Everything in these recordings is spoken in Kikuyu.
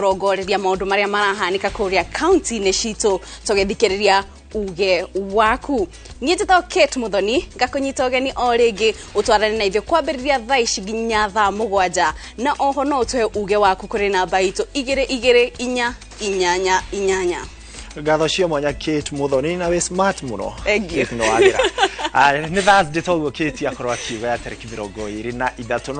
Rongoreria maundu maria marahanika kuria county-inĩ citũ tũgĩthikĩrĩria uge waku. Niĩ njĩtagwo Kate Muthoni, ngakũnyita ũgeni o rĩngĩ ũtwarane na ithuĩ kwambĩrĩria thaa ici nginya thaa 7, na oho no ũtũhe uge waku kũrĩ namba itũ 2 2 4 8 8. Ngatho cia mwanya Kate Muthoni, na wĩ smart mũno. Thank you. Kate no wagĩra. Nĩ Thursday toguo Kate akorwo akiuga ya tarĩki 23, na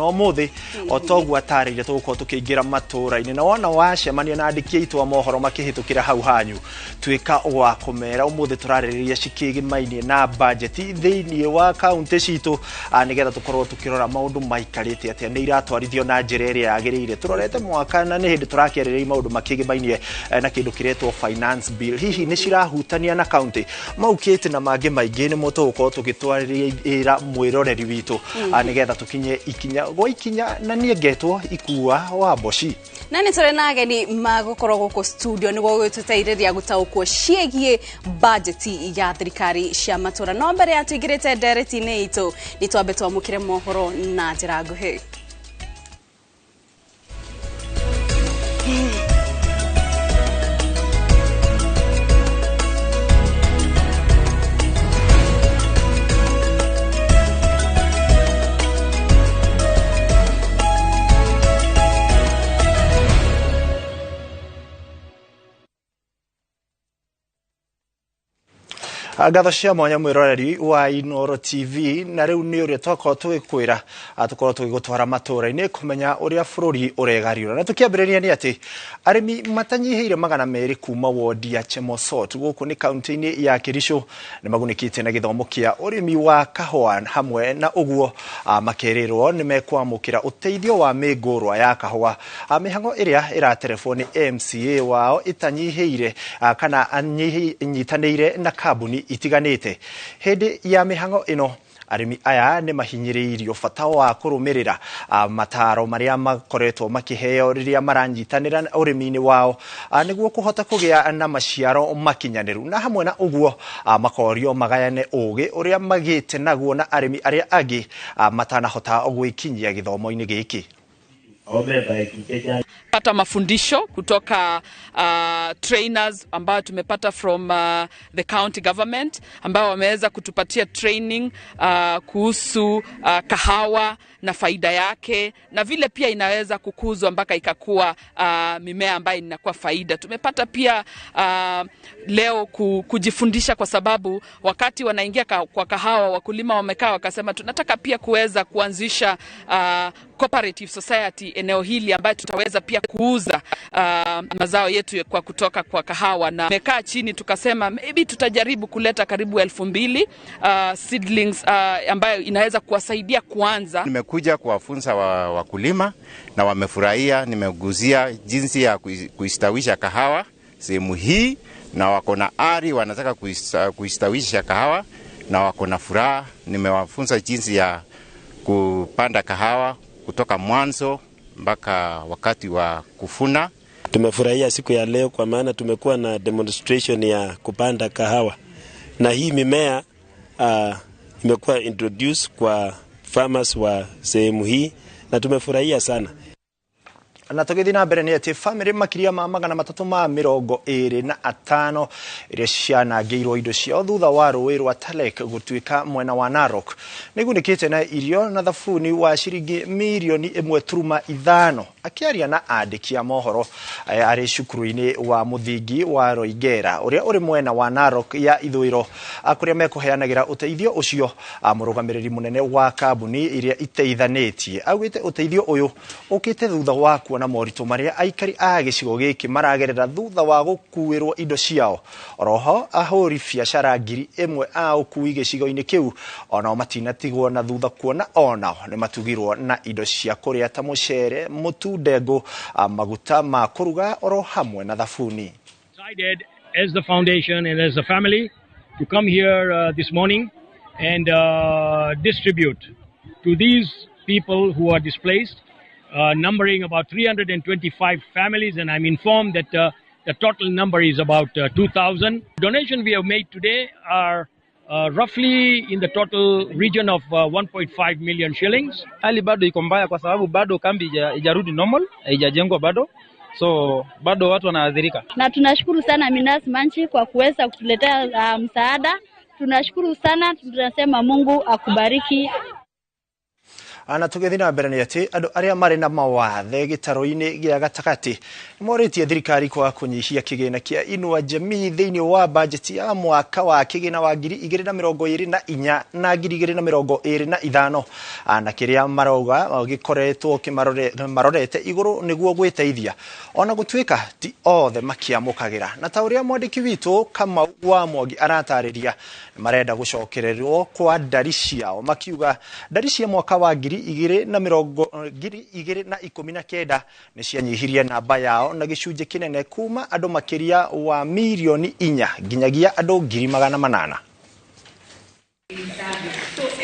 ũmũthĩ o toguo atarĩire tũgũkorwo tũkĩingĩra matũũra-inĩ, na wona wacemania na andĩki aitũ a mohoro makĩhĩtũkĩra hau hanyu, tuĩka wa kũmera ũmũthĩ tũrarĩrĩria cikĩgimainie na bajeti thĩinĩ wa kaunti citũ, nĩgetha tũkorwo tũkĩrora maũndũ maikarĩte atĩa, nĩ iratwarithio na njĩra ĩrĩa yagĩrĩire. Tũrorete mwaka na nĩ hĩndĩ tũrakĩarĩrĩria maũndũ makĩgimainie na kĩndũ kĩretwo finance bill, hihi nĩ cirahutania na kaunti mau Kate na mangĩ maingĩ nĩmo tũgũkorwo tũgĩtwarĩra mwĩroreri witũ, nĩgetha tũkinye ikinya gwa ikinya, na niĩ ngetwo Ikua wa Mboci. Na nĩ tũrĩ na ageni magũkorwo gũkũ studio nĩguo gũtũteithĩrĩria gũtaũkwo ciĩgiĩ bajeti ya thirikari cia matũra. No mbere ya tũingĩrĩte ndereti-inĩ itũ, nĩ twambe twamũkĩre mohoro na njĩra nguhĩ. Ngatho cia mwanya mwĩroreri wa Inooro TV, na rĩu nĩ ũrĩa twakorwo tũgĩkwĩra tũkorwo tũgĩgũtwara matũũra-inĩ kũmenya ũrĩa bũrũri ũregariũra. Na tũkĩambĩrĩria nĩ atĩ arĩmi matanyihĩire 200 kuma wodi ya Chemosot gũkũ nĩ kaunti-inĩ ya Kericho nĩ magunĩkĩte na gĩthomo kĩa ũrĩmi wa kahũa, hamwe na ũguo makerĩrwo nĩ mekwamũkĩra ũteithio wa mĩngũrwa ya kahũa. Mĩhang'o ĩrĩa ĩraterebwo nĩ MCA wao ĩtanyihĩire kana nyitanĩire na kambuni itiganĩte. Hĩndĩ ya mĩhang'o ĩno arĩmi aya nĩ mahinyĩrĩirio bata wa kũrũmĩrĩra mataro marĩa makoretwo makĩheo rĩrĩa maranyitanĩra ũrĩmi-inĩ wao, nĩguo kũhota kũgĩa na maciaro makinyanĩru, na hamwe na ũguo makorio magayane ũgĩ ũrĩa magĩte naguo na arĩmi arĩa angĩ matanahota gwĩkinyia gĩthomo-inĩ gĩkĩ. Pata mafundisho kutoka trainers ambao tumepata from the county government, ambao wameweza kutupatia training kuhusu kahawa na faida yake, na vile pia inaweza kukuzwa mpaka ikakuwa mimea ambayo inakuwa faida. Tumepata pia leo kujifundisha, kwa sababu wakati wanaingia kwa kahawa wakulima wamekaa wakasema tunataka pia kuweza kuanzisha cooperative society eneo hili ambayo tutaweza pia kuuza mazao yetu kwa kutoka kwa kahawa. Na tumekaa chini tukasema maybe tutajaribu kuleta karibu 2000 seedlings ambayo inaweza kuwasaidia kuanza. Nimekuja kuwafunza wakulima na wamefurahia. Nimeguzia jinsi ya kuistawisha kahawa sehemu hii, na wako na ari, wanataka kuistawisha kahawa na wako na furaha. Nimewafunza jinsi ya kupanda kahawa kutoka mwanzo mpaka wakati wa kufuna. Tumefurahia siku ya leo kwa maana tumekuwa na demonstration ya kupanda kahawa, na hii mimea imekuwa introduced kwa farmers wa sehemu hii na tumefurahia sana. Na tũgĩthiĩ na mbere nĩ atĩ bamĩrĩ makĩria ma 325 iria cianangĩirwo indo ciao thutha wa rũĩ rwa Talek gũtuĩka mwena wa Narok nĩgunĩkĩte na irio na thabuni wa ciringi mirioni 1.5. Akĩaria na andĩki a mohoro arĩ cukuru-inĩ wa mũthingi wa Roigera ũrĩa ũrĩ mwena wa Narok ya ithũĩro, kũrĩa mekũheanagĩra ũteithio ũcio, mũrũgamĩrĩri mũnene wa kambuni iria iteithanĩtie augĩte ũteithio ũyũ ũkĩte thutha wa kuona moritũ marĩa aikari a gĩcigo gĩkĩ maragerera thutha wa gũkuĩrwo indo ciao. Oroho ahũri biacara 1000 a ũkui gĩcigo-inĩ kĩu onao matinatigwo na thutha, kuona onao nĩ matugirwo na indo cia kũrĩa ta mũcere, mũtu, ndengũ, maguta ma kũruga oro hamwe na thabuni. Decided as the foundation and as a family to come here this morning and distribute to these people who are displaced, numbering about 325 families, and I'm informed that the total number is about 2,000. Donation we have made today are roughly in the total region of 1.5 million shillings. Hali bado iko mbaya kwa sababu bado kambi haijarudi normal, haijajengwa bado. So bado watu wanaathirika. Na tunashukuru sana Minas Manchi kwa kuweza kutuletea msaada. Tunashukuru sana, tunasema Mungu akubariki. Ana tũgĩthiĩ na mbere nĩ atĩ andũ arĩa marĩ na mawathe gĩtaro-inĩ gĩa gatagatĩ nĩmorĩtie thirikari kwaga kũnyihia kĩgĩna kĩa Inua Jamii thĩinĩ wa bajeti ya mwaka wa kĩgĩna wa 2024 na 2025 na kĩrĩa marauga gĩkoretwo marorete igũrũ nĩguo gwĩteithia ona gũtuĩka ti othe makĩamũkagĩra. Na ta ũrĩa mwandĩki witũ Kamau wa Mwangi aratarĩria, marenda gũcokererwo kwa ndari ciao makiuga ndari cia mwaka wa 2019 nĩ cianyihirie namba yao na gĩcunjĩ kĩnene kuma andũ makĩria wa 4 milioni nginyagia andũ 800,000.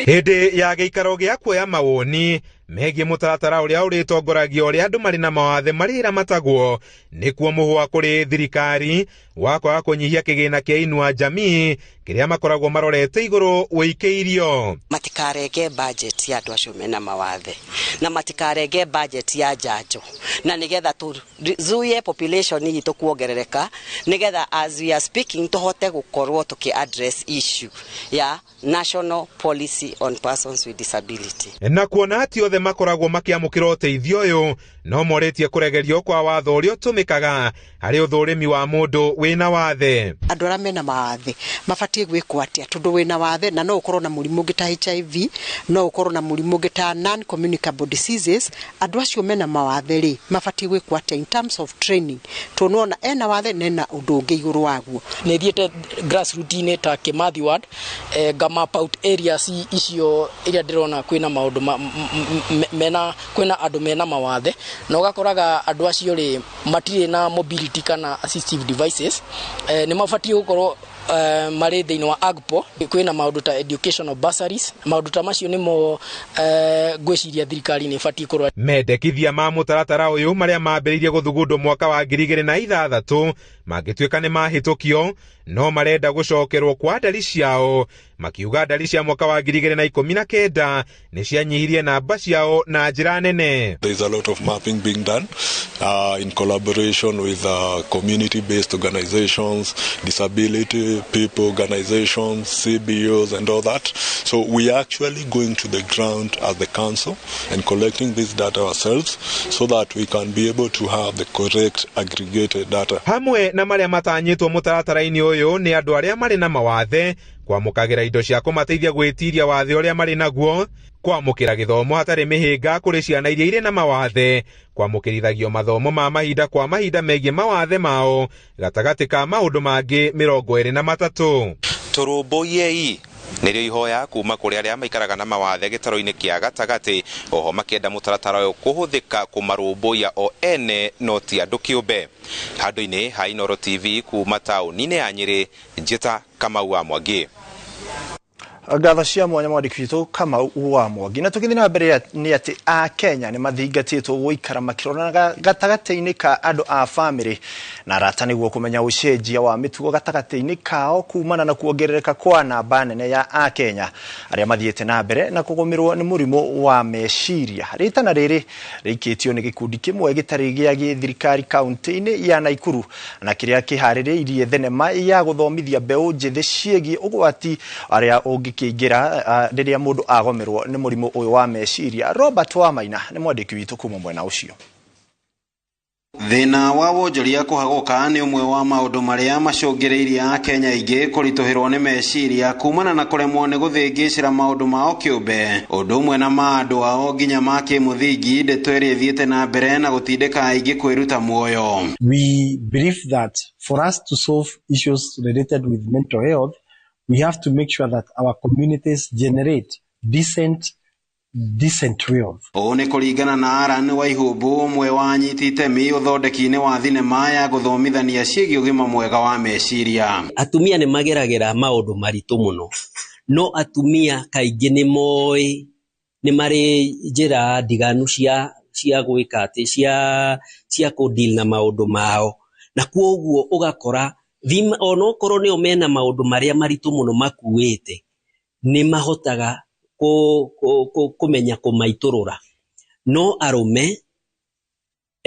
Hĩndĩ ya gĩikaro gĩa kuoya mawoni megiĩ mũtaratara ũrĩa ũrĩtongoragia ũrĩa andũ marĩ na mawathe marĩramatagwo nĩkuo mũhwa kũrĩ thirikari wa kwaga kũnyihia kĩgĩna kĩa Inua Jamii kĩrĩa makoragwo marorete igũrũ wĩikĩirio. Matikarenge budget ya andũ acio mena mawathe na matikarenge budget ya njanjo na nigetha tuzuie population itũ kuongerereka, nigetha as we are speaking tũhote gũkorwo tũkĩ address issue ya national policy on persons with disability. Na kuona ati othe makoragwo makĩamũkĩra ũteithio ũyũ no morĩtie kũregerio kwa watho ũrĩa ũtũmĩkaga harĩ ũthũrĩmi wa mũndũ wĩna wathe. Andũ arĩa mena mawathe mabatiĩ gwĩkwo atĩa? Tondũ wĩna wathe na no ũkorwo na mũrimũ ũngĩ ta HIV, no ũkorwo na mũrimũ ũngĩ ta non communicable diseases, andũ acio mena mawathe rĩ mabatiĩ gwĩkwo atĩa in terms of training? Tondũ nĩwona ena wathe na ena ũndũ ũngĩ igũrũ waguo. Nĩ thiĩte grassroot-inĩ ta Kimathi ward, nga map out areas icio iria ndĩrona kwĩna maũndũ mena kwĩna andũ mena mawathe, na ũgakoraga andũ acio rĩ matirĩ na mobility kana assistive devices. Nĩ mabatiĩ gũkorwo marĩ thĩinĩ wa AGPO. Kwĩna maũndũ ta educational bursaries, maũndũ ta macio nĩmo ngwĩciria thirikari nĩ ĩbatiĩ kũrora. Mendekithia ma mũtaratara ũyũ marĩa mambĩrĩirie gũthugundwo mwaka wa 2006 mangĩtuĩka nĩ mahĩtũkio no marenda gũcokerwo kwa ndari ciao, makiuga ndari cia mwaka wa 2019 nĩ cianyihirie namba ciao na njĩra nene. There is a lot of mapping being done in collaboration with community-based organizations, disability people organizations, CBOs and all that. So we are actually going to the ground as the council and collecting this data ourselves so that we can be able to have the correct aggregated data. Hamwe na marĩa matanyĩtwo mũtaratara-inĩ ũyũ nĩ andũ arĩa marĩ na mawathe kwamũkagĩra indo cia kũmateithia gwĩtiria wathe ũrĩa marĩ naguo, kwamũkĩra gĩthomo hatarĩ mĩhĩnga kũrĩ ciana iria irĩ na mawathe, kwamũkĩrithagio mathomo ma mahinda kwa mahinda megiĩ mawathe mao, gatagatĩ ka maũndũ mangĩ 23. Tũrũmbũiyei nĩrĩo ihoya kuma kũrĩ arĩa maikaraga na mawathe gĩtaro-inĩ kĩa gatagatĩ, oho makĩenda mũtaratara ũyũ kũhũthĩka kũmarũmbũiya o ene no ti andũ kĩũmbe. Handũ-inĩ ha Inooro TV kuma taũni-inĩ ya Nyĩrĩ, njĩta Kamau wa Mwangi. Ngatho cia mwanya mwandĩki witũ Kamau wa Mwangi. Na tũgĩthiĩ na mbere nĩ atĩ a Kenya nĩ mathingatĩtwo gũikara makĩrorana gatagatĩ-inĩ ka andũ a bamĩrĩ na arata nĩguo kũmenya ũcenjia wa mĩtugo gatagatĩ-inĩ kao kumana na kuongerereka kwa namba nene ya a Kenya arĩa mathiĩte na mbere na kũgũmĩrwo nĩ mũrimũ wa meciria. Rĩtana rĩrĩ rĩikĩtio nĩ gĩkundi kĩmwe gĩtarĩ gĩa gĩthirikari kaunti-inĩ ya Naikuru na kĩrĩa kĩharĩrĩirie thenema ya gũthomithia mbeũ njĩthĩ ciĩgiĩ ũgwati arĩa ũngĩkĩingĩra rĩrĩa mũndũ agomerwo nĩ mũrimũ ũyũ wa meciria. Robert Wamaina nĩ mwandĩki witũ kuma mwena ũcio. Thĩna wa wonjoria kũhagũka nĩ ũmwe wa maũndũ marĩa macũngĩrĩirie akenya aingĩ kũritũhĩrwo nĩ meciria kumana na kũremwo nĩ gũthĩngĩcĩra maũndũ mao kĩũmbe, ũndũ ũmwe na ma andũ ao nginya ma kĩmũthingi, ndeto ĩrĩa ĩthiĩte na mbere na gũtindĩka aingĩ kwĩruta muoyo. We believe that for us to solve issues related with mental health, we have to make sure that our communities generate decent wealth. Ũũ nĩ kũringana na Aran Waihũmbũ, ũmwe wa anyiti itemi ũthondeki-inĩ wa thinema ya gũthomithania ciĩgiĩ ũgima mwega wa meciria. Atumia nĩ mageragĩra maũndũ maritũ mũno, no atumia kaingĩ nĩ moĩ nĩ marĩ njĩra ndiganu cia gwĩka atĩ cia kũ deal na maũndũ mao, na kwoguo ũgakora onokorwo nĩo mena maũndũ marĩa maritũ mũno makuĩte, nĩ mahotaga kũmenya kũmaitũrũra. No arũme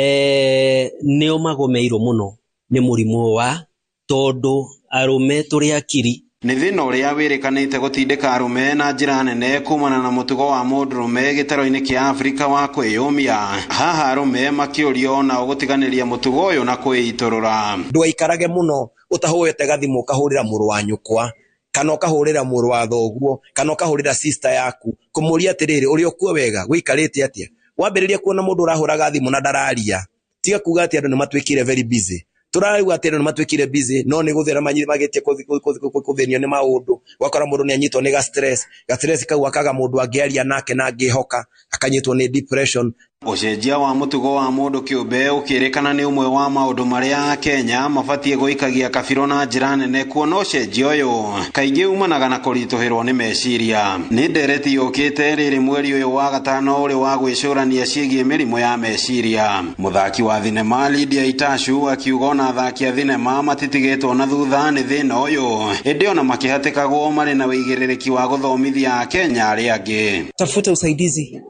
Nĩo magomeirwo mũno nĩ mũrimũ wa tondũ arũme tũrĩ akiri. Nĩ thĩna ũrĩa wĩrĩkanĩte gũtindĩka arũme na njĩra nene kumana na mũtugo wa mũndũrũme gĩtaro-inĩ kĩa Afrika wa kwĩyũmia. Haha arũme makĩũrio nao gũtiganĩria mũtugo ũyũ na kwĩitũrũra. Ndũgaikarage mũno ũtahũĩte gathimũ ũkahũrĩra mũrũ wa nyũkwa kana ũkahũrĩra mũrũ wa thoguo kana ũkahũrĩra sister yaku kũmũria atĩrĩrĩ, ũrĩ okuo wega, wĩikarĩte atĩa? Wambĩrĩria kuona mũndũ ũrahũraga thimũ na ndararia, tiga kuga atĩ andũ nĩ matuĩkire very busy. Tũrauga atĩ andũ nĩ matuĩkire busy, no nĩ gũthĩra magĩtie kũthĩnio nĩ maũndũ. Ũgakora mũndũ nĩ anyitwo nĩ ga stress, ga stress kau akaga mũndũ angĩaria nake na angĩhoka, akanyitwo nĩ depression. Ũcenjia wa mũtugo wa mũndũ kĩũmbe ũkĩrĩkana nĩ ũmwe wa maũndũ marĩa Kenya mabatiĩ gũikagia kabirũ na njĩra nene, kuona ũcenjia ũyũ kaingĩ umanaga na kũritũhĩrwo nĩ meciria. Nĩ ndereti yũkĩte rĩrĩ mweri ũyũ wa gatano ũrĩ wa gwĩcũrania ciĩgiĩ mĩrimũ ya meciria. Mũthaki wa thinema Lydia Itashu akiuga ona athaki a thinema matitigĩtwo na thutha nĩ thĩna ũyũ, ĩndĩ ona makĩhatĩkagwo marĩ na wĩigĩrĩrĩki wa gũthomithia Akenya arĩa angĩ. Tafuta usaidizi.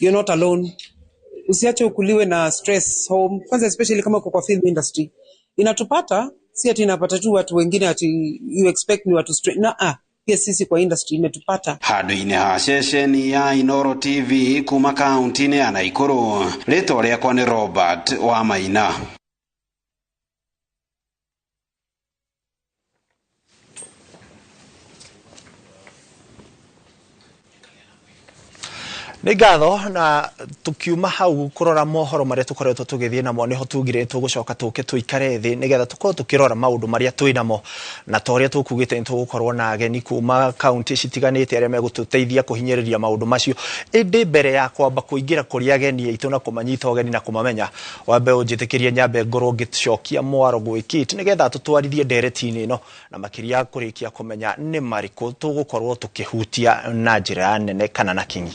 You're not alone. Usiache ukuliwe na stress home. Kwanza especially kama uko kwa film industry. Inatupata, si ati inapata tu watu wengine ati you expect ni watu straight. Na pia sisi kwa industry imetupata. Handũ-inĩ ha ceceni ya Inooro TV kuma kaunti-inĩ ya Naikuru, rĩtwa rĩakwa nĩ Robert wa Maina. Nĩ ngatho na tukiuma hau kũrora mohoro marĩa tũkoretwo tũgĩthiĩ namo nĩho tugire tũgũcoka tũke tũikare thĩ nĩgetha tũkorwo tũkĩrora maũndũ marĩa twĩ namo, na ta ũrĩa tũkugĩte nĩ tũgũkorwo na ageni kuma kaunti citiganĩte arĩa megũtũteithia kũhinyĩrĩria maũndũ macio. Ĩndĩ mbere ya kwamba kũingĩra kũrĩ ageni aitũ na kũmanyita ũgeni na kũmamenya, wambe ũnjĩtĩkĩrie nyambe ngorwo ngĩcokia mwaro gwĩ Kate nĩgetha tũtwarithie ndereti-inĩ ĩno na makĩria kũrĩkia kũmenya nĩ marĩkũ tũgũkorwo tũkĩhutia na njĩra nene kana na kinyi.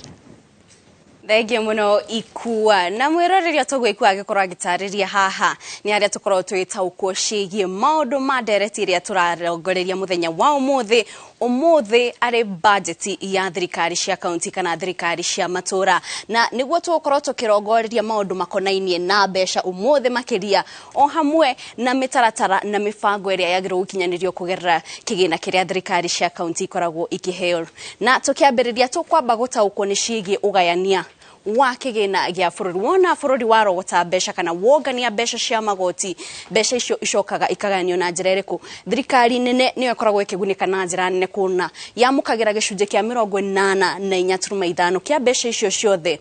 Thengiũ mũno Ikua. Na mwĩroreri tũgwĩkua agĩkorwo agĩtarĩria haha nĩ harĩa tũkorwo twĩtaũkwo ciĩgiĩ maũndũ ma ndereti ĩrĩa tũrarongoreria mũthenya wa ũmũthĩ. Ũmũthĩ arĩ bajeti ya thirikari cia kaunti kana thirikari cia matũra, na nĩguo tũgũkorwo tũkĩrongoreria maũndũ makonainie na mbeca ũmũthĩ makĩria, o hamwe na mĩtaratara na mĩbango ĩrĩa yagĩrĩirwo gũkinyanĩrio kũgerera kĩgĩna kĩrĩa thirikari cia kaunti ikoragwo ikĩheo. Na tũkĩambĩrĩria tũkwamba gũtaũkwo nĩ ciĩgiĩ ũgayania wa kĩgĩna gĩa bũrũri. Wona bũrũri warogota mbeca kana wongania mbeca cia magoti, mbeca icio icokaga ikagayanio na njĩra ĩrĩkũ? Thirikari nene nĩyo ĩkoragwo ĩkĩgunĩka na njĩra nene kuona yamũkagĩra gĩcunjĩ kĩa 84.5 kĩa mbeca icio ciothe,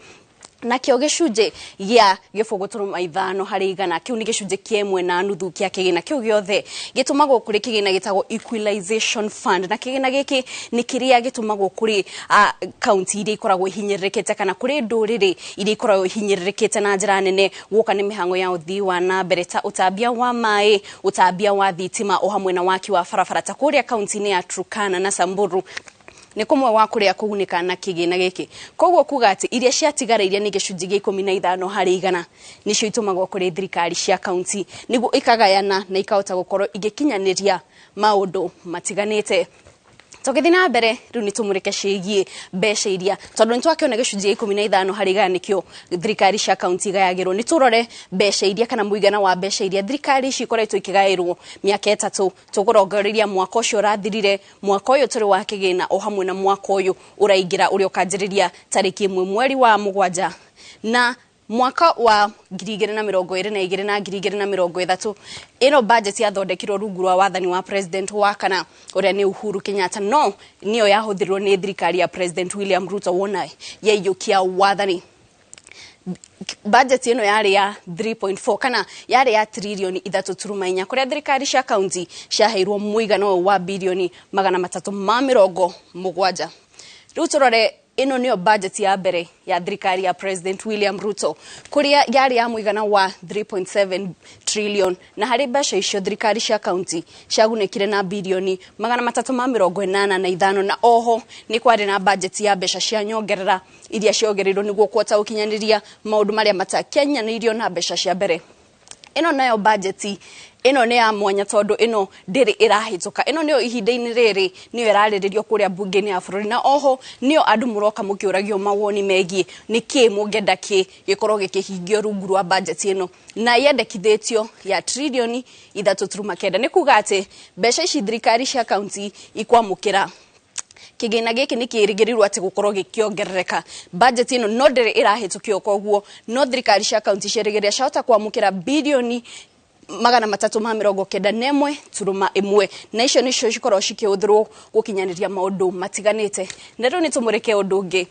nakĩo gĩcunjĩ gĩa 0.5 harĩ igana kĩu nĩ gĩcunjĩ kĩa 1.5 kĩa kĩgĩna kĩu gĩothe gĩtũmagwo kũrĩ kĩgĩna gĩtagwo Equalization Fund. Na kĩgĩna gĩkĩ nĩ kĩrĩa gĩtũmagwo kũrĩ kaunti iria ikoragwo ihinyĩrĩrĩkĩte kana kũrĩ ndũrĩrĩ iria ikoragwo ihinyĩrĩrĩkĩte na njĩra nene guoka nĩ mĩhang'o ya ũthii wa na mbere ta ũtambia wa maĩ, ũtambia wa thitima o hamwe na waki wa barabara ta kũrĩa kaunti-inĩ ya Turkana na Samburu nĩ kũmwe wa kũrĩa kũgunĩka na kĩgĩna gĩkĩ. Koguo kuga atĩ iria ciatigara iria nĩ gĩcunjĩ gĩa 15 harĩ igana nĩcio itũmagwo kũrĩ thirikari cia kaunti nĩguo ikagayana na ikahota gũkorwo igĩkinyanĩria maũndũ matiganĩte. Tũgĩthiĩ na mbere rĩu nĩ tũmũrĩke ciĩgiĩ mbeca iria, tondũ nĩ twakĩona gĩcunjĩ gĩa 15 harĩ igana nĩkĩo thirikari cia kaunti igayagĩrwo. Nĩ tũrore mbeca iria kana mũigana wa mbeca iria thirikari ici ikoretwo ikĩgaĩrwo mĩaka 3. Tũkũrongoreria mwaka ũcio ũrathirire, mwaka ũyũ tũrĩ wa kĩgĩna o hamwe na mwaka ũyũ ũraingĩra ũrĩa ũkanjĩrĩria tarĩki 1 mweri wa 7 na mwaka wa 2022 na 2023. Ĩno budget yathondekirwo rungu rwa wathani wa president wa kana ũrĩa nĩ Uhuru Kenyatta, no nĩyo yahũthĩrirwo nĩ thirikari ya President William Ruto wona yaiyũkia wathani. Budget ĩno yarĩ ya 3.4 kana yarĩ ya tririoni 3.4 kũrĩa thirikari cia kaunti ciaheirwo mũigana ũyũ wa birioni 370. Rĩu tũrore ĩno nĩyo budget ya mbere ya thirikari ya President William Ruto kũrĩa yarĩ ya mũigana wa 3.7 trillion, na harĩ mbeca icio thirikari cia kaunti ciagunĩkire na birioni 385, na oho nĩ kwarĩ na budget ya mbeca cia nyongerera iria ciongereirwo nĩguo kũhota gũkinyanĩria maũndũ marĩa matakinyanĩirio na mbeca cia mbere. Ĩno nayo budget ĩno nĩ ya mwanya tondũ ĩno ndĩrĩ ĩrahĩtũka. Ĩno nĩyo ihinda-inĩ rĩrĩ nĩyo ĩrarĩrĩrio kũrĩa mbunge-inĩ ya bũrũri, na oho nĩyo andũ mũroka mũkĩũragio mawoni megiĩ nĩkĩ mũngĩenda kĩ gĩkorwo gĩkĩhingio rungu rwa budget ĩno, na yendekithĩtio ya tririoni 3.9. Nĩ kuga atĩ mbeca ici thirikari cia kaunti ikwamũkĩra kĩgĩna gĩkĩ nĩ kĩrĩgĩrĩirwo atĩ gũkorwo gĩkĩongerereka. Budget ĩno no ndĩrĩ ĩrahĩtũkio, koguo no thirikari cia kaunti ciĩrĩgĩrĩra ciahota kwamũkĩra birioni 391.1, na icio nĩcio cikorwo cikĩhũthĩrwo gũkinyanĩria maũndũ matiganĩte. Na rĩu nĩ tũmũrĩke ũndũ ũngĩ,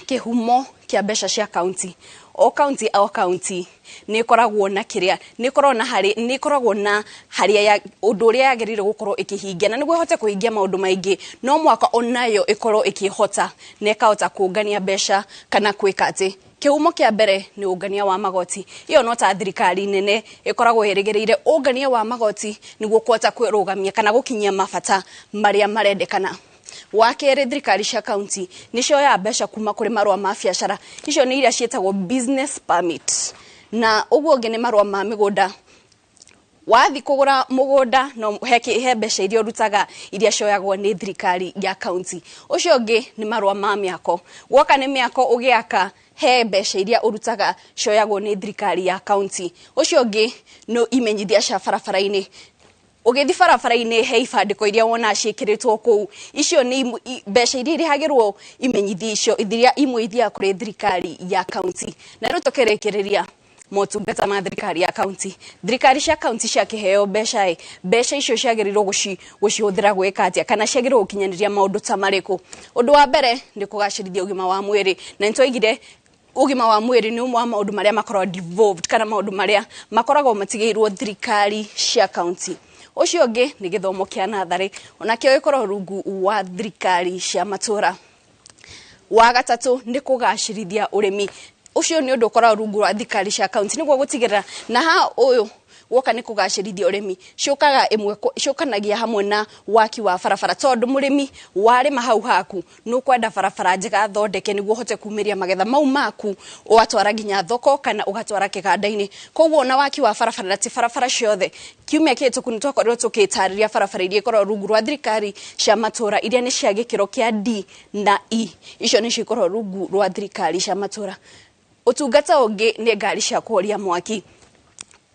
kĩhumo kĩa mbeca cia kaunti. O kaunti o kaunti nĩ ĩkoragwo na kĩrĩa nĩ ĩkoragwo na harĩ nĩ ĩkoragwo na harĩa ya ũndũ ũrĩa yagĩrĩire gũkorwo ĩkĩhingia, na nĩguo ĩhote kũhingia maũndũ maingĩ no mwaka onayo ĩkorwo ĩkĩhota na ĩkahota kũngania mbeca kana kwĩka atĩ. Kĩhumo kĩa mbere nĩ ũngania wa magoti. Iyo no ta thirikari nene ĩkoragwo ĩrĩgĩrĩire ũngania wa magoti nĩguo kũhota kwĩrũgamia kana gũkinyia mabata marĩa marendekana. Wa kerĩ, thirikari cia kaunti nĩ cioyaga mbeca kuma kũrĩ marũa ma biacara, icio nĩ iria ciĩtagwo business permit, na ũguo ũngĩ nĩ marũa ma mĩgũnda. Wathi kũgũra mũgũnda no he mbeca iria ũrutaga iria cioyagwo nĩ thirikari ya kaunti. Ũcio ũngĩ nĩ marũa ma mĩako. Gwoka nĩ mĩako ũgĩaka, he mbeca iria ũrutaga cioyagwo nĩ thirikari ya kaunti. Ũcio ũngĩ nĩ imenyithia cia barabara-inĩ. Ũgĩthiĩ barabara-inĩ he ibandĩko iria wonaga ciĩkĩrĩtwo kũu, icio nĩ mbeca iria irĩhagĩrwo imenyithia icio, iria imwe ithiaga kũrĩ thirikari ya kaunti. Na rĩu tũkĩrĩkĩrĩria motungata ma thirikari ya kaunti, thirikari cia kaunti ciakĩheo mbeca ĩ, mbeca icio ciagĩrĩirwo gũcihũthĩra gwĩka atĩa kana ciagĩrĩirwo gũkinyanĩria maũndũ ta marĩkũ? Ũndũ wa mbere nĩ kũgacĩrithia ũgima wa mwĩrĩ, na nĩtwaigire ũgima wa mwĩrĩ nĩ ũmwe wa maũndũ marĩa makoragwo devolved kana maũndũ marĩa makoragwo matigĩirwo thirikari cia kaunti. Ũcio ũngĩ nĩ gĩthomo kĩa natharĩ, onakĩo gĩkoragwo rungu wa thirikari cia matũra. Wa gatatũ nĩ kũgacĩrithia ũrĩmi. Ũcio nĩ ũndũ ũkoragwo rungu rwa thirikari cia kaunti nĩguo gũtigĩrĩra na ha ũyũ woka nĩ kũgacĩrithia ũrĩmi ciũkaga ĩmwe ciũkanagia hamwe na waki wa barabara, tondũ mũrĩmi warĩma hau haku nĩ ũkwenda barabara njega thondeke nĩguo ũhote kumĩria magetha mau maku ũgatwara nginya thoko kana ũgatwara kĩganda-inĩ. Koguo ona waki wa barabara, na ti barabara ciothe, kiumia kĩhĩtũku nĩ twakorirwo tũgĩtarĩria barabara iria ikoragwo rungu rwa thirikari cia matũra iria nĩ cia gĩkĩro kĩa D na E, icio nĩcio ikoragwo rungu rwa thirikari cia matũra. Ũtungata ũngĩ nĩ ngari cia kũhoria mwaki.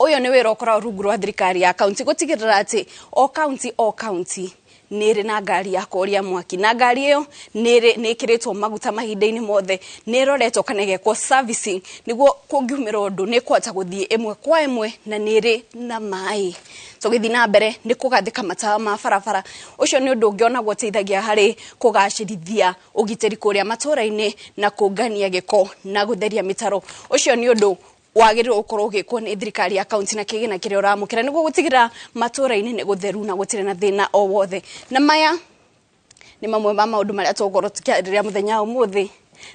Ũyũ nĩ wĩra ũkoragwo rungu rwa thirikari ya kaunti gũtigĩrĩra atĩ o kaunti o kaunti nĩ ĩrĩ na ngari ya kũhoria mwaki, na ngari ĩyo nĩ ĩkĩrĩtwo maguta mahinda-inĩ mothe, nĩ ĩroretwo kana ĩgekwo servicing nĩguo kũngiumĩra ũndũ nĩ ĩkũhota gũthiĩ ĩmwe kwa ĩmwe na nĩ ĩrĩ na maĩ. Tũgĩthiĩ na mbere nĩ kũgathĩka matawa ma barabara. Ũcio nĩ ũndũ ũngĩ onaguo ũteithagia harĩ kũgacĩrithia ũgitĩri kũrĩa matũra-inĩ na kũngania gĩko na gũtheria mĩtaro. Ũcio nĩ ũndũ wagĩrĩirwo gũkorwo ũgĩkwo nĩ thirikari ya kaunti na kĩgĩna kĩrĩa ũramũkĩra nĩguo gũtigĩrĩra matũra-inĩ nĩ gũtheru na gũtirĩ na thĩna o wothe. Na maya nĩ mamwe ma maũndũ marĩa tũgũkorwo tũkĩarĩrĩria mũthenya wa ũmũthĩ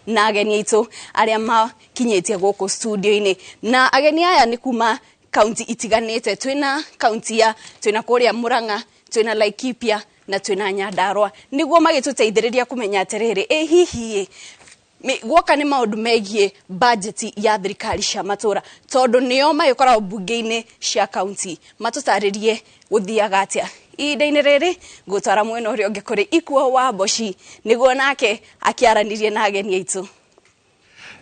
na ageni aitũ arĩa makinyĩtie gũkũ studio-inĩ. Na ageni aya nĩ kuma kaunti itiganĩte, twĩna kaunti ya twĩna kũrĩa Murang'a, twĩna Laikipia na twĩna Nyandarua, nĩguo magĩtũteithĩrĩria kũmenya atĩrĩrĩ, ĩ hihi guoka nĩ maũndũ megiĩ budget ya thirikari cia matũra, tondũ nĩo magĩkoragwo mbunge-inĩ cia kaunti, matũtarĩrie gũthiaga atĩa. Ihinda-inĩ rĩrĩ ngũtwara mwena ũrĩa ũngĩ kũrĩ Ikuo wa Mboci nĩguo nake akĩaranĩrie na ageni aitũ.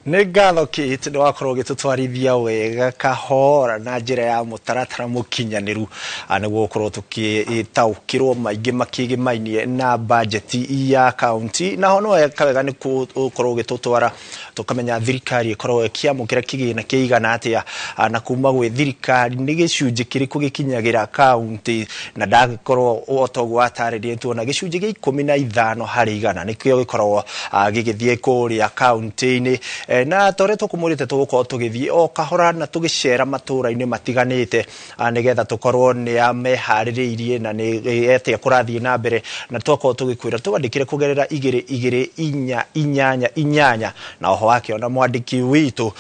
Nĩ ngatho Kate nĩ wakorwo ũgĩtũtwarithia wega kahora na njĩra ya mũtaratara mũkinyanĩru nĩguo gũkorwo tũkĩtaũkĩrwo maingĩ makĩgĩmainie na bajeti ya kaunti. Naho no wega wega nĩ gũkorwo ũgĩtũtwara tũkamenya thirikari ĩkoragwo ĩkĩamũkĩra kĩgĩna kĩigana atĩa, na kuma gwĩ thirikari nĩ gĩcunjĩ kĩrĩkũ gĩkinyagĩra kaunti, na ndagĩkorwo o toguo watarĩria tuona gĩcunjĩ gĩa 15 harĩ igana nĩkĩo gĩkoragwo gĩgĩthiĩ kũrĩa kaunti-inĩ. Na tore tũkũmũrĩte tũgũkorwo tũgĩthiĩ o kahora na tũgĩcera matũra-inĩ matiganĩte nĩgetha tũkorwo nĩ meharĩrĩirie na nĩ atĩa kũrathiĩ na mbere, na twakorwo tũgĩkwĩra twandĩkĩre kũgerera 2 2 4 8 8 na oho wakĩona mwandĩki witũ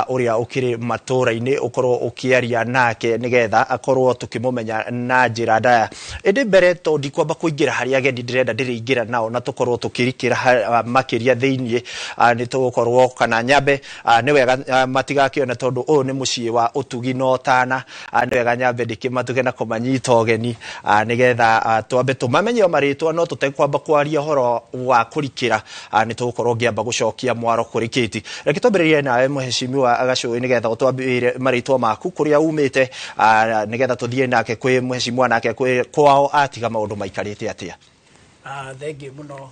ũrĩa ũkĩrĩ matũra-inĩ ũkorwo ũkĩaria nake nĩgetha akorwo tũkĩmũmenya na njĩra ndaya. Ĩndĩ mbere to ndikwamba kũingĩra harĩa ageni ndĩrenda ndĩrĩingĩra nao na tũkorwo tũkĩrikĩra makĩria thĩiniĩ, nĩ tũgũkorwo kana Nyambe nĩ wega matigakĩone tondũ ũyũ nĩ mũciĩ wa ũtugi na ũtana. Nĩ wega nyambe ndĩkĩmatuge na kũmanyita ũgeni, nĩgetha twambe tũmamenye o marĩtwa, no tũtekwamba kwaria ũhoro wa kũrikĩra, nĩ tũgũkorwo ngĩamba gũcokia mwaro kũrĩ Kate. Reke twambĩrĩrie nawe Mheshimiwa Gacũĩ, nĩgetha ũtwambĩre marĩtwa maku, kũrĩa umĩte, nĩgetha tũthiĩ nake kwĩ mheshimiwa nake kwĩ kwao atiga maũndũ maikarĩte atĩa. Thengiũ mũno,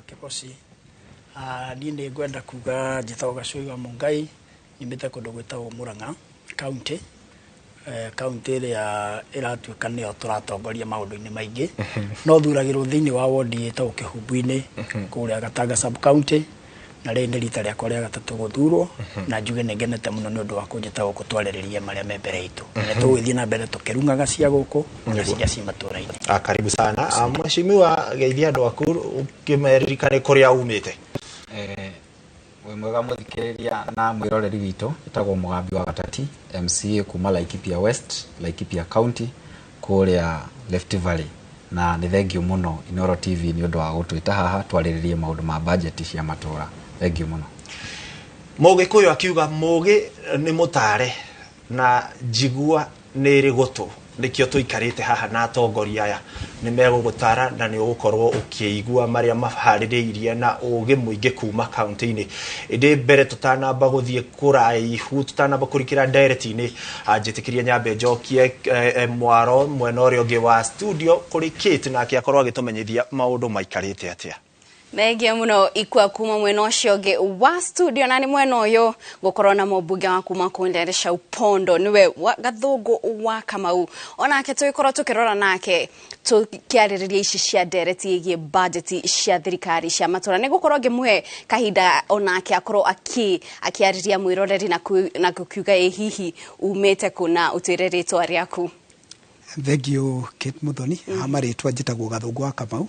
Kĩboci. Niĩ nĩ ngwenda kuga njĩtagwo Gacũi wa Mũngai, nyumĩte kũndũ gwĩtagwo Mũrang'a county, county ĩrĩa ĩratuĩka nĩyo tũratongoria maũndũ-inĩ maingĩ, no thuragĩrwo thĩinĩ wa wondi ĩtagwo Kĩhumbu-inĩ kũrĩa Gatanga sub county, na rĩrĩ nĩ rita rĩakwa rĩa gatatũ gũthurwo, na njuge nĩ ngenete mũno nĩ ũndũ wa kũnjĩta gũkũ twarĩrĩrie marĩa me mbere itũ, na nĩ tũgũgĩthiĩ na mbere tũkĩrung'aga cia gũkũ na ciria ci matũra-inĩ. Karibu sana. Mheshimiwa, geithia andũ aku ũkĩmeririkane kũrĩa umĩte. Wĩ mwega mũthikĩrĩria na mwĩroreri witũ. Ĩtagwo Mũgambi wa Gatati, MCA kuma Laikipia West, Laikipia County, kũrĩa Rift Valley, na nĩ thengiũ mũno Inooro TV nĩ ũndũ wa gũtwĩta haha twarĩrĩrie maũndũ ma budget cia matũra. Thengiũ mũno. Mũgĩkũyũ akiuga mũgĩ nĩ mũtare na njigua nĩ ĩrĩ gũtũ, nĩkĩo tũikarĩte haha na atongoria aya nĩ megũgũtara na nĩ ũgũkorwo ũkĩigua marĩa maharĩrĩirie na ũgĩ mũingĩ kuma kaunti-inĩ. Ĩndĩ mbere tũtanamba gũthiĩ kũraihu, tũtanamba kũrikĩra ndereti-inĩ, njĩtĩkĩrie nyambe njokie mwaro mwena ũrĩa ũngĩ wa studio kũrĩ Kate, nake akorwo agĩtũmenyithia maũndũ maikarĩte atĩa. Thengiũ mũno ikua kuma mwena ũcio ũngĩ wa studio, na nĩ mwena ũyũ gũkorwo na mũmbunge wa kuma kũnderesha Upondo, nĩwe Gathũngũ wa Kamau, onake tũgĩkorwo tũkĩrora nake tũkĩarĩrĩria ici cia ndereti ĩgiĩ bajeti cia thirikari cia matũra. Nĩ gũkorwo ngĩmũhe kahinda onake akorwo akĩarĩria mwĩroreri na gũkiuga ĩ hihi umĩte kũ na ũtwĩre rĩtwa rĩaku. Thengiũ Kate Muthoni. Ha marĩtwa njĩtagwo Gathũngũ wa Kamau.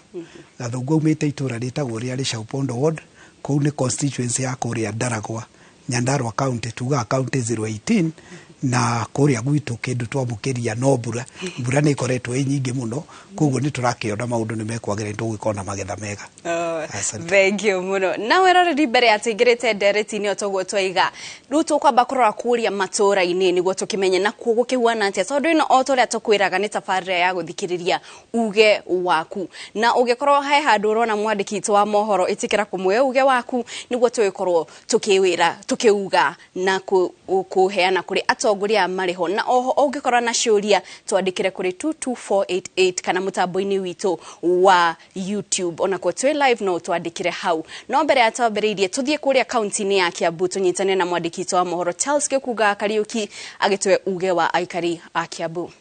Gathũngũ aumĩte itũra rĩtagwo rĩa Rĩcau Ward, kũu nĩ constituency ya kũrĩa Ndaragwa, Nyandarua County, tugaga county 018, na kũrĩa gwitũ kĩndũ twamũkĩria no mbura. Mbura nĩ ĩkoretwo ĩ nyingĩ mũno, koguo nĩ tũrakĩona maũndũ nĩ mekwagĩra, nĩ tũgũgĩkorwo na magetha mega. Thengiũ mũno. Na weroreri, mbere ya tũingĩrĩte ndereti-inĩ o toguo twaiga, rĩu tũkwamba kũrora kũrĩa matũra-inĩ nĩguo tũkĩmenye nakuo gũkĩhuana atĩa, tondũ ĩno o ta ũrĩa tũkwĩraga nĩ tabarĩra ya gũthikĩrĩria uge waku, na ũngĩkorwo he handũ ũrona mwandĩki witũ wa mohoro, ĩtĩkĩra kũmũhe uge waku nĩguo tũgĩkorwo tũkĩwĩra tũkĩuga na kũheana kũrĩ atongoria aya marĩ ho. Na oho ũngĩkorwo na ciũria, twandĩkĩre kũrĩ 22488 kana mũtambo-inĩ witũ wa YouTube, onakuo twĩ live, no twandĩkĩre hau. No mbere ya twambĩrĩirie, tũthiĩ kũrĩa kaunti-inĩ ya Kiambu tũnyitane na mwandĩki witũ wa mohoro Charles Gĩkunga Kariũki agĩtwe uge wa aikari a Kiambu.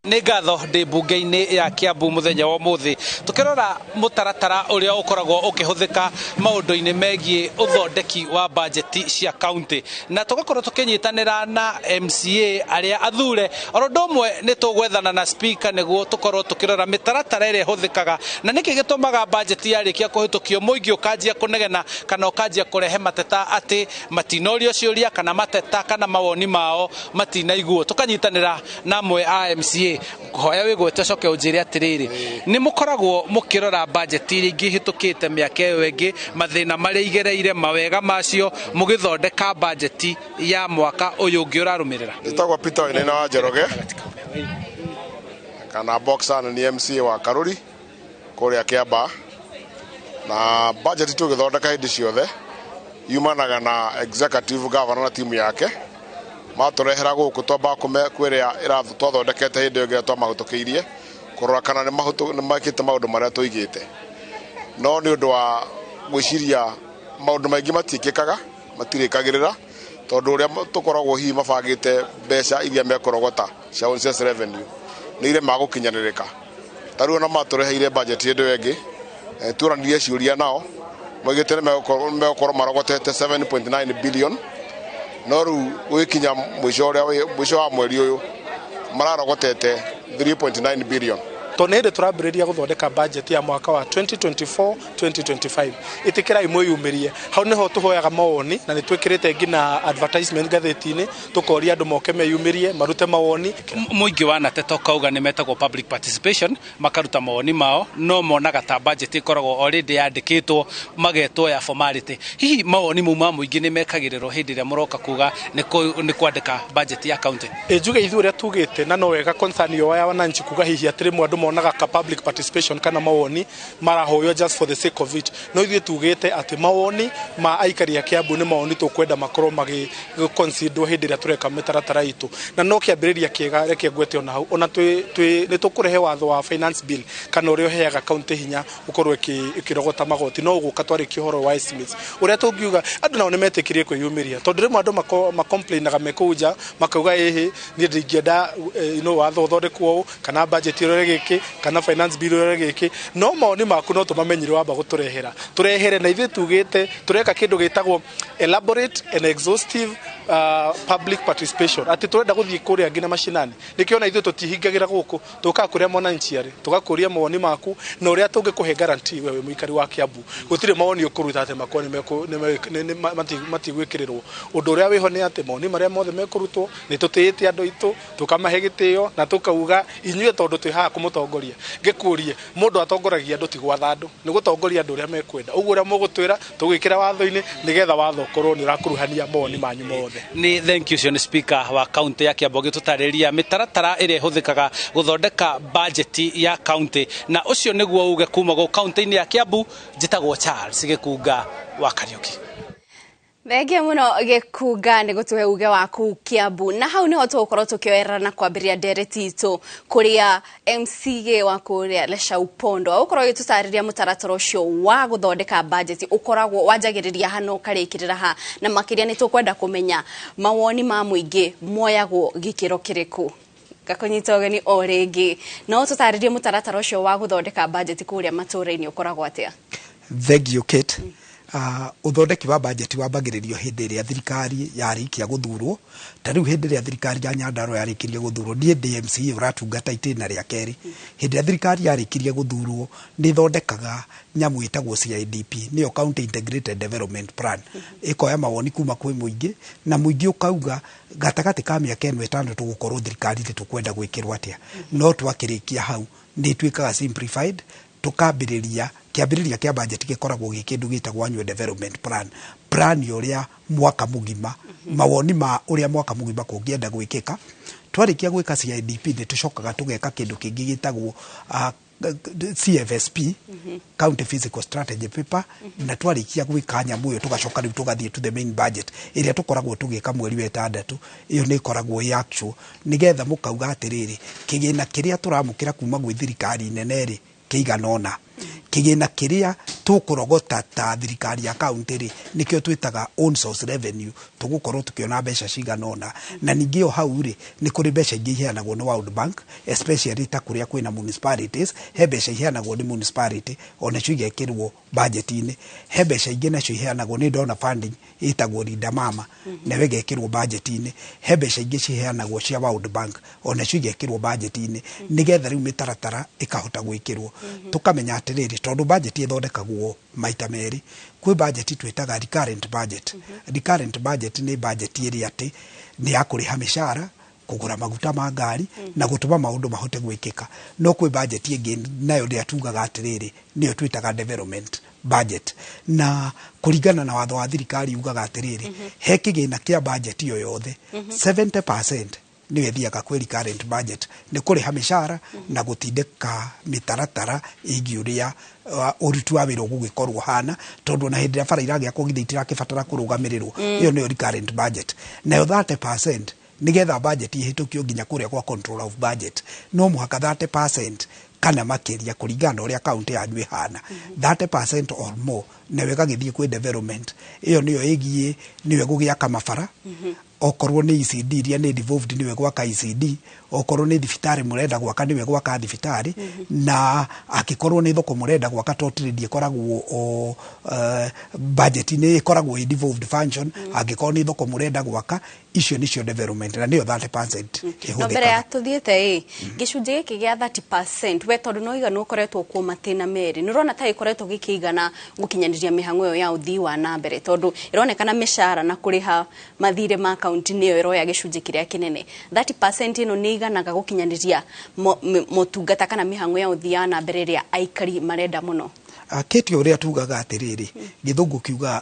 Nĩ ngatho. Ndĩ mbunge-inĩ ya Kiambu mũthenya wa ũmũthĩ tũkĩrora mũtaratara ũrĩa ũkoragwo ũkĩhũthĩka maũndũ-inĩ megiĩ ũthondeki wa bajeti cia kaunti, na tũgakorwo tũkĩnyitanĩra na MCA arĩa athure. Oro ũndũ ũmwe nĩ tũgwethana na speaker nĩguo tũkorwo tũkĩrora mĩtaratara ĩrĩa ĩhũthĩkaga na nĩkĩ gĩtũmaga bajeti yarĩkia kũhĩtũkio mũingĩ ũkanjia kũnegena kana ũkanjia kũrehe mateta atĩ matinorio ciũria kana mateta kana mawoni mao matinaiguo. Tũkanyitanĩra na amwe a MCA. Hoya wĩgwete ũcoke ũnjĩre atĩrĩrĩ, nĩ mũkoragwo mũkĩrora bajeti iria ingĩ ihĩtũkĩte mĩaka ĩyo ĩngĩ, mathĩna marĩa igereire, mawega macio, mũgĩthondeka bajeti ya mwaka ũyũ ũngĩ ũrarũmĩrĩra? Njĩtagwo Peter Wainaina wa Njoroge kana Boxer, na nĩ MCA wa Karuri kũrĩa Kiambaa. Na budget tũgĩthondeka hĩndĩ ciothe yumanaga na executive governor na timu yake, matũrehera gũkũ twambaga kwĩrĩa twathondekete hĩndĩ ĩyo ĩngĩ twamahĩtũkĩirie, kũrora kana nĩ mekĩte maũndũ marĩa tũigĩte. No nĩ ũndũ wa gwĩciria maũndũ maingĩ matiĩkĩkaga, matirĩkagĩrĩra, tondũ ũrĩa tũkoragwo hihi mabangĩte mbeca iria mekũrogota cia on sales revenue nĩ iremaga gũkinyanĩrĩka. Ta rĩu ona matũreheire budget hĩndĩ ĩyo ĩngĩ, tuoranirie ciũria nao, maugĩte nĩ megũkorwo marogotete 7.9 billion, no rĩu gũgĩkinya mũico wa mweri ũyũ mararogotete 3.9 billion. Tondũ nĩ hĩndĩ tũrambĩrĩria gũthondeka budget ya mwaka wa 2024 2025. Ĩtĩkĩrai mwĩyumĩrie. Hau nĩho tũhoyaga mawoni na nĩ twĩkĩrĩte nginya advertisement ngathĩti-inĩ, tũkoria andũ moke meyumĩrie marute mawoni. Mũingĩ wanateta ũkauga nĩ metagwo public participation, makaruta mawoni mao, no monaga ta budget ĩkoragwo already yandĩkĩtwo, magetwo ya formality. Hihi mawoni mau ma mũingĩ nĩ mekagĩrĩrwo hĩndĩ ĩrĩa mũroka kuga nĩ kwandĩka budget ya county? Njuge ithuĩ ũrĩa tugĩte, na no wega concern yo ya wananchi kuga hihi atĩ rĩmwe andũ monaga ka public participation kana mawoni marahoywo just for the sake of it, no ithuĩ tugĩte atĩ mawoni ma aikari a Kiambu nĩ mawoni tũkwenda makorwo magĩ consider hĩndĩ ĩrĩa tũreka mĩtaratara itũ. Na no kĩambĩrĩria kĩega, reke ngwete ona hau, ona nĩ tũkũrehe watho wa finance bill kana ũrĩa ũheaga county hinya ũkorwo ĩkĩrogota magoti, no ũgũka twarĩkia ũhoro wa estimates. Ũrĩa tũngiuga andũ nao nĩ metĩkĩrie kwĩyumĩria, tondũ rĩmwe andũ macomplainaga me kũu nja makauga ĩhĩ niĩ ndingĩenda watho ũthondekwo ũũ kana budget ĩrore gĩkĩ kana finance bill ĩrore gĩkĩ, no mawoni maku no tũmamenyire wamba gũtũrehera tũrehere. Na ithuĩ tugĩte tũreka kĩndũ gĩtagwo elaborate and exhaustive public participation, atĩ tũrenda gũthiĩ kũrĩa nginya macinani. Nĩkĩo ona ithuĩ tũtihingagĩra gũkũ, tũkaga kũrĩa mwananchi arĩ, tũgakũria mawoni maku na ũrĩa tũngĩkũhe guarantee wewe mũikari wa Kiambu gũtirĩ mawoni ũkũruta atĩ makorwo matigwĩkĩrĩrwo. Ũndũ ũrĩa wĩho nĩ atĩ mawoni marĩa mothe mekũrutwo nĩ tũtĩĩte andũ aitũ, tũkamahe gĩtĩo na tũkauga inyuĩ tondũ twĩ haha kũmũtongoria. Ngĩkũrie, mũndũ atongoragia andũ ti gwatha andũ, nĩ gũtongoria andũ ũrĩa mekwenda. Ũguo ũrĩa mũgũtwĩra tũgwĩkĩra watho-inĩ nĩgetha watho ũkorwo nĩ ũrakuruhania mawoni manyu mothe. Nĩ thank you. Ũcio nĩ speaker wa county ya Kiambu agĩtũtarĩria mĩtaratara ĩrĩa ĩhũthĩkaga gũthondeka budget ya county, na ũcio nĩguo uge kuma gũ county-inĩ ya Kiambu. Njĩtagwo Charles Gĩkunga wa Kariuki. Thengia muno Gĩkunga nĩ gũtũhe uge waku Kiambu, na hau nĩho tũgũkorwo tũkĩoerera na kwambĩrĩria ndereti itũ kũrĩa MCA wa kũrĩa Leshau Pondo agũkorwo agĩtũtarĩria mũtaratara ũcio wa gũthondeka budget ũkoragwo wanjagĩrĩria ha na ũkarĩkĩrĩra ha, na makĩria nĩ tũkwenda kũmenya mawoni ma mũingĩ moyagwo gĩkĩro kĩrĩkũ. Ngakũnyita ũgeni o rĩngĩ, no tũtarĩrie mũtaratara ũcio wa gũthondeka budget kũrĩa matũũra-inĩ ũkoragwo atĩa? Thank you, Kate. Ũthondeki wa bajeti wambagĩrĩrio hĩndĩ ĩrĩa thirikari yarĩkia gũthurwo. Ta rĩu hĩndĩ ĩrĩa thirikari ya Nyandarua yarĩkirie gũthurwo, niĩ ndĩ MCA ũratungata itĩna rĩa kerĩ. Hĩndĩ ĩrĩa thirikari yarĩkirie gũthurwo, nĩ ĩthondekaga nyamũ ĩtagwo CIDP, nĩyo County Integrated Development Plan. Ĩkoya mawoni kuma kwĩ mũingĩ, na mũingĩ ũkauga gatagatĩ ka mĩaka ĩno 5 tũgũkorwo thirikari-inĩ tũkwenda gwĩkĩrwo atĩa. No twakĩrĩkia hau nĩ ĩtuĩkaga simplified, tukambĩrĩria kĩambĩrĩria kĩa budget gĩkoragwo gĩ kĩndũ gĩtagwo annual development plan, plan ya ũrĩa mwaka mũgima, mawoni ma ũrĩa mwaka mũgima kũngĩenda gwĩkĩka. Twarĩkia gwĩka CIDP nĩ tũcokaga tũgeka kĩndũ kĩngĩ gĩtagwo CFSP, County Physical Strategy Paper, na twarĩkia gwĩka nyamũ ĩyo tũgacoka rĩu tũgathiĩ to the main budget ĩrĩa tũkoragwo tũgĩka mweri wa 6. Ĩyo nĩ ĩkoragwo ĩ actual, nĩgetha mũkauga atĩrĩrĩ, kĩgĩna kĩrĩa tũramũkĩra kuma gwĩ thirikari nene rĩ kĩigana ũna, kĩgĩna kĩrĩa tũkũrogota ta thirikari ya county rĩ nĩkĩo twĩtaga own source revenue, tũgũkorwo tũkĩona mbeca cigana ũna. Na ningĩ o hau rĩ nĩ kũrĩ mbeca ingĩ iheanagwo nĩ World Bank, especially ta kũrĩa kwĩna municipalities, he mbeca iheanagwo nĩ municipality onacio igekĩrwo budget-inĩ. He mbeca ingĩ nacio iheanagwo nĩ donor funding ĩtagwo Linda Mama, nayo ĩgekĩrwo budget-inĩ. He mbeca ingĩ ciheanagwo cia World Bank onacio igekĩrwo budget-inĩ, nĩgetha rĩu mĩtaratara ĩkahota gwĩkĩrwo. Tũkamenya atĩrĩrĩ, tondũ budget ĩthondekagwo maita merĩ, kwĩ budget twĩtaga recurrent budget. Recurrent budget nĩ budget ĩrĩa atĩ nĩ ya kũrĩha mĩcara, kũgũra maguta ma ngari na gũtũma maũndũ mahote gwĩkĩka. No kwĩ budget ĩngĩ nayo ĩrĩa tugaga atĩrĩrĩ nĩyo twĩtaga development budget, na kũringana na watho wa thirikari ugaga atĩrĩrĩ, he kĩgĩna kĩa budget yo yothe 70% nĩyo ĩthiaga kwĩ recurrent budget, nĩ kũrĩha mĩcara na gũtindĩka mĩtaratara ĩgiĩ ũrĩa ũruti wa wĩra ũgũgĩkorwo ũhana, tondũ ona hĩndĩ ĩrĩa bara iragĩakwo githĩ itirakĩbatara kũrũgamĩrĩrwo. Ĩyo nĩyo recurrent budget. Nayo 30%, nĩgetha budget ĩhĩtũkio nginya kũrĩa kwa control of budget, no mũhaka 30% kana makĩria kũringana na ũrĩa county yanyu ĩhana, 30% or more nayo ĩgagĩthiĩ kwĩ development. Ĩyo nĩyo ĩgiĩ nĩyo ĩgũgĩaka mabara, okorwo nĩ ECD iria nĩ devolved nĩwe gwaka ECD, okorwo nĩ thibitarĩ mũrenda gwaka nĩwe gwaka thibitarĩ, na angĩkorwo nĩ thoko mũrenda gwaka, to trade ĩkoragwo o budget-inĩ, ĩkoragwo ĩ devolved function. Angĩkorwo nĩ thoko mũrenda gwaka Icio nicio development na niyo 30% No mbere ya tuthiete gicunjĩ gĩkĩ gĩa 30% we tondu no igana ukoretwo kuo matĩna merĩ nĩ ũrona ta ĩkoretwo gĩkĩigana gũkinyanĩria mĩhang'o ĩyo ya ũthii wa na mbere tondu ĩronekana mĩcara na kũrĩha mathirĩ ma kaunti nĩyo ĩroya gĩcunjĩ kĩrĩa kĩnene. 30% ĩno nĩ iganaga gũkinyanĩria motungata kana mĩhang'o ya ũthii wa na mbere ĩrĩa aikari marenda mũno? Kate, uria tugaga atiriri, githungu kiuga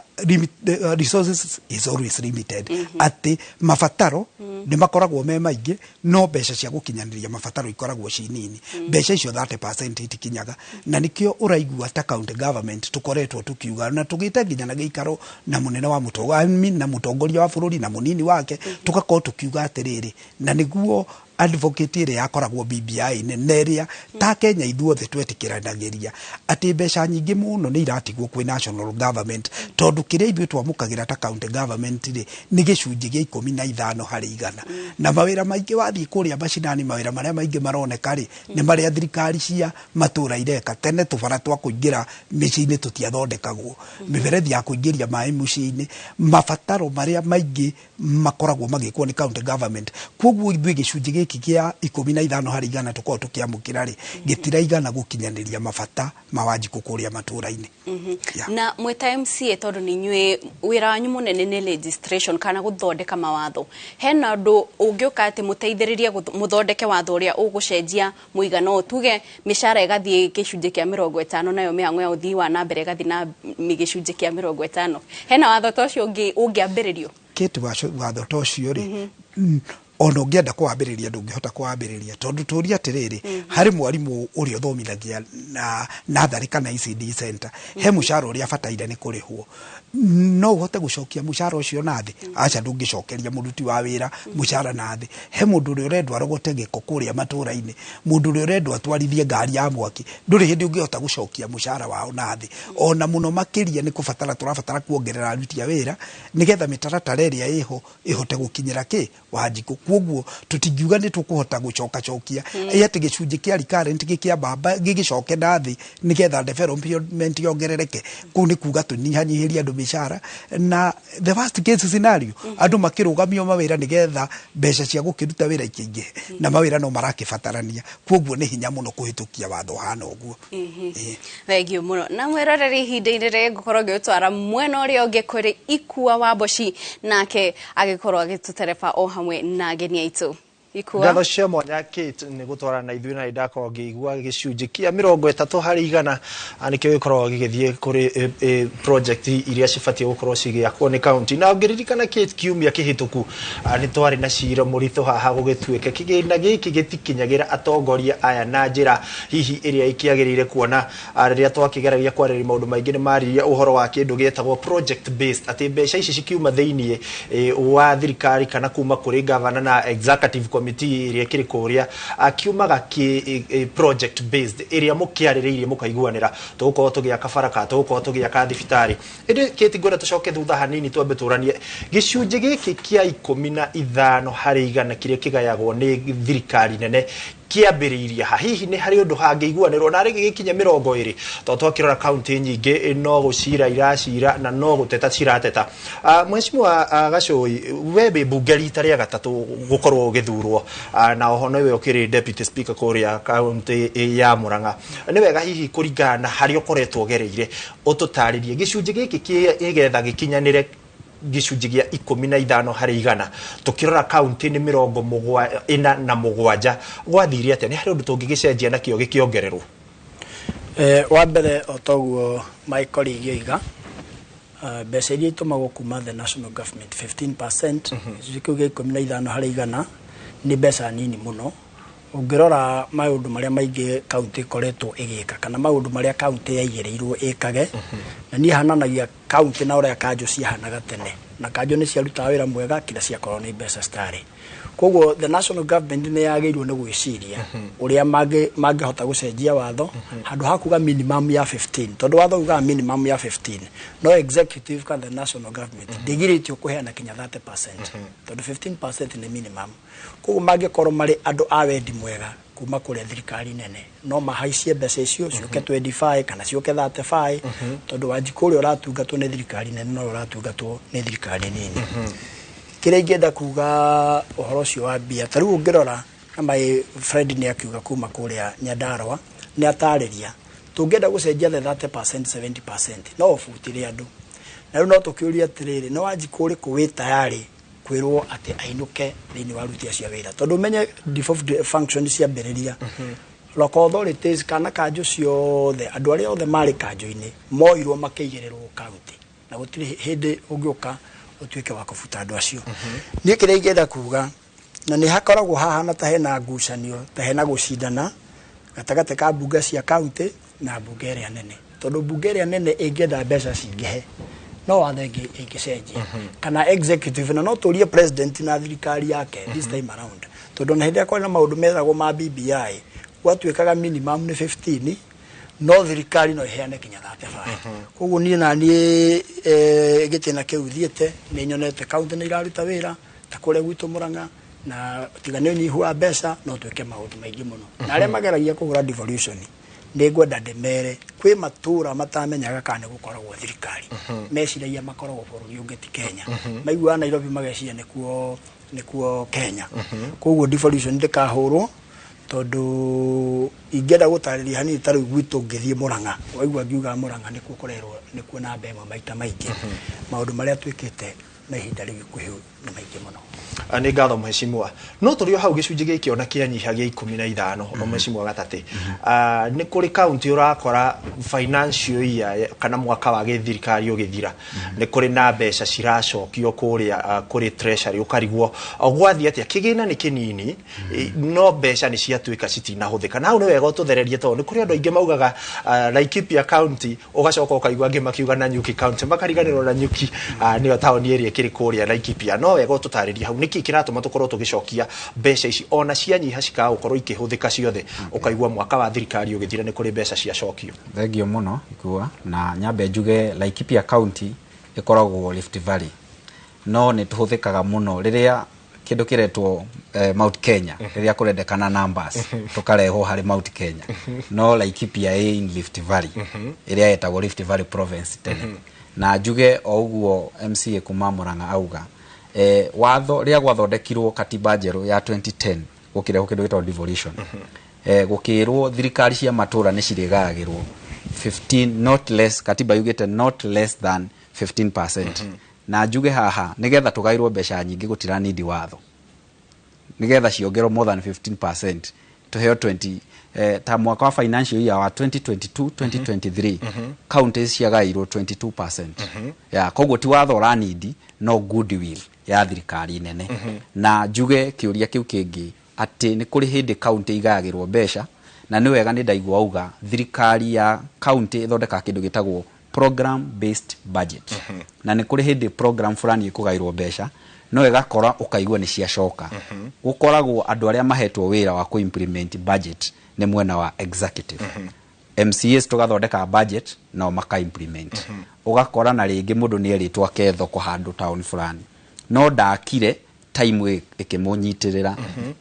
resources is always limited, ati mabataro ni makoragwo me maingi no mbeca cia gukinyaniria mabataro ikoragwo ci nini. Mbeca icio 30% itikinyaga, na nikio uraigua ta county government tukoretwo tukiuga na tugite nginya na giikaro na munene wa na mutongoria wa bururi na munini wake, tugakorwo tukiuga atiriri, na niguo advocate ĩrĩa yakoragwo BBI nene ĩrĩa ta Kenya ithuothe twetĩkĩranagĩria atĩ mbeca nyingĩ mũno nĩ iratigwo kwĩ national government, tondũ kĩrĩa ithuĩ twamũkagĩra ta county government rĩ nĩ gĩcunjĩ gĩa 15 harĩ igana. Na mawĩra maingĩ wathiĩ kũrĩa macinani, mawĩra marĩa maingĩ maroneka rĩ nĩ marĩa thirikari cia matũra ireka. Tene tũbara twa kũingĩra mĩciĩ-inĩ tũtiathondekagwo, mĩberethi ya kũingĩria maĩ mũciĩ-inĩ, mabataro marĩa maingĩ makoragwo magĩkwo nĩ county government. Koguo ithuĩ gĩcunjĩ gĩkĩ gĩa 15 harĩ igana tukorwo tukiamũkĩra rĩ gĩtiraigana gũkinyanĩria mabata ma Wanjikũ kũrĩa matũra-inĩ. Na mwĩta MCA tondũ nĩ inyuĩ wĩra wanyu mũnene nĩ legislation kana gũthondeka mawatho, hena ũndũ ũngĩũka atĩ mũteithĩrĩrie mũthondeke watho ũrĩa ũgũcenjia mũigana ũyũ, tuge mĩcara ĩgathiĩ gĩcunjĩ kĩa 50 nayo mĩhang'o ya ũthii wa na mbere ĩgathiĩ na gĩcunjĩ kĩa 50, hena watho ta ũcio ũngĩambĩrĩrio? Kate, watho ta ũcio rĩ ona ũngĩenda kũwambĩrĩria ndũngĩhota kũwambĩrĩria, tondũ tũria atĩrĩrĩ, harĩ mwarimũ ũrĩa ũthomithagia na natharĩ kana ECD center, he mũcara ũrĩa abataire nĩ kũrĩhwo, no ũhote gũcokia mũcara ũcio na thĩ? Aca, ndũngĩcokeria mũruti wa wĩra mũcara na thĩ. He mũndũ ũrĩa ũrendwo arogote gĩko kũrĩa matũra-inĩ, mũndũ ũrĩa ũrendwo atwarithie ngari ya mwaki, ndũrĩ hĩndĩ ũngĩhota gũcokia mũcara wao na thĩ. Ona mũno makĩria nĩ kũbatara tũrabatara kuongerera aruti a wĩra nĩgetha mĩtaratara ĩrĩa ĩho ĩhote gũkinyĩra kĩ Wanjikũ. Koguo tũtingiuga nĩ tũkũhota gũcokacokia atĩ gĩcunjĩ kĩa recurrent gĩkĩambamba gĩgĩcoke na thĩ nĩgetha development yongerereke. Kũu nĩ kuga tũnyihanyihĩrie andũ mĩcara, na the worst case scenario andũ makĩrũgamio mawĩra nĩgetha mbeca cia gũkĩruta wĩra ikĩingĩhe, na mawĩra no marakĩbatarania. Koguo nĩ hinya mũno kũhĩtũkia watho ũhana ũguo. Thengiũ mũno. Na mwĩroreri, ihinda-inĩ rĩrĩ ngũkorwo ngĩgũtwara mwena ũrĩa ũngĩ kũrĩ Ikua wa Mboci, nake agĩkorwo agĩtũtereba o hamwe na ageni aitũ. Ikua, ngatho cia mwanya Kate nĩ gũtwarana na ithuĩ, na ndakorwo ngĩigua gĩcunjĩ kĩa 30 harĩ igana nĩkĩo gĩkoragwo gĩgĩthiĩ kũrĩ project iria cibatiĩ gũkorwo cigĩakwo nĩ county. Na ũngĩririkana Kate, kiumia kĩhĩtũku nĩ twarĩ na cira mũritũ haha gũgĩtuĩka kĩgĩna gĩkĩ gĩtikinyagĩra atongoria aya na njĩra hihi ĩrĩa ĩkĩagĩrĩire, kuona rĩrĩa twakĩgeragia kwarĩrĩria maũndũ maingĩ nĩ maririe ũhoro wa kĩndũ gĩtagwo project based, atĩ mbeca ici cikiuma thĩiniĩ wa thirikari kana kuma kũrĩ governor na executive committee ĩrĩa ĩkĩrĩ kũrĩa akiumaga kĩ project based ĩrĩa mũkĩarĩrĩirie mũkaiguanĩra tũgũkorwo tũgĩaka baraka, tũgũkorwo tũgĩaka thibitarĩ. Ĩndĩ Kate, ngwenda tũcoke thutha hanini twambe tũranie gĩcunjĩ gĩkĩ kĩa 15 harĩ igana kĩrĩa kĩgayagwo nĩ thirikari nene kĩambĩrĩirie ha? Hihi nĩ harĩ ũndũ hangĩiguanĩrwo na rĩngĩ gĩkinye 20, tondũ twakĩrora kaunti nyingĩ no gũcira iracira na no gũteta cirateta. Mheshimiwa Gacũi, we wĩ mbunge rita rĩa gatatũ gũkorwo ũgĩthurwo, na oho nĩwe ũkĩrĩ deputy speaker kũrĩa kaunti ya Murang'a, nĩ wega hihi kũringana na harĩa ũkoretwo ũgereire ũtũtarĩrie gĩcunjĩ gĩkĩ kĩgetha gĩkinyanĩre gĩcunjĩ gĩa 15 harĩ igana, tukirora kaunti nĩ 47 gwathire atĩa? Nĩ harĩ ũndũ tũngĩgĩcenjia nakĩo gĩkĩongererwo? Wa mbere, o toguo my colleague oiga, mbeca iria itũmagwo kuma the national government 15%, gĩcunjĩ kĩu gĩa 15 harĩ igana nĩ mbeca nini mũno ũngĩrora maũndũ marĩa maingĩ kaunti ĩkoretwo ĩgĩka kana maũndũ marĩa kaunti yaigĩrĩirwo ĩkage. Na niĩ hananagia kaunti na ũrĩa kanjũ ciahanaga tene, na kanjũ nĩ ciarutaga wĩra mwega kira ciakorwo nĩ mbeca citarĩ. Koguo the national government nĩ yagĩrĩirwo nĩ gwĩciria ũrĩa mangĩhota gũcenjia watho handũ ha kuga minimum ya 15, tondũ watho ugaga minimum ya 15, no executive kana the national government ndĩgirĩtio kũheana kinya 30%, tondũ 15% nĩ minimum. Koguo mangĩkorwo marĩ andũ a wendi mwega kuma kũrĩa thirikari nene, no mahaicie mbeca icio ciũke 25 kana ciũke 35, tondũ Wanjikũ ũrĩa ũratungatwo nĩ thirikari nene no ũratungatwo nĩ thirikari nini. Kĩrĩa ingĩenda kuga ũhoro ũcio wa mbia, ta rĩu ũngĩrora na my friend nĩ akiuga kuma kũrĩa Nyandarua, nĩ atarĩria tũngĩenda gũcenjia the 30% 70% no ũbutire andũ. Na rĩu no tũkĩũrie atĩrĩrĩ, nĩ Wanjikũ ũrĩkũ wĩ tayarĩ kwĩrwo atĩ ainũke thĩinĩ wa aruti acio a wĩra? Tondũ ũmenye devolved function ciambĩrĩria, local authorities kana kanjũ ciothe, andũ arĩa othe marĩ kanjũ-inĩ moirwo makĩigĩrĩrwo county, na gũtirĩ hĩndĩ ũngĩũka ũtuĩke wa kũbuta andũ acio. Niĩ kĩrĩa ingĩenda kuga, na nĩ hakoragwo hahana ta hena ngucanio, ta hena gũcindana gatagatĩ ka mbunge cia county na mbunge ĩrĩa nene, tondũ mbunge ĩrĩa nene ĩngĩenda mbeca cingĩhe no watho ĩngĩcenjia kana executive, na no tũrie president na thirikari yake this time around, tondũ na hĩndĩ ĩrĩa kwarĩ na maũndũ meragwo ma BBI, gwatuĩkaga minimum nĩ 15, no thirikari no ĩheane kinya 35. Koguo niĩ na niĩ gĩtĩna kĩu thiĩte nĩ nyonete county nĩ iraruta wĩra ta kũrĩa gwitũ Mũrang'a, na tiga nĩ ũnyihu wa mbeca no twĩke maũndũ maingĩ mũno. Na arĩa mageragia kũhũra devolution, nĩ ngwenda ndĩmere kwĩ matũra matamenyaga kana nĩ gũkoragwo thirikari, meciragia makoragwo bũrũri ũngĩ ti Kenya. Maiguaga Nairobi mageciria nĩkuo Kenya. Koguo devolution ndĩkahũrwo, tondũ ingĩenda gũtarĩria hanini, ta rĩu gwitũ ngĩthiĩ Mũrang'a, waigua ngiuga Mũrang'a nĩkuo kũrerwo nĩkuo namba ĩmwe maita maingĩ, maũndũ marĩa twĩkĩte na ihinda rĩu ikuhĩ nĩ maingĩ mũno. Nĩ ngatho mheshimiwa, no tũrĩ o hau gĩcunjĩ gĩkĩ ona kĩanyiha gĩa 15, mheshimiwa Gatatĩ, nĩ kũrĩ kaunti ũrakora financial year kana mwaka wa gĩthirikari ũgĩthira nĩ kũrĩ na mbeca ciracokio kũrĩa kũrĩ treasury, ũkarigwo gwathiĩ atĩa, kĩgĩna nĩ kĩnini no mbeca nĩ ciatuĩka citinahũthĩka. Na hau nĩ wega ũtũthererie, tondũ nĩ kũrĩ andũ aingĩ maugaga Laikipia County, ũgacoka ũkaigua angĩ makiuga Nanyuki County, makariganĩrwo Nanyuki nĩyo taũni ĩrĩa ĩkĩrĩ kũrĩa Laikipia. No wega ũtũtarĩrie hau nĩkĩ kĩratũma tũkorwo tũgĩcokia mbeca ici ona cianyiha cikaga gũkorwo ikĩhũthĩka ciothe, ũkaigua mwaka wa thirikari ũgĩthira nĩ kũrĩ mbeca ciacokio. Thengio mũno Ikua, na nyambe njuge Laikipia County ĩkoragwo Rift Valley, no nĩ tũhũthĩkaga mũno rĩrĩa kĩndũ kĩretwo Mount Kenya, rĩrĩa kũrendekana numbers tũkarehwo harĩ Mount Kenya, no Laikipia ĩ in Rift Valley ĩrĩa ĩtagwo Rift Valley Province tene. Na njuge o ũguo MCA kuma Murang'a auga, watho rĩrĩa gwathondekirwo katiba njerũ ya 2010, gũkĩrehwo kĩndũ gĩtagwo devolution, gũkĩrwo thirikari cia matũra nĩ cirĩgayagĩrwo 15 not less, katiba yugĩte not less than 15%. Na njuge haha, nĩgetha tũgaĩrwo mbeca nyingĩ gũtiranindi watho nĩgetha ciongerwo more than 15% tũheo 20, ta mwaka wa financial year wa 2022 2023 counties ciagairwo 22%. Ya koguo ti watho ũranindi, no goodwill ya thirikari nene. Na njuge kĩũria kĩu kĩngĩ atĩ nĩ kũrĩ hĩndĩ county igayagĩrwo mbeca, na nĩ wega nĩ ndaigua auga thirikari ya county ĩthondekaga kĩndũ gĩtagwo program based budget, na nĩ kũrĩ hĩndĩ program fulani ĩkũgaĩrwo mbeca no ĩgakora ũkaigua nĩ ciacoka. Gũkoragwo andũ arĩa mahetwo wĩra wa kũ-implement budget nĩ mwena wa executive. MCAs tũgathondeka budget nao maka implement. Ũgakora na rĩngĩ mũndũ nĩ erĩtwo ake thoko handũ town fulani no ndakire, time ĩkĩmũnyitĩrĩra,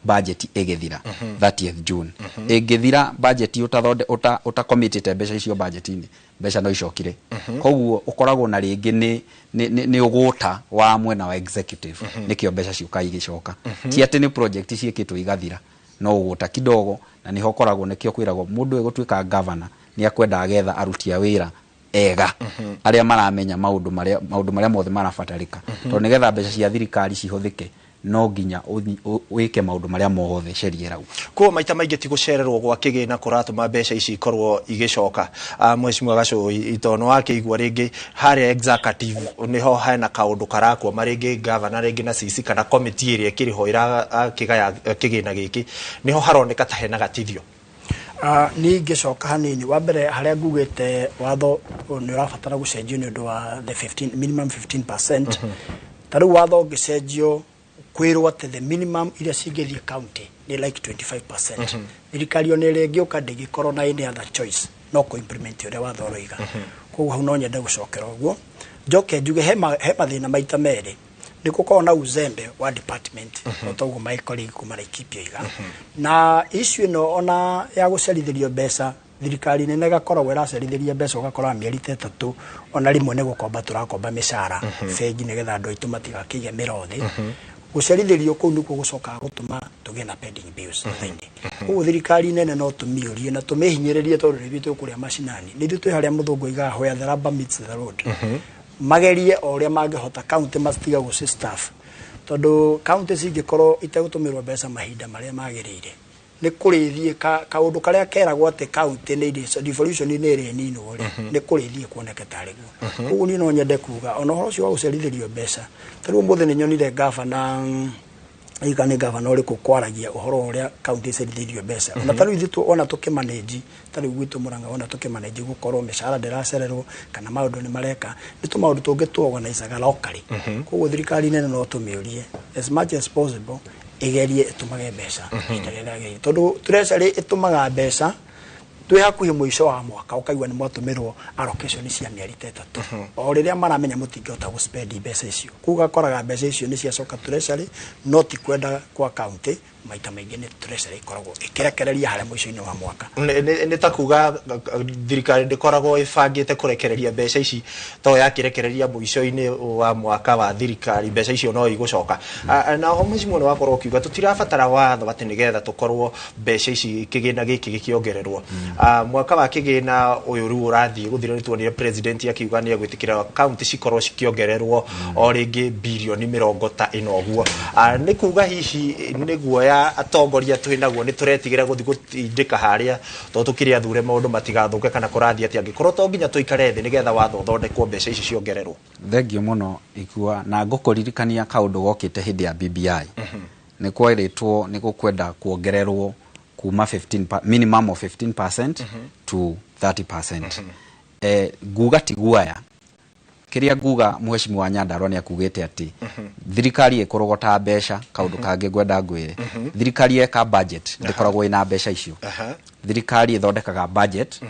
budget ĩgĩthira 30th June. Ĩngĩthira budget ũtathonde ũtakomitĩte mbeca icio budget-inĩ, mbeca no icokire. Koguo ũkoragwo na rĩngĩ nĩ ũgũta wa mwena wa executive, nĩkĩo mbeca ciũka igĩcoka. Ti atĩ nĩ project ciĩkĩtwo igathira, no ũgũta kidogo, na nĩho ũkoragwo nĩkĩo kwĩragwo mũndũ ĩgũtuĩka governor nĩ akwenda agetha aruti a wĩra ega arĩa maramenya maũndũ marĩa mothe marabatarĩka, tondũ nĩgetha mbeca cia thirikari cihũthĩke no nginya wĩke maũndũ marĩa mothe sheria ĩrauga. Koguo maita maingĩ ti gũcererwo gwa kĩgĩna kũratũma mbeca ici ikorwo igĩcoka. Mheshimiwa Gacũi, tondũ nĩ wakĩigua rĩngĩ harĩa executive nĩho hena kaũndũ karakwama, rĩngĩ governor rĩngĩ na CC kana committee ĩrĩa ĩkĩrĩ ho ĩrakĩgaya kĩgĩna gĩkĩ, nĩho haroneka ta hena gatithio. Niĩ ingĩcoka hanini wa mbere harĩa ngugĩte watho nĩ ũrabatara gũcenjio nĩ ũndũ wa the 15, minimum 15%. Ta rĩu watho ũngĩcenjio kwĩrwo atĩ the minimum iria cingĩthiĩ county nĩ like 25%, thirikari ona ĩrĩa ĩngĩũka ndĩngĩkorwo na any other choice no kũ implement ũrĩa watho ũroiga. Koguo hau no nyende gũcokera ũguo, njoke njuge he mathĩna maita merĩ. Nĩ gũkoragwo na uzembe wa department, o ta ũguo my colleague kuma Laikipia oiga, na issue ĩno ona ya gũcerithĩrio mbeca. Thirikari nene ĩgakoragwo ĩracerithĩria mbeca, ũgakora mĩeri ta 3 ona rĩmwe nĩ gũkomba tũrakomba mĩcara bengi nĩgetha andũ aitũ matigakĩige mĩro thĩ. Gũcerithĩrio kũu nĩkuo gũcokaga gũtũma tũgĩe na pending bills thutha-inĩ. Koguo thirikari nene no tũmĩũrie na tũmĩhinyĩrĩrie, tondũ nĩ ithuĩ tũkũrĩa macinani, nĩ ithuĩ twĩ harĩa mũthũngũ aigaga where the rubber meets the road. Magerie o ũrĩa mangĩhota county matiga gũci staff, tondũ county cingĩkorwo itegũtũmĩrwo mbeca mahinda marĩa magĩrĩire, nĩ kũrĩthiĩ kaũndũ karĩa keragwo atĩ county nĩ devolution nĩ ĩrĩninwo rĩ, nĩ kũrĩthiĩ kuoneke tarĩ guo. Koguo niĩ no nyende kuga ona ũhoro ũcio wa gũcerithĩrio mbeca, ta rĩu ũmũthĩ nĩ nyonire gavana, ika nĩ gavana ũrĩkũ, kwaragia ũhoro ũrĩa county icerithĩirio mbeca. Ona ta rĩu ithuĩ ona tũkĩmanage, ta rĩu gwitũ Murang'a, ona tũkĩmanage gũkorwo mĩcara ndĩracererwo kana maũndũ nĩ mareka, nĩ tũmaũndũ tũngĩ tuorganizaga locally. Koguo thirikari nene no tũmĩũrie as much as possible ĩgerie ĩtũmage mbeca ihinda rĩrĩa rĩagĩrĩire, tondũ treasury ĩtũmaga mbeca twĩ hakuhĩ mũico wa mwaka, ũkaigua nĩ mwatũmĩrwo allocation cia mĩeri ta 3, o rĩrĩa maramenya mũtingĩhota gũspend mbeca icio. Koguo ũgakoraga mbeca icio nĩ ciacoka treasury, no ti kwenda kwa county. Maita maingĩ nĩ treasury ĩkoragwo ĩkĩrekereria harĩa mũico-inĩ wa mwaka. Nĩ ta kuga thirikari ndĩkoragwo ĩbangĩte kũrekereria mbeca ici, to yakĩrekereria mũico-inĩ wa mwaka wa thirikari mbeca icio no igũcoka. Na ho mheshimiwa nĩ wakorwo ũkiuga tũtirabatara watho atĩ nĩgetha tũkorwo mbeca ici kĩgĩna gĩkĩ gĩkĩongererwo. Mwaka wa kĩgĩna ũyũ rĩu ũrathiĩ gũthira, nĩ tuonire president akiuga nĩ egwĩtĩkĩra kaunti cikorwo cikĩongererwo o rĩngĩ birioni 40 ũguo. Nĩ kuga hihi nĩ guoya atongoria twĩ naguo, nĩ tũretigĩra gũthiĩ gũtindĩka harĩa tondũ tũkĩrĩ athure maũndũ matigathũke, kana kũrathiĩ atĩa angĩkorwo to nginya tũikare thĩ nĩgetha watho ũthondekwo mbeca ici ciongererwo? Thengiũ mũno Ikua, na ngũkũririkania kaũndũ gokĩte hĩndĩ ya BBI. Nĩ kwerĩtwo nĩ gũkwenda kuongererwo kuma 15 minimum of 15% to 30%. Nguga ti guaya, kĩrĩa nguga mheshimiwa wa Nyandarua nĩ akugĩte atĩ thirikari ĩkũrogota mbeca. Kaũndũ kangĩ ngwenda ngwĩre, thirikari eka budget ndĩkoragwo ĩna mbeca icio. Thirikari ĩthondekaga budget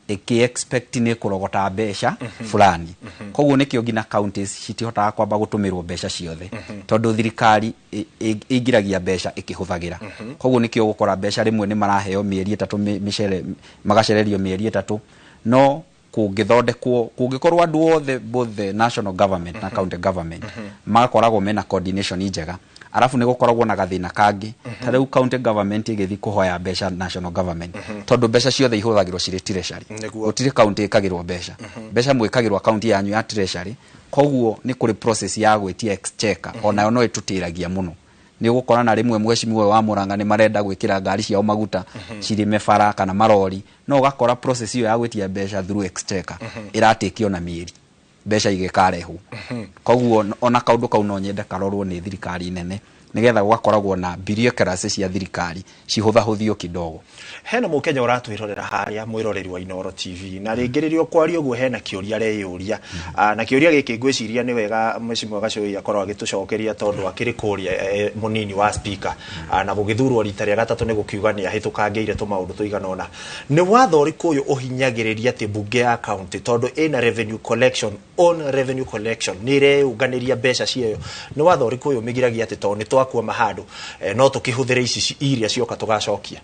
ĩkĩ expect nĩ ĩkũrogota mbeca fulani. Koguo nĩkĩo nginya counties citihotaga kwamba gũtũmĩrwo mbeca ciothe, tondũ thirikari ĩingĩragia mbeca ĩkĩhũthagĩra. Koguo nĩkĩo ũgũkora mbeca rĩmwe nĩ maraheo mĩeri 3, mĩcere magacererio mĩeri 3. No kũngĩthondekwo, kũngĩkorwo andũ othe, both the national government na county government, magakoragwo mena coordination njega. Arabu nĩ gũkoragwo na gathĩna kangĩ, ta rĩu county government ĩgĩthiĩ kũhoya mbeca national government, tondũ mbeca ciothe ihũthagĩrwo cirĩ treasury, gũtirĩ county ĩkagĩrwo mbeca. Mbeca mwĩkagĩrwo account yanyu ya treasury. Koguo nĩ kũrĩ process ya gwĩtia exchequer, onayo no ĩtũtĩragia mũno. Nĩ ũgũkora na rĩmwe mheshimiwa wa Murang'a nĩ marenda gwĩkĩra ngari ciao maguta cirĩme bara kana marori, no ũgakora process ĩyo ya gwĩtia mbeca through exchequer ĩratĩkio na mĩeri mbeca igĩkarehwo. Koguo ona kaũndũ kau no nyende karorwo nĩ thirikari nene, nĩgetha gũgakoragwo na bureaucracy cia thirikari cihũthahũthio kidogo. Hena mũkenya ũratwĩrorera harĩa, mwĩroreri wa Inooro TV, na rĩngĩ rĩrĩa ũkwaria ũguo hena kĩũria areyũria. Na kĩũria gĩkĩ ngwĩciria nĩ wega mheshimiwa Gacũi akorwo agĩtũcokeria, tondũ akĩrĩ kũrĩa mũnini wa speaker. Na gũgĩthurwo rita rĩa gatatũ nĩ gũkiuga nĩ ahĩtũkangĩire tũmaũndũ tũigana ũna. Nĩ watho ũrĩkũ ũyũ ũhinyagĩrĩria atĩ mbunge ya county, tondũ ĩna revenue collection, own revenue collection, nĩ ĩreyũnganĩria mbeca ciayo, nĩ watho ũrĩkũ ũyũ ũmĩgiragia atĩ tondũ nĩ twakwama handũ no tũkĩhũthĩre ici iria cioka tũgacokia?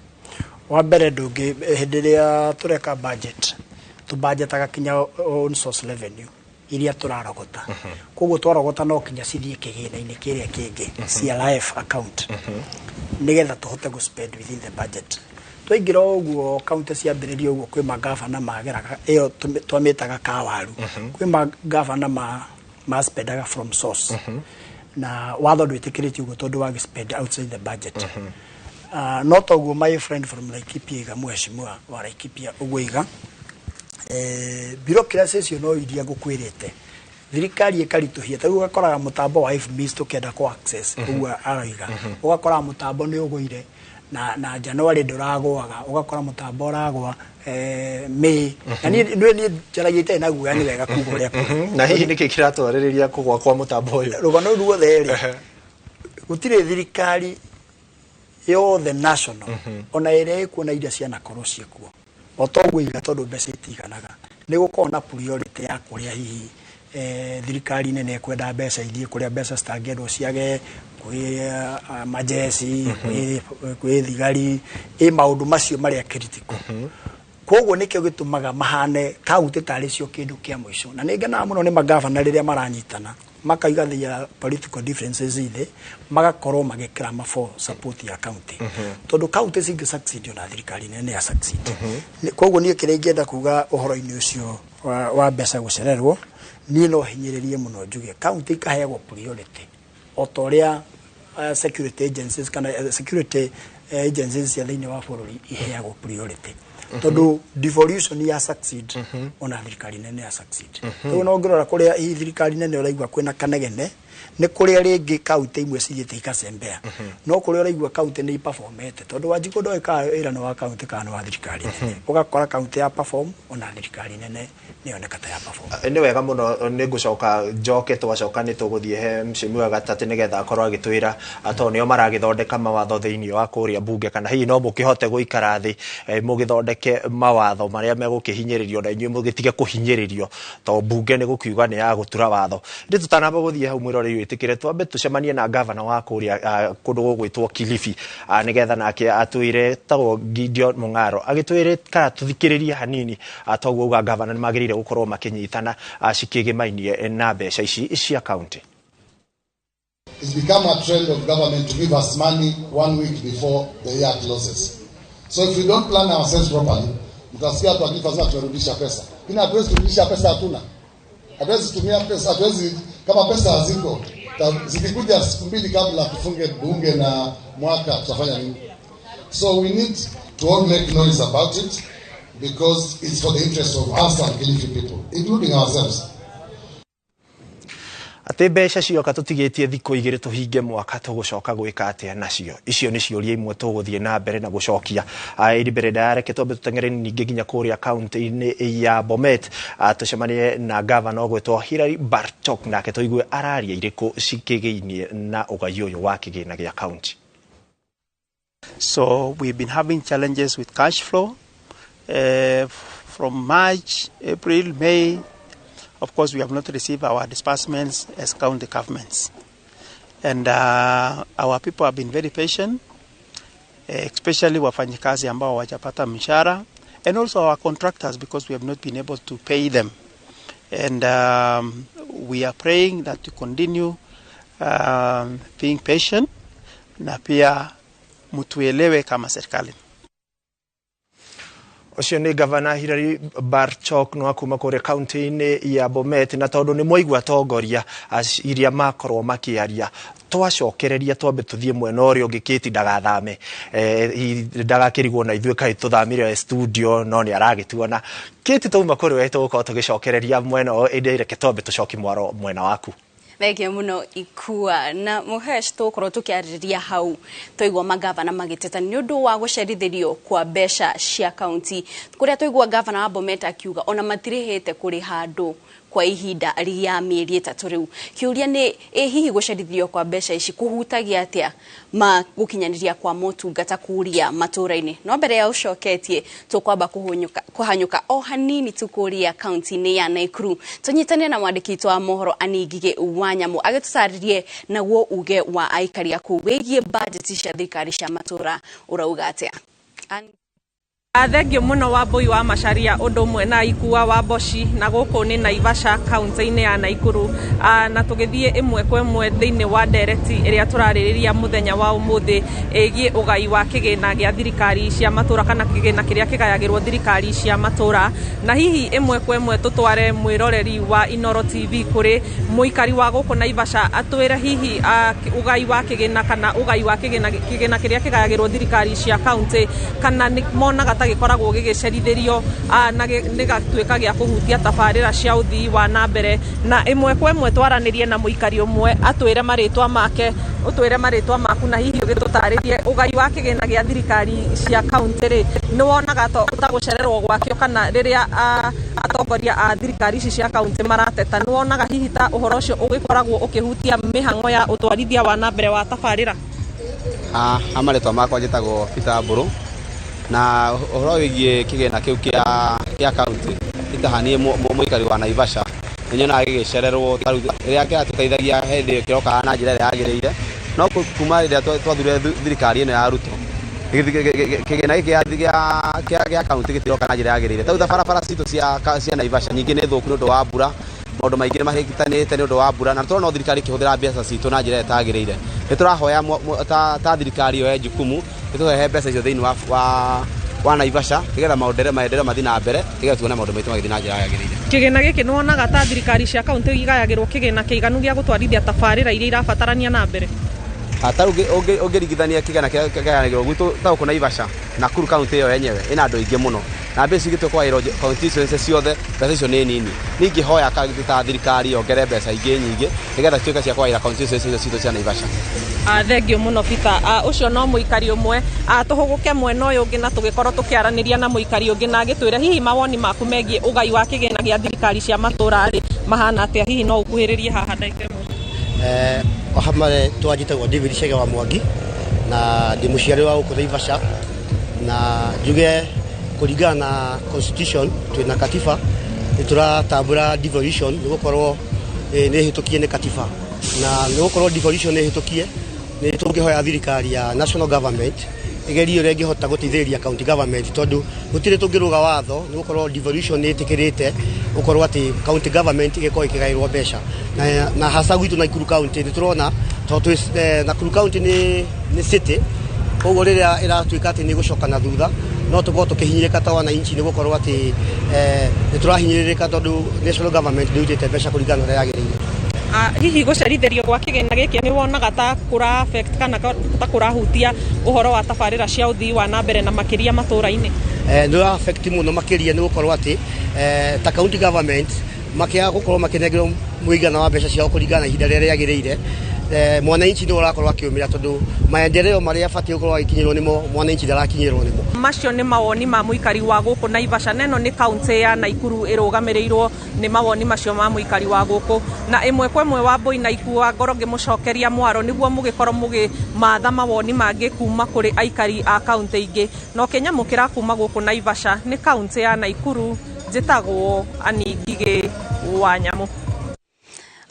Wa mbere, ndũngĩ hĩndĩ ĩrĩa tũreka budget, tũbudgetaga kinya own source revenue iria tũrarogota. Koguo twarogota no kinya cithiĩ kĩgĩna-inĩ kĩrĩa kĩngĩ, CRF account, nĩgetha tũhote gũ spend within the budget. Twaingĩra o ũguo kaunti ciambĩrĩria ũguo, kwĩ magavana mageraga ĩyo twamĩtaga kawaru, kwĩ magavana ma spendaga from source, na watho ndwĩtĩkĩrĩtie ũguo tondũ wagĩ spend outside the budget. No toguo my friend from Laikipia iga, mheshimiwa wa Laikipia ũguo iga, bureaucracy icio no iria ngũkwĩrĩte thirikari ĩkaritũhia. Ta rĩu ũgakoraga mũtambo wa IFMIS tũkĩenda kũ access, ũguo aroiga, ũgakoraga mũtambo nĩ ũgũire na January ndũragũaga, ũgakora mũtambo ũragũa May. Na niĩ njaragia itarĩ na guoya, nĩ wega kuga ũrĩa kũrĩ. Na hihi nĩkĩ kĩratwarĩrĩria kũgwa kwa mũtambo ũyũ? Rũgano rũu ruothe rĩ, gũtirĩ thirikari yothe national ona ĩrĩa ĩkuo na iria cianakorwo ciĩkuo o toguo iga, tondũ mbeca itiganaga, nĩ gũkorwo na priority ya kũrĩa hihi thirikari nene ĩkwenda mbeca ithiĩ, kũrĩa mbeca citangĩendwo ciage, kwĩ majeci, kwĩ thigari, ĩ maũndũ macio marĩa critical. Koguo nĩkĩo gĩtũmaga mahane kaunti tarĩ cio kĩndũ kĩa mũico. Na nĩ ngenaga mũno nĩ magavana rĩrĩa maranyitana makaiga their political differences thĩ, magakorwo magĩkĩrama for support ya county, tondũ county cingĩ succeed ona thirikari nene ya succeed. Koguo niĩ kĩrĩa ingĩenda kuga ũhoro-inĩ ũcio wa mbeca gũcererwo, niĩ no hinyĩrĩrie mũno njuge county ikaheagwo priority o ta ũrĩa security agencies kana security agencies cia thĩinĩ wa bũrũri iheagwo priority, tondũ devolution ya succeed ona thirikari nene ya succeed. Rĩu no ngĩrora kũrĩa hihi thirikari nene ũraigua kwĩna kanegene nĩ kũrĩa rĩngĩ kaunti imwe cithiĩte ikacembea, no kũrĩa ũraigua kaunti nĩ iperformete, tondũ Wanjikũ ndoĩ kana wĩra nĩ wa kaunti kana nĩ wa thirikari nene, ũgakora kaunti ya perform ona thirikari nene nĩyoneka ta ya perform. Nĩ wega mũno. Nĩ ngũcoka njoke, twacoka nĩ tũgũthiĩ he mheshimiwa Gatatĩ nĩgetha akorwo agĩtwĩra, tondũ nĩo maragĩthondeka mawatho thĩinĩ wa kũrĩa bunge, kana hihi no mũkĩhote gũikara thĩ mũgĩthondeke mawatho marĩa megũkĩhinyĩrĩrio na inyuĩ mũgĩtige kũhinyĩrĩrio, tondũ bunge nĩ gũkiuga nĩ ya gũtura watho. Ndĩ tũtanamba gũthiĩ hau, mwĩroreri, wĩtĩkĩre twambe tũcemanie na gavana wa kũrĩa kũndũ gũgwĩtwo Kilifi, nĩgetha nake atwĩre, tagwo Gideon Mung'aro, agĩtwĩre kana tũthikĩrĩrie hanini, toguo uga gavana nĩ magĩrĩire gũkorwo makĩnyitana cikĩgĩmainie na mbeca ici cia kaunti. It's become a trend of government to give us money one week before the year closes. So if we don't plan ourselves properly, mtasikia watu wakifa sasa tumerudisha pesa. Lakini hatuwezi kurudisha pesa, hatuna. Hatuwezi tumia pesa, hatuwezi kama pesa haziko. Zikikuja siku 2 kabla tufunge bunge na mwaka, tutafanya nini? So we need to all make noise about it because it's for the interest of us and Kilifi people, including ourselves. Atĩ mbeca cioka tũtigĩtie thikũ 2 tũhinge mwaka, tũgũcoka gwĩka atĩa nacio? Icio nĩ ciũria imwe tũgũthiĩ na mbere na gũcokia. Ĩri mbere ndaya, twambe tũteng'ere ningĩ nginya kũrĩa kaunti-inĩ ya Bomet, tũcemanie na gavana ũgwĩtwo Hilary Barchok, nake tũigue araria irĩkũ cikĩgĩinie na ũgai ũyũ wa kĩgĩna gĩa kaunti. So we've been having challenges with cash flow from March, April, May. Of course, we have not received our disbursements as county governments. And our people have been very patient, especially wafanyikazi ambao hawajapata mshahara, and also our contractors, because we have not been able to pay them. And we are praying that to continue being patient na pia mtuelewe kama serikali. Ũcio nĩ gavana Hilary Barchok no kuma kũrĩa kaunti-inĩ ya Bomet. Na tondũ nĩ mwaigua atongoria iria makorwo makĩaria, twacokereria twambe tũthiĩ mwena ũrĩa ũngĩ. Kĩti ndagathame, ndagakĩrigwo na ithuĩ kaĩ tũthamire studio, no nĩ aragĩtuona. Kĩti, twauma kũrĩ we tũgũkorwo tũgĩcokereria mwena ũyũ, ĩndĩ reke twambe tũcoki mwaro mwena waku. Thengio muno, Ikua na Muhesh. Tũgũkorwo tũkĩarĩrĩria hau twaigua magavana magĩteta nĩ ũndũ wa gũcerithĩrio kwa mbeca cia kaunti, kũrĩa twaigua gavana wa Bomet akiuga ona matirĩhĩte kũrĩha andũ kwa ihinda rĩa mĩeri 3 rĩu. Kĩũria nĩ ĩ hihi gũcerithio kwa mbeca ici kũhutagia atĩa ma gũkinyanĩria kwa motungata kũrĩa matũra-inĩ? No mbere ya ũcoketie, tũkwamba kũhanyũka o hanini tu kũrĩa kaunti-inĩ ya Nakuru, tũnyitane na mwandĩki witũ wa mohoro Aningige wa Nyamũ agĩtũtarĩrie naguo uge wa aikari a kũu wĩgiĩ bajeti cia thirikari cia matũra ũrauga atĩa. Thengio mũno, Wambui wa Macharia ũndũ ũmwe na Ikua wa Mboci, na gũkũ nĩ Naivasha, kaunti-inĩ ya Nakuru. Na tũgĩthiĩ ĩmwe kwa ĩmwe thĩinĩ wa ndereti ĩrĩa tũrarĩrĩria mũthenya wa ũmũthĩ ĩgiĩ ũgai wa kĩgĩna gĩa thirikari cia matũra, kana kĩgĩna kĩrĩa kĩgayagĩrwo thirikari cia matũra, na hihi ĩmwe kwa ĩmwe tũtware mwĩroreri wa Inoro TV kũrĩ mũikari wa gũkũ Naivasha atwĩre hihi ũgai wa kĩgĩna kana ũgai wa kĩgĩna kĩrĩa kĩgayagĩrwo thirikari cia kaunti, kana monaga ta gĩkoragwo gĩgĩcerithĩrio na gĩgatuĩka gĩa kũhutia tabarĩra cia ũthii wa na mbere. Na ĩmwe kwa ĩmwe twaranĩrie na mũikari ũmwe atwĩre marĩtwa make. Ũtwĩre marĩtwa maku na hihi ũgĩtũtarĩrie ũgai wa kĩgĩna gĩa thirikari cia kaunti rĩ, nĩ wonaga ta gũcererwo gwakĩo, kana rĩrĩa atongoria a thirikari ici cia kaunti marateta, nĩ wonaga hihi ta ũhoro ũcio ũgĩkoragwo ũkĩhutia mĩhang'o ya ũtwarithia wa na mbere wa tabarĩra? Ha marĩtwa makwa njĩtagwo Peter Mbũrũ, na ũhoro wĩgiĩ kĩgĩna kĩu kĩa kaunti, itahaniĩ mũikari wa Naivasha, nĩ nyonaga gĩgĩcererwo. Ta rĩu rĩrĩa kĩratũteithagia hĩndĩ ĩyo, kĩrokaga na njĩra ĩrĩa yagĩrĩire, no kuma rĩrĩa twathurire thirikari ĩno ya Ruto Kĩgĩna gĩkĩ gĩa kaunti gĩtiroka na njĩra yagĩrĩire. Ta rĩu ta barabara citũ cia Naivasha nyingĩ nĩ thũku nĩ ũndũ wa mbura, maũndũ maingĩ nĩ mahĩtanĩte nĩ ũndũ wa mbura, na tũrona thirikari ĩkĩhũthĩra mbeca citũ na njĩra ĩtagĩrĩire. Nĩ tũrahoya ta thirikari yoe jukumu ĩtũhehe mbeca icio thĩinĩ wa Naivasha nĩgetha maendeleo mathiĩ na mbere, nĩgetha tuone maũndũ maitũ magĩthiĩ na njĩra yagĩrĩire. Kĩgĩna gĩkĩ nĩ wonaga ta thirikari cia kaunti igayagĩrwo kĩgĩna kĩiganu gĩa gũtwarithia tabarĩra iria irabatarania na mbere? Ta rĩu ũngĩringithania kĩgĩna kĩrĩa kĩgayanagĩrwo gwitũ ta gũkũ Naivasha, Nakuru kaunti ĩyo yenyewe ĩna andũ aingĩ mũno, na mbeca igĩtua kũgaĩrwo kaunti icio ciothe, mbeca icio nĩ nini. Niĩ ingĩhoya ta thirikari yongere mbeca ingĩ nyingĩ nĩgetha cituĩke cia kũgaĩra kaunti icio citũ cia Naivasha. Thengio mũno Peter. Ũcio no mũikari ũmwe. Tũhũgũke mwena ũyũ ũngĩ na tũgĩkorwo tũkĩaranĩria na mũikari ũngĩ na agĩtwĩre hihi mawoni maku megiĩ ũgai wa kĩgĩna gĩa thirikari cia matũra rĩ mahana atĩa, hihi no ũkuhĩrĩrie haha ndagĩka ĩmwe? Ohamare twanjĩtagwo David Chege wa Mwangi na ndĩ mũciari wa gũkũ Naivasha, na njuge kũringana na constitution twĩna katiba nĩ tũratambũra devolution nĩ gũkorwo nĩ ĩhĩtũkie nĩ katiba, na nĩ gũkorwo devolution nĩ ĩhĩtũkie nĩ tũngĩhoya thirikari ya national government ĩgerie ũrĩa ĩngĩhota gũteithĩrĩria county government, tondũ gũtirĩ tũngĩrũga watho nĩ gũkorwo devolution nĩ ĩtĩkĩrĩte gũkorwo atĩ county government ĩgĩkorwo ĩkĩgaĩrwo mbeca, na hasa gwitũ Nakuru county nĩ tũrona tondũ Nakuru county nĩ city, koguo rĩrĩa ĩratuĩka atĩ nĩ ĩgũcoka na thutha no tũkorwo tũkĩhinyĩrĩka ta wananchi nĩ gũkorwo atĩ nĩ tũrahinyĩrĩrĩka tondũ national government ndĩrutĩte mbeca kũringana na ũrĩa yagĩrĩire. Hihi gũcerithĩrio gwa kĩgĩna gĩkĩ nĩ wonaga ta kũra affect kana ta kũrahutia ũhoro wa tabarĩra cia ũthii wa na mbere na makĩria matũra-inĩ? Nĩ ũra affect mũno makĩria nĩ gũkorwo atĩ ta county government makĩaga gũkorwo makĩnengerwo mũigana wa mbeca ciao kũringana na ihinda rĩrĩa rĩagĩrĩire, mwananchi nĩ ũrakorwo akĩũmĩra tondũ maendeleo marĩa abatiĩ gũkorwo agĩkinyĩrwo nĩmo mwananchi ndarakinyĩrwo nĩmo. Macio nĩ mawoni ma mũikari wa gũkũ Naivasha, na ĩno nĩ kaunti ya Nakuru ĩrũgamĩrĩirwo nĩ mawoni macio ma mũikari wa gũkũ. Na ĩmwe kwa ĩmwe Wambui na Ikua ngoro ngĩmũcokeria mwaro nĩguo mũgĩkorwo mũgĩmatha mawoni mangĩ kuma kũrĩ aikari a kaunti ingĩ. Na ũkĩnyamũkĩra kuma gũkũ Naivasha nĩ kaunti ya Nakuru, njĩtagwo Annie Ngigĩ wa Nyamũ.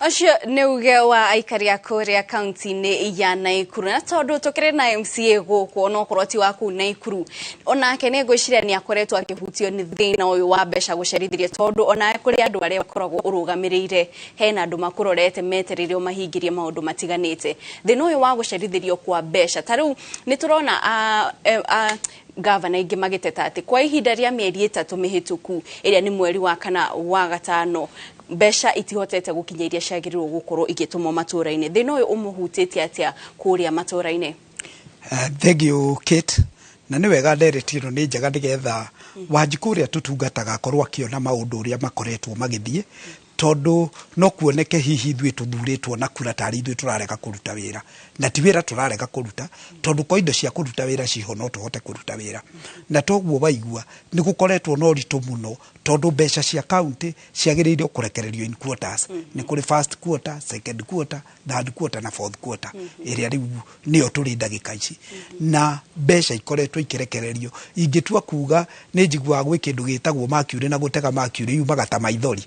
Ũcio nĩ uge wa aikari a kũrĩa kaunti-inĩ ya Nakuru, na tondũ tũkĩrĩ na MCA gũkũ onokorwo ti wa kũu Nakuru, onake nĩ ngwĩciria nĩ akoretwo akĩhutio nĩ thĩna ũyũ wa mbeca gũcerithĩrio, tondũ onawe kũrĩ andũ arĩa makoragwo ũrũgamĩrĩire hena andũ makũrorete metereire ũmahingĩrie maũndũ matiganĩte. Thĩna ũyũ wa gũcerithĩrio kwa mbeca, ta rĩu nĩ tũrona gavana ingĩ magĩteta atĩ kwa ihinda rĩa mĩeri 3 mĩhĩtũku ĩrĩa nĩ mweri wa 4 wa 5 mbeca itihotete gũkinya iria ciagĩrĩirwo gũkorwo igĩtũmwo matũra-inĩ. Thĩna ũyũ ũmũhutĩtie atĩa kũrĩa matũra-inĩ? Thank you Kate, na nĩ wega ndereti ĩno nĩ njega nĩgetha Wanjikũ ũrĩa tũtungataga akorwo akĩona maũndũ ũrĩa makoretwo magĩthiĩ, tondũ no kuoneke hihi ithuĩ tũthurĩtwo na kura tarĩ ithuĩ tũrarega kũruta wĩra, na ti wĩra tũrarega kũruta, tondũ kwa indo cia kũruta wĩra ciho no tũhote kũruta wĩra. Na toguo waigua nĩ gũkoretwo na ũritũ mũno tondũ mbeca cia kaunti ciagĩrĩirwo kũrekererio in quarters. Nĩ kũrĩ first quarter, second quarter, third quarter na fourth quarter ĩrĩa rĩu nĩyo tũrĩ ndagĩka ici, na mbeca ikoretwo ikĩrekererio. Ingĩtua kuga nĩ njiguaga gwĩ kĩndũ gĩtagwo mercury, na gũtega mercury yumaga ta maithori,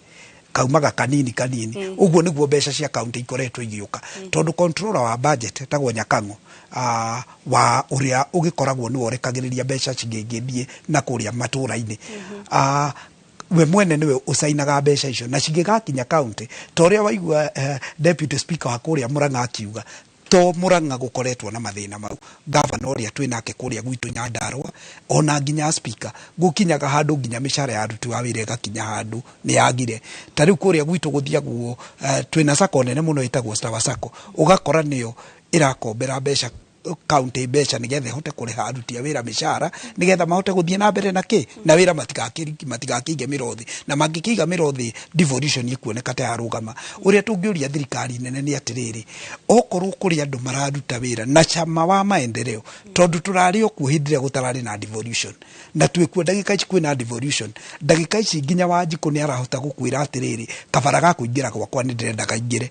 kaumaga kanini kanini. Ũguo nĩguo mbeca cia kaunti ikoretwo igĩũka, tondũ controller wa budget etagwo Nyakang'o, wa ũrĩa ũgĩkoragwo nĩwe ũrekagĩrĩria mbeca cingĩngĩthiĩ na kũrĩa matũra-inĩ, we mwene nĩwe ũcainaga mbeca icio na cingĩgakinya kaunti. Ta ũrĩa waigua deputy speaker wa kũrĩa Murang'a akiuga, to Murang'a gũkoretwo na mathĩna mau, gavana ũrĩa twĩ nake kũrĩa gwitũ Nyandarũa ona nginya speaker, gũkinyaga handũ nginya mĩcara ya aruti wa wĩra ĩgakinya handũ nĩ yagire. Ta rĩu kũrĩa gwitũ gũthiagwo, twĩna sacco nene mũno ĩtagwo Stawa Sacco, ũgakora nĩyo ĩrakombera mbeca kaunti mbeca nĩgetha ĩhote kũrĩha aruti a wĩra mĩcara nĩgetha mahote gũthiĩ na mbere na kĩ na wĩra, matigakĩige mĩrothi, na mangĩkĩiga mĩrothi devolution ĩkuoneka ta yarũgama. Ũrĩa tũngĩũria thirikari nene nĩ atĩrĩrĩ, okorwo kũrĩ andũ mararuta wĩra na chama wa maendeleo, tondũ tũrarĩ o kuo hĩndĩ ĩrĩa gũtararĩ na devolution, na twĩkuo ndagĩka ici kwĩna devolution, ndagĩka ici nginya Wanjikũ nĩ arahota gũkwĩra atĩrĩrĩ, kabara ga kũingĩra gwakwa nĩ ndĩrenda kaingĩre,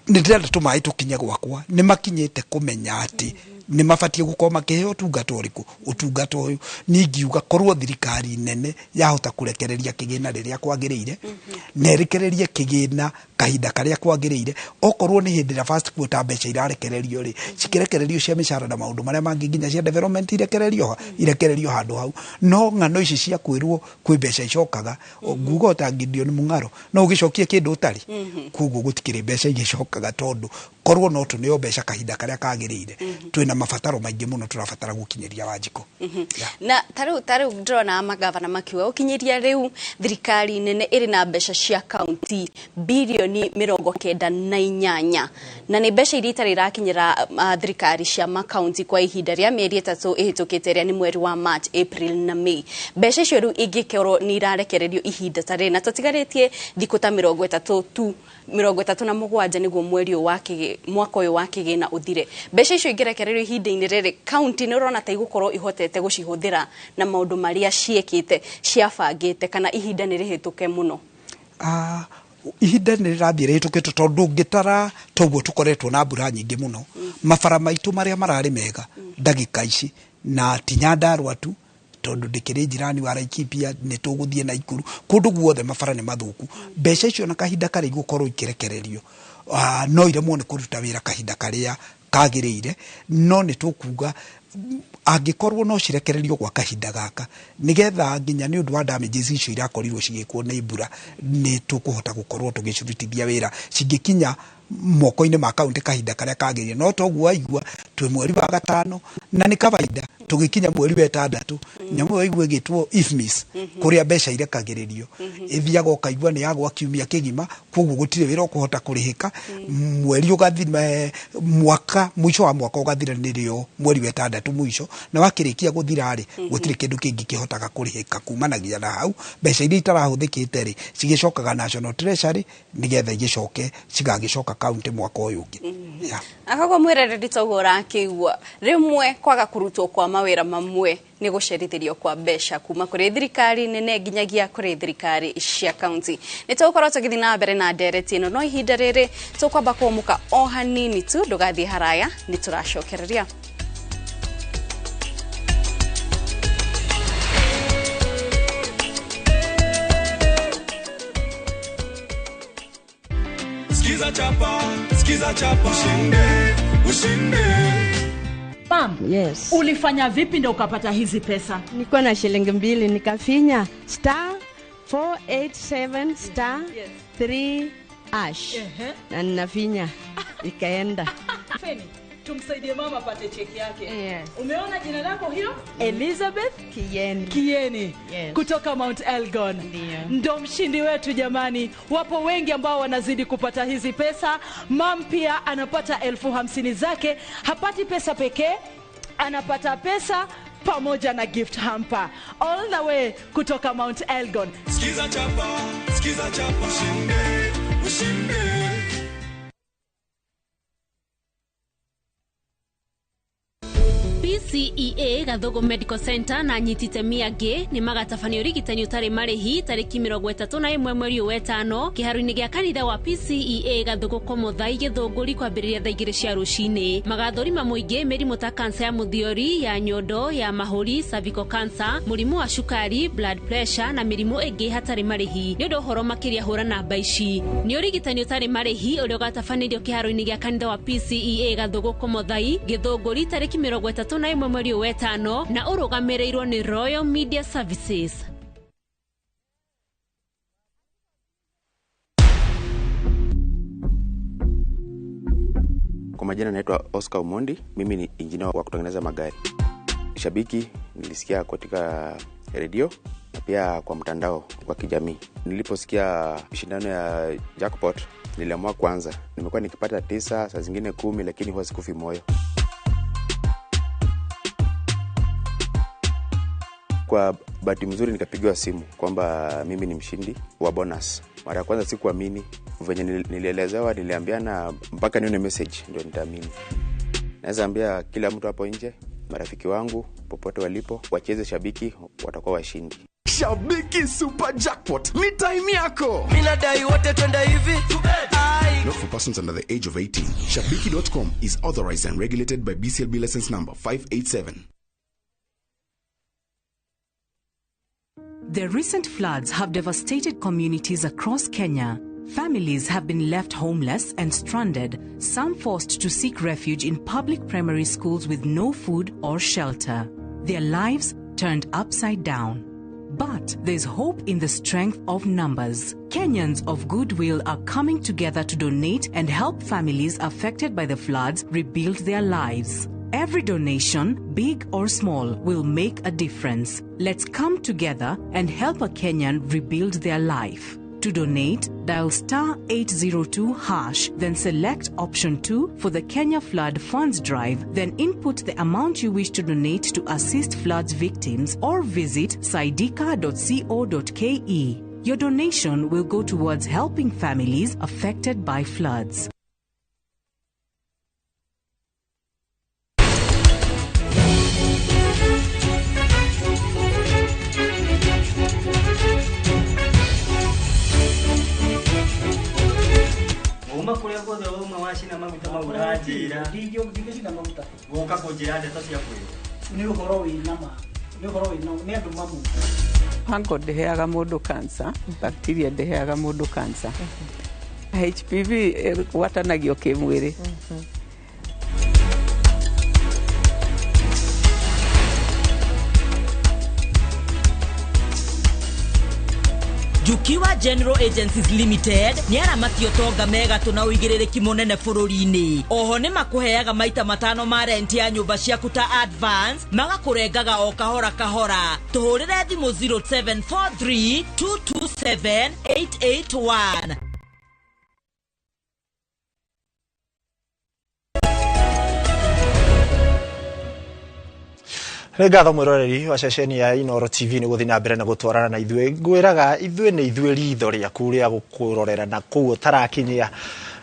nĩ ndĩrenda tũmaĩ tũkinye gwakwa. Nĩ makinyĩte kũmenya atĩ nĩ mabatiĩ gũkorwo makĩheo ũtungata ũrĩkũ, ũtungata ũyũ. Niĩ ingiuga korwo thirikari nene yahota kũrekereria kĩgĩna rĩrĩa kwagĩrĩire, na ĩrekererie kĩgĩna Kahinda karĩa kwagĩrĩire. Okorwo nĩ hĩndĩ ya first quarter mbeca irarekererio rĩ, cikirekererio cia mĩcara na maũndũ marĩa mangĩ nginya cia development irekererio handũ hau. No ng'ano ici cia kwĩrwo kwĩ mbeca icokaga, nguga ota Gideon Mung'aro no ũgĩcokie kĩndũ ũtarĩ. Koguo gũtikĩrĩ mbeca igĩcokaga, tondũ korwo no tũneo mbeca kahinda karĩa kagĩrĩire, twĩna mabataro maingĩ mũno tũrabatara gũkinyĩria Wanjikũ. Na tarĩu ndĩrona magavana makiuga gũkinyĩria rĩu thirikari nene ĩrĩ na mbeca cia kaunti bilioni 98, na nĩ mbeca iria itarĩ irakinyĩra thirikari cia makaunti kwa ihinda rĩa mĩeri 3 ĩhĩtũkĩte, ĩrĩa nĩ mweri wa March, April na May. Mbeca icio rĩu ingĩkorwo nĩ irarekererio ihinda ta rĩrĩ, na tũtigarĩtie thikũ ta 30 tu, 37 nĩguo mweri ũyũ wa mwaka ũyũ wa kĩgĩna ũthire. Mbeca icio ingĩrekererio ihinda-inĩ rĩrĩ, kaunti nĩ ũrona ta igũkorwo ihotete gũcihũthĩra na maũndũ marĩa ciĩkĩte ciabangĩte, kana ihinda nĩ rĩhĩtũke mũno? Ihinda nĩ rĩrathiĩ rĩhĩtũkĩte, tondũ ũngĩtara toguo tũkoretwo na mbura nyingĩ mũno, mabara maitũ marĩa mararĩ mega ndagĩka ici, na ti Nyandarua tu, tondũ ndĩkĩrĩ jirani wa Laikipia, nĩ tũgũthiĩ Naikuru, kũndũ guothe mabara nĩ mathũku. Mbeca icio na kahinda karĩa igũkorwo ikĩrekererio, no iremwo nĩ kũruta wĩra kahinda karĩa kagĩrĩire. No nĩ tũkuga angĩkorwo no cirekererio gwa kahinda gaka, nĩgetha nginya nĩ ũndũ wa damages icio irakorirwo cigĩkwo nĩ mbura, nĩ tũkũhota gũkorwo tũgĩcirutithia wĩra cingĩkinya moko-inĩ ma kaunti kahinda karĩa kagĩrĩire. No toguo waigua twĩ mweri wa 5, na nĩ kawaida tũgĩkinya mweri wa 6 nyamũ ĩyo waigua ĩgĩtwo IFMIS, kũrĩa mbeca irekagĩrĩrio, ĩthiaga ũkaigua nĩ yagwa kiumia kĩgima, koguo gũtirĩ wĩra ũkũhota kũrĩhĩka. Mweri ũgathira, mwaka mũico wa mwaka ũgathira nĩrĩo mweri wa 6 mũico, na wakĩrĩkia gũthira rĩ, gũtirĩ kĩndũ kĩngĩ kĩhotaga kũrĩhĩka kumanagia na hau. Mbeca iria itarahũthĩkĩte rĩ, cigĩcokaga National Treasury nĩgetha igĩcoke cigagĩcoka kaunti mwaka ũyũ ũngĩ. Akoguo mwĩrereri toguo ũrakĩigua, rĩmwe kwaga kũrutwo kwa mawĩra mamwe nĩ gũcerithĩrio kwa mbeca kuma kũrĩ thirikari nene nginyagia kũrĩ thirikari cia kaunti. Nĩ tũgũkorwo tũgĩthiĩ na mbere na ndereti ĩno, no ihinda rĩrĩ tũkwamba kũmũka o hanini tu, ndũgathiĩ haraya, nĩ tũracokereria. Skiza chapa, skiza chapa, ushinde, ushinde. Pam, Yes. Ulifanya vipi ndio ukapata hizi pesa? Nilikuwa na shilingi 2 nikafinya star 487 star 3 hash. Na ninafinya ikaenda. Feni, tumsaidie mama apate cheki yake. Yes. Umeona jina lako hilo? Elizabeth Kieni. Kieni. Yes. Kutoka Mount Elgon. Ndo mshindi wetu jamani. Wapo wengi ambao wanazidi kupata hizi pesa. Mam pia anapata 50,000 zake. Hapati pesa pekee, anapata pesa pamoja na gift hamper. All the way kutoka Mount Elgon. Skiza chapa, skiza chapa, ushinde, ushinde. PCEA Gathugu Medical Center na anyiti itemi angĩ nĩ magatabania ũrigitani ũtarĩ marĩhi tarĩki 31 mweri wa 5 kĩharo-inĩ gĩa kanitha wa PCEA Gathugu Komothai Gĩthũngũri kwambĩrĩria thaa 2 cia rũcinĩ. Magathũrima mũingĩ mĩrimũ ta kansa ya mũthiori, ya nyondo, ya mahũri, cervical cancer, mũrimũ wa cukari, blood pressure na mĩrimũ ĩngĩ hatarĩ marĩhi. Nĩ ũndũ ũhoro makĩria hũra namba ici. Nĩ ũrigitani ũtarĩ marĩhi ũrĩa ũgatabanĩrio kĩharo-inĩ gĩa kanitha wa PCEA Gathugu Komothai Gĩthũngũri tarĩki 31 mweri wa 5 na ũrũgamĩrĩirwo nĩ Royal Media Services. Kwa majina naitwa Oscar Omondi, mimi ni engineer wa kutengeneza magari. Shabiki nilisikia katika redio na pia kwa mtandao wa kijamii. Niliposikia shindano ya jackpot niliamua kuanza. Nimekuwa nikipata 9, saa zingine 10, lakini huwa sikufi moyo. Kwa bahati mzuri nikapigiwa simu kwamba mimi ni mshindi wa bonus. Mara ya kwanza sikuamini, venye nilielezewa niliambiana mpaka nione message ndio nitaamini. Naweza ambia kila mtu hapo nje, marafiki wangu popote walipo, wacheze Shabiki, watakuwa washindi. Shabiki Super Jackpot ni time yako. Mimi nadai wote twende hivi. Not for persons under the age of 18. Shabiki.com is authorized and regulated by BCLB license number 587. The recent floods have devastated communities across Kenya. Families have been left homeless and stranded, some forced to seek refuge in public primary schools with no food or shelter. Their lives turned upside down. But there's hope in the strength of numbers. Kenyans of goodwill are coming together to donate and help families affected by the floods rebuild their lives. Every donation, big or small, will make a difference. Let's come together and help a Kenyan rebuild their life. To donate, dial star 802 hash, then select option 2 for the Kenya Flood Funds Drive, then input the amount you wish to donate to assist floods victims or visit saidika.co.ke. Your donation will go towards helping families affected by floods. Uma kuria guothe wauma wacina maguta mau ũranjĩra ndingĩcina maguta gũka kũnjĩra ndeto cia kwĩrwo nĩ ũhoro wĩna ma nĩ ũhoro wĩna nĩ andũ mamu. Hango ndĩheaga mũndũ cancer, bacteria ndĩheaga mũndũ cancer. HPV ĩgwatanagio kĩmwĩrĩ. Jukiwa General Agencies Limited nĩ aramati ũtonga mega na ũigĩrĩrĩki mũnene bũrũri-inĩ. Oho nĩ makũheaga maita matano ma rent ya nyũmba ciaku ta advance, magakũrengaga o kahora kahora. Tũhũrĩre thimũ 0743 227 881. Nĩ ngatho mwĩroreri wa ceceni ya Inooro TV nĩ gũthiĩ na mbere na gũtwarana na ithuĩ. Ngwĩraga ithuĩ nĩ ithuĩ ritho rĩaku rĩa gũkũrorera na kũu ũtarakinyia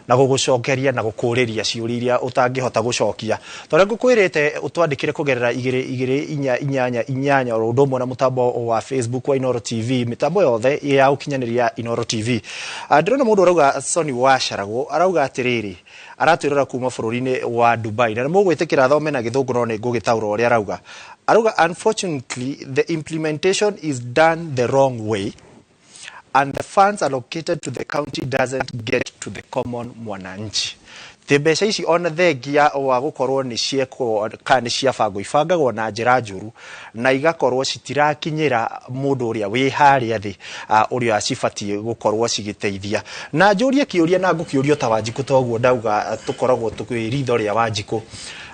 na gũgũcokeria na gũkũrĩria ciũria iria ũtangĩhota gũcokia. Tondũ ngũkwĩrĩte ũtwandĩkĩre kũgerera 2 2 4 8 8 oro ũndũ ũmwe na mũtambo wa Facebook wa Inooro TV, mĩtambo yothe ya ũkinyanĩria Inooro TV. Ndĩrona mũndũ arauga Sony Wacaragwo arauga atĩrĩrĩ, aratwĩrora kuma bũrũri-inĩ wa Dubai na nĩmũgwĩtĩkĩra thome na gĩthũngũ no nĩ ngũgĩtaũra ũrĩa arauga. Arauga unfortunately the implementation is done the wrong way and the funds allocated to the county doesn't get to the common mwananchi. Ti mbeca ici ona thengia wa gũkorwo nĩ ciekwo kana nĩ ciabangwo ibangagwo na njĩra njũru na igakorwo citirakinyĩra mũndũ ũrĩa wĩ harĩa thĩ ũrĩa cibatiĩ gũkorwo cigĩteithia. Na njũrie kĩũria na ngũkĩũrio ta Wanjikũ toguo ndauga tũkoragwo twĩ ritho rĩa Wanjikũ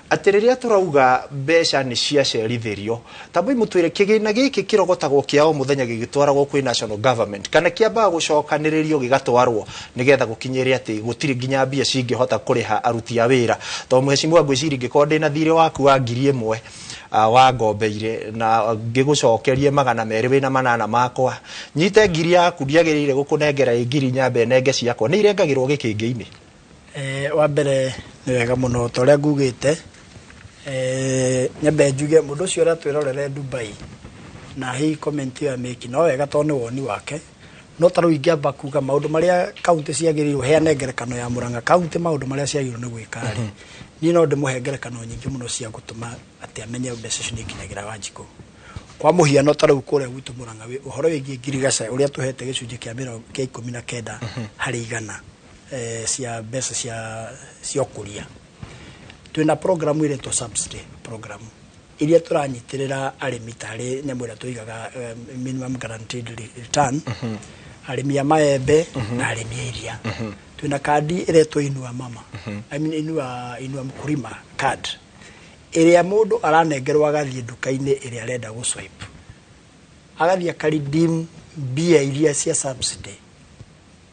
atĩ rĩrĩa tũrauga mbeca nĩ ciacerithĩrio tambui mũtwĩre kĩgĩna gĩkĩ kĩrogotagwo kĩa o mũthenya gĩgĩtwaragwo kwĩ national government kana kĩambaga gũcokanĩrĩrio gĩgatwarwo nĩgetha gũkinyĩre atĩ gũtirĩ nginya mbia cingĩhota kũrĩha aruti a wĩra. Tondũ mheshimiwa ngwĩciria ingĩkorwo ndĩna thirĩ waku wa 1000 wa ngombeire na ngĩgũcokerie 200 wĩna 8 makwa nyite 1000 yaku ndiagĩrĩire gũkũnengera ĩ 1000 nyambe nenge ciakwa nĩ irengagĩrwo gĩkĩngĩ-inĩ. Wa mbere nĩ wega mũno ta ũrĩa ngugĩte. Nyambe njuge mũndũ ũcio ũratwĩrorere Dubai na hihi comment ĩyo amĩki no wega tondũ nĩ woni wake, no ta rĩu ingĩamba kuga maũndũ marĩa kaunti ciagĩrĩirwo, heane ngerekano ya Murang'a kaunti maũndũ marĩa ciagĩrĩirwo nĩ gwĩka rĩ, niĩ no ndĩmũhe ngerekano nyingĩ mũno cia gũtũma atĩ amenye mbeca icio nĩ ikinyagĩra Wanjikũ. Kwa mũhiano ta rĩu kũrĩa gwitũ Murang'a ũhoro wĩgiĩ ngirigaca ũrĩa tũhete gĩcunjĩ kĩa 19 harĩ igana cia mbeca cia ũkũria. Twĩna programu ĩretwo subsidy program iria tũranyitĩrĩra arĩmi tarĩ nyamũ ĩrĩa tũigaga minimum guaranteed return, arĩmi a maembe na arĩmi a iria. Twĩna kandi ĩretwo Inua Mama, I mean Inua Mkulima card ĩrĩa mũndũ aranengerwo agathiĩ nduka-inĩ ĩrĩa arenda gũ swipe agathiĩ akaredeem mbia iria cia subsidy,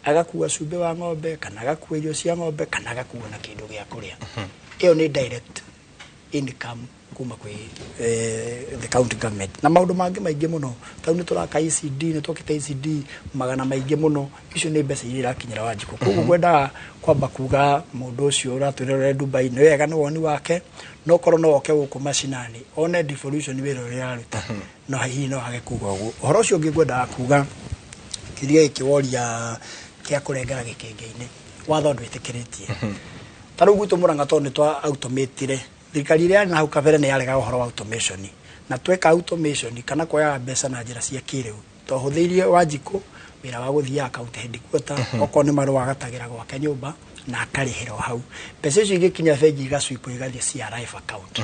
agakua cumbĩ wa ng'ombe kana agakua irio cia ng'ombe kana agakua na kĩndũ gĩa kũrĩa. Ĩyo nĩ direct income kuma kwĩ the county government. Na maũndũ mangĩ maingĩ mũno ta rĩu nĩ tũraka ECD, nĩ twakĩte ECD magana maingĩ mũno, icio nĩ mbeca iria irakinyĩra Wanjikũ. Koguo ngwendaga kwamba kuga mũndũ ũcio ũratwĩrorere Dubai nĩ wega nĩ woni wake, no korwo no oke gũkũ macinani one devolution wĩra ũrĩa araruta no hihi no age kuga ũguo. Ũhoro ũcio ũngĩ ngwendaga kuga kĩrĩa gĩkĩ woria kĩa kũrengera gĩkĩngĩ-inĩ watho ndwĩtĩkĩrĩtie. Ta rĩu gwitũ Murang'a tondũ nĩ twa automatire thirikari ĩrĩa yarĩ na hau kabere nĩ yaregaga ũhoro wa automation na tweka automation kana kuoyaga mbeca na njĩra cia kĩrĩu twahũthĩirie Wanjikũ Wĩra wa gũthiaga county headquarter, okorwo nĩ marũa agatagĩra gwake nyũmba na akarĩhĩra o hau. Mbeca icio igĩkinya bengi igacwipwo igathiĩ CRF account,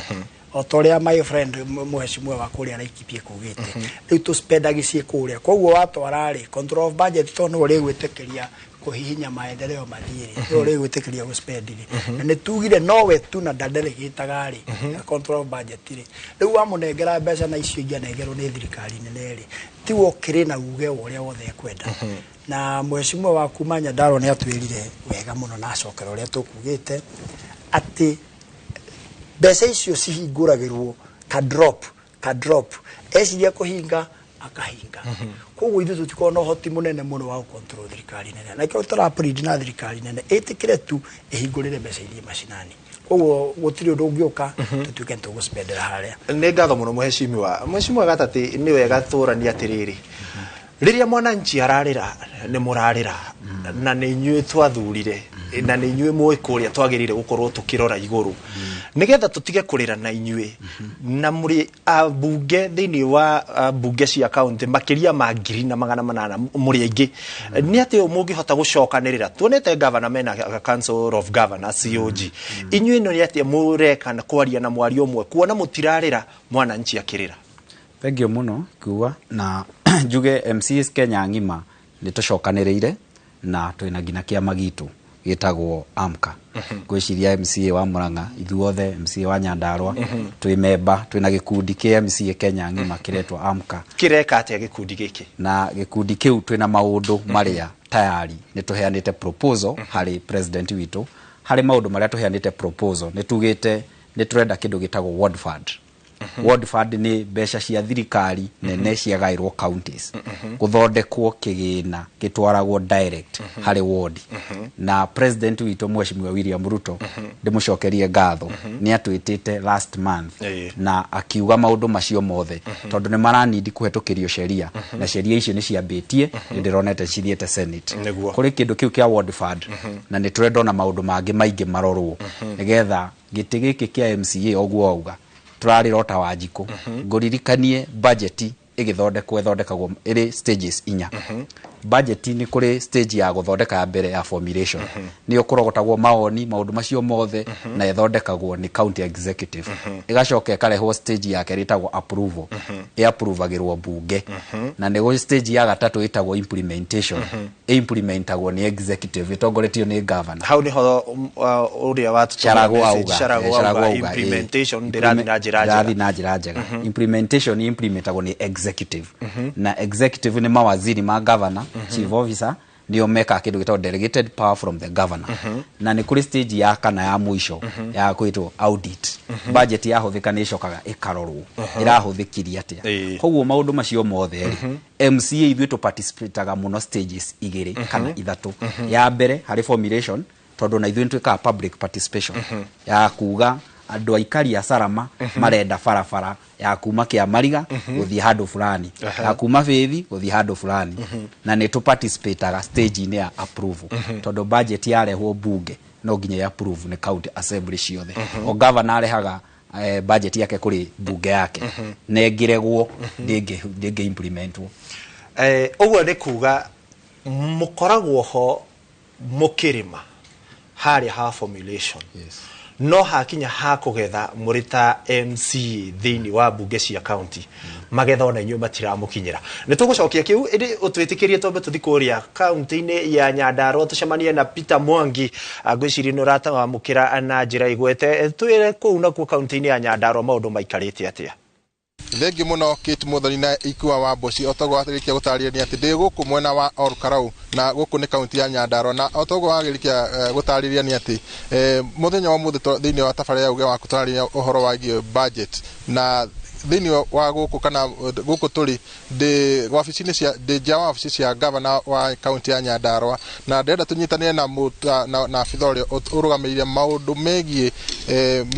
o ta ũrĩa my friend mheshimiwa wa kũrĩa Laikipia kugĩte. Rĩu tũspendagi ciĩ kũrĩa, koguo watwara rĩ, control of budget, tondũ nĩwe ũrĩgwĩtĩkĩria kũhihinya maendeleo mathiĩ rĩ, nĩwe ũrĩgwĩtĩkĩria gũspend rĩ, na nĩ tugire nowe tu na ndadelegĩtaga rĩ control of budget rĩ. Rĩu wamũnengera mbeca na icio ingĩ anengerwo nĩ thirikari nene rĩ, tiwe ũkĩrĩ na uge wa ũrĩa wothe ekwenda. Na mheshimiwa wa kuma Nyandarua nĩ atwĩrire wega mũno na acokera ũrĩa tũkugĩte atĩ mbeca icio cihingũragĩrwo ka drop ka drop, eciria kũhinga akahinga. Koguo ithuĩ tũtikoragwo na ũhoti mũnene mũno wa gũcontrol thirikari nene, na ikĩo tũra plead na thirikari nene ĩtĩkĩre tu ĩhingũrĩre mbeca ithiĩ macinani. Koguo gũtirĩ ũndũ ũngĩũka tũtuĩke nĩ tũgũspendera harĩa. Nĩ ngatho mũno mheshimiwa. Mheshimiwa Gatati, nĩ wega tũranie atĩrĩrĩ, rĩrĩa mwananchi ararĩra nĩ mũrarĩra, na nĩ inyuĩ twathurire, na nĩ inyuĩ mũĩ kũrĩa twagĩrĩire gũkorwo tũkĩrora igũrũ nĩgetha tũtige kũrĩra na inyuĩ, na mũrĩ ambunge thĩinĩ wa mbunge cia kaunti makĩria ma 1800, mũrĩ aingĩ. Nĩ atĩ mũngĩhota gũcokanĩrĩra? Tuonete governor mena Council of Governors, COG. Inyuĩ nĩ atĩa mũreka na kwaria na mwario ũmwe kuona mũtirarĩra mwananchi akĩrĩra? Thank you mũno kuga na njuge MCAs Kenya ng'ima nĩ tũcokanĩrĩire na twĩna nginya kĩama gitũ gĩtagwo AMCA. Ngwĩciria MCA wa Murang'a, ithuothe MCA wa Nyandarua twĩ memba, twĩna gĩkundi kĩa MCA Kenya ng'ima kĩretwo AMCA. Kĩreka atĩa gĩkundi gĩkĩ? Na gĩkundi kĩu twĩna maũndũ marĩa tayari nĩ tũheanĩte proposal harĩ president witũ. Harĩ maũndũ marĩa tũheanĩte proposal, nĩ tugĩte nĩ tũrenda kĩndũ gĩtagwo ward fund. Ward fund nĩ mbeca cia thirikari nene ciagaĩrwo counties gũthondekwo kĩgĩna gĩtwaragwo direct harĩ ward. Na president witũ Mheshimiwa William Ruto, ndĩmũcokerie ngatho, nĩ atwĩtĩte last month na akiuga maũndũ macio mothe, tondũ nĩ maranindi kũhetũkĩrio sheria, na sheria icio nĩ ciambĩtie, nĩ ndĩronete cithiĩte Senate. Kũrĩ kĩndũ kĩu kĩa ward fund, na nĩ tũrenda ona maũndũ mangĩ maingĩ marorwo nĩgetha gĩtĩ gĩkĩ kĩa MCA ũguo auga tũrarĩra ota Wanjikũ. Ngũririkanie budget ĩgĩthondekwo ĩthondekagwo ĩrĩ stages inya. Budget nĩ kũrĩ stage ya gũthondeka ya mbere ya formulation, nĩyo kũrogotagwo maoni maũndũ macio mothe, na ĩthondekagwo nĩ county executive. Ĩgacoka ĩkarehwo stage ya kerĩ ĩtagwo approval, ĩapprovagĩrwo bunge. Na nĩguo stage ya gatatũ ĩtagwo implementation, ĩimplementagwo nĩ executive ĩtongoretio nĩ governor. Hau niho ũrĩa watũtũmĩra Charagu message, auga, Charagu Charagu auga, auga, implementation ndĩrathiĩ na njĩra njega. Ndĩrathiĩ na njĩra njega. Implementation implementagwo nĩ executive, na executive nĩ mawaziri ma governor, chief officer, nĩo mekaga kĩndũ gĩtagwo delegated power from the governor. Na nĩ kũrĩ stage ya kana ya mũico ya kwĩtwo audit. Budget yahũthĩka nĩ ĩcokaga ĩkarorwo ĩrahũthĩkirie atĩa. Koguo maũndũ macio mothe rĩ, MCA ithuĩ tũparticipataga mũno stages igĩrĩ kana ithatũ. Ya mbere harĩ formulation, tondũ na ithuĩ nĩtwĩkaga public participation ya kuga andũ aikari a Salama marenda barabara ya kuma Kĩamariga gũthiĩ handũ fulani, ya kuma Bĩthi gũthiĩ handũ fulani, na nĩ tũparticipataga stage-inĩ ya approval, tondũ budget yarehwo bunge no nginya ya approve nĩ county assembly ciothe. O governor arehaga budget yake kũrĩ bunge yake, na ĩngĩregwo ndĩngĩ implementwo. Ũguo nĩ kuga mũkoragwo ho mũkĩrĩma harĩa ha formulation, no hakinya ha kũgetha mũrĩ ta MCA thĩinĩ wa mbunge cia county, magetha ona inyuĩ matiramũkinyĩra. Nĩ tũgũcokia kĩu, ĩndĩ ũtwĩtĩkĩrie twambe tũthi kũrĩa kaunti-inĩ ya Nyandarua tũcemanie na Peter Mwangi. Ngwĩciria nĩ ũratwamũkĩra na njĩra igwete. Twĩre kũu nakuo kaunti-inĩ ya Nyandarua maũndũ maikarĩte atĩa? Thengi muno Kate Muthoni na Ikua wa Mboci. Otoguo watĩrĩkia gũtarĩria nĩ atĩ ndĩ gũkũ mwena wa Olkarau, na gũkũ nĩ kaunti ya Nyandarua, na otoguo wagĩrĩkia gũtarĩria nĩ atĩ mũthenya wa ũmũthĩ thĩinĩ wa tabarĩra ya uge wa gũtarĩria ũhoro wĩgiĩ budget, na thĩinĩ wa gũkũ kana gũkũ tũrĩ ndĩ wabici-inĩ cia ndĩ nja wa wabici cia gavana wa kaunti ya Nyandarua, na ndĩrenda tũnyitanĩre na abitha ũrĩa ũrũgamĩrĩire maũndũ megiĩ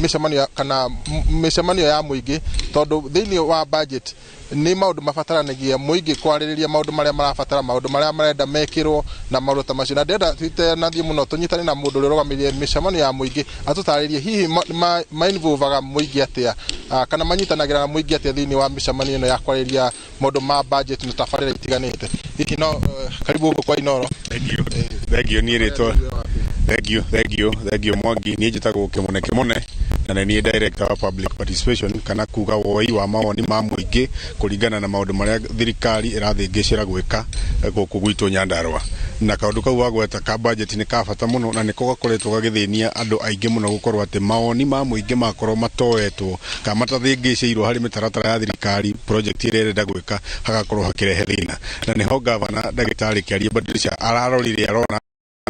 mĩcemanio kana mĩcemanio ya mũingĩ, tondũ thĩinĩ wa budget nĩ maũndũ mabataranagia mũingĩ kwarĩrĩria maũndũ marĩa marabatara, maũndũ marĩa marenda mekĩrwo na maũndũ ta macio. Na ndĩrenda tũtanathiĩ mũno tũnyitane na mũndũ ũrĩa ũrũgamĩrĩire mĩcemanio ya mũingĩ atũtarĩrie hihi mainvolvaga mũingĩ atĩa, kana manyitanagĩra na Mũingĩ atĩa thĩinĩ wa mĩcemanio ĩno ya kwarĩria maũndũ ma budget na tabarĩra itiganĩte. Hihi no karibu gũkũ kwa Inoro. Thank you. Niĩ rĩtwa, thank you, thank you, thank you Mwangi. Niĩ njĩtagwo Kĩmone Kĩmone na nĩ niĩ director wa public participation, kana kuga woi wa mawoni ma mũingĩ kũringana na maũndũ marĩa thirikari ĩrathĩngĩcĩra gwĩka gũkũ gwitũ Nyandarũa. Na kaũndũ kau wagweta ka budget nĩ ka bata mũno, na nĩko gakoretwo gagĩthĩnia andũ aingĩ mũno, gũkorwo atĩ mawoni ma mũingĩ makorwo matoetwo kana matathĩngĩcĩirwo harĩ mĩtaratara ya thirikari, project ĩrĩa ĩrenda gwĩka, hagakorwo hakĩrehe thĩna. Na nĩho gavana ndagĩtarĩ Kĩarie Badilisha ararorire, arona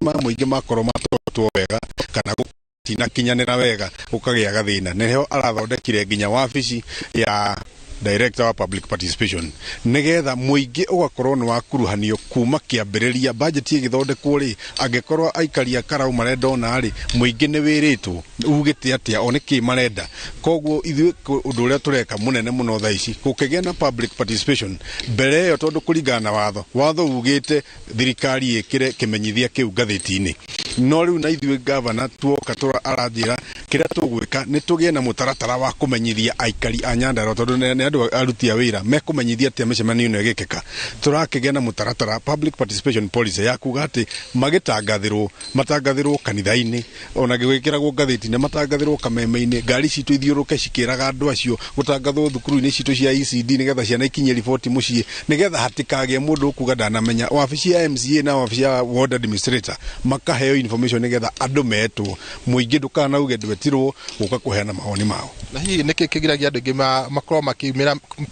ma mũingĩ makorwo matoetwo wega kana gũtinakinyanĩra wega, gũkagĩa gathĩna. Nĩho arathondekire nginya wabici ya director wa public participation, nigetha mũingĩ ũgakorwo nĩ wakuruhanio kuma kĩambĩrĩria budget ĩgĩthondekwo rĩ. Angĩkorwo aikari a Karau marenda ona rĩ, mũingĩ nĩ wĩrĩtwo ugĩte atĩa, o nĩkĩ marenda. Koguo ithuĩ ũndũ ũrĩa tũreka mũnene mũno thaa ici, gũkĩgĩa na public participation mbere ĩyo, tondũ kũringana na watho ugĩte thirikari ĩkĩre kĩmenyithia kĩu ngathĩti-inĩ. No rĩu na ithuĩ gavana tuoka aranjĩra kĩrĩa tũgwĩka nĩ tũgĩe na mũtaratara wa kũmenyithia aikari a Nyandarũa, tondũ nĩ andũ aruti a wĩra mekũmenyithia atĩa mĩcemanio ĩno ĩgĩkĩka. Tũrakĩgĩa na mũtaratara, public participation policy, ya kuga atĩ magĩtangathĩrwo, matangathĩrwo kanitha-inĩ, ona gĩgĩkĩragwo ngathĩti-inĩ, matangathĩrwo kameme-inĩ, ngari citũ ithiũrũke cikĩraga andũ acio, gũtangathwo thukuru-inĩ citũ cia ECD, nĩgetha ciana ikinyie riboti mũciĩ, nĩgetha hatikagĩe mũndũ ũkuga ndanamenya. Wabici ya MCA na wabici ya ward administrator makaheo information, nĩgetha andũ metwo, mũingĩ ndũkanauge ndwetirwo gũka kũheana mawoni mao. Na hihi nĩkĩ kĩgiragia andũ aingĩ makorwo makiumĩra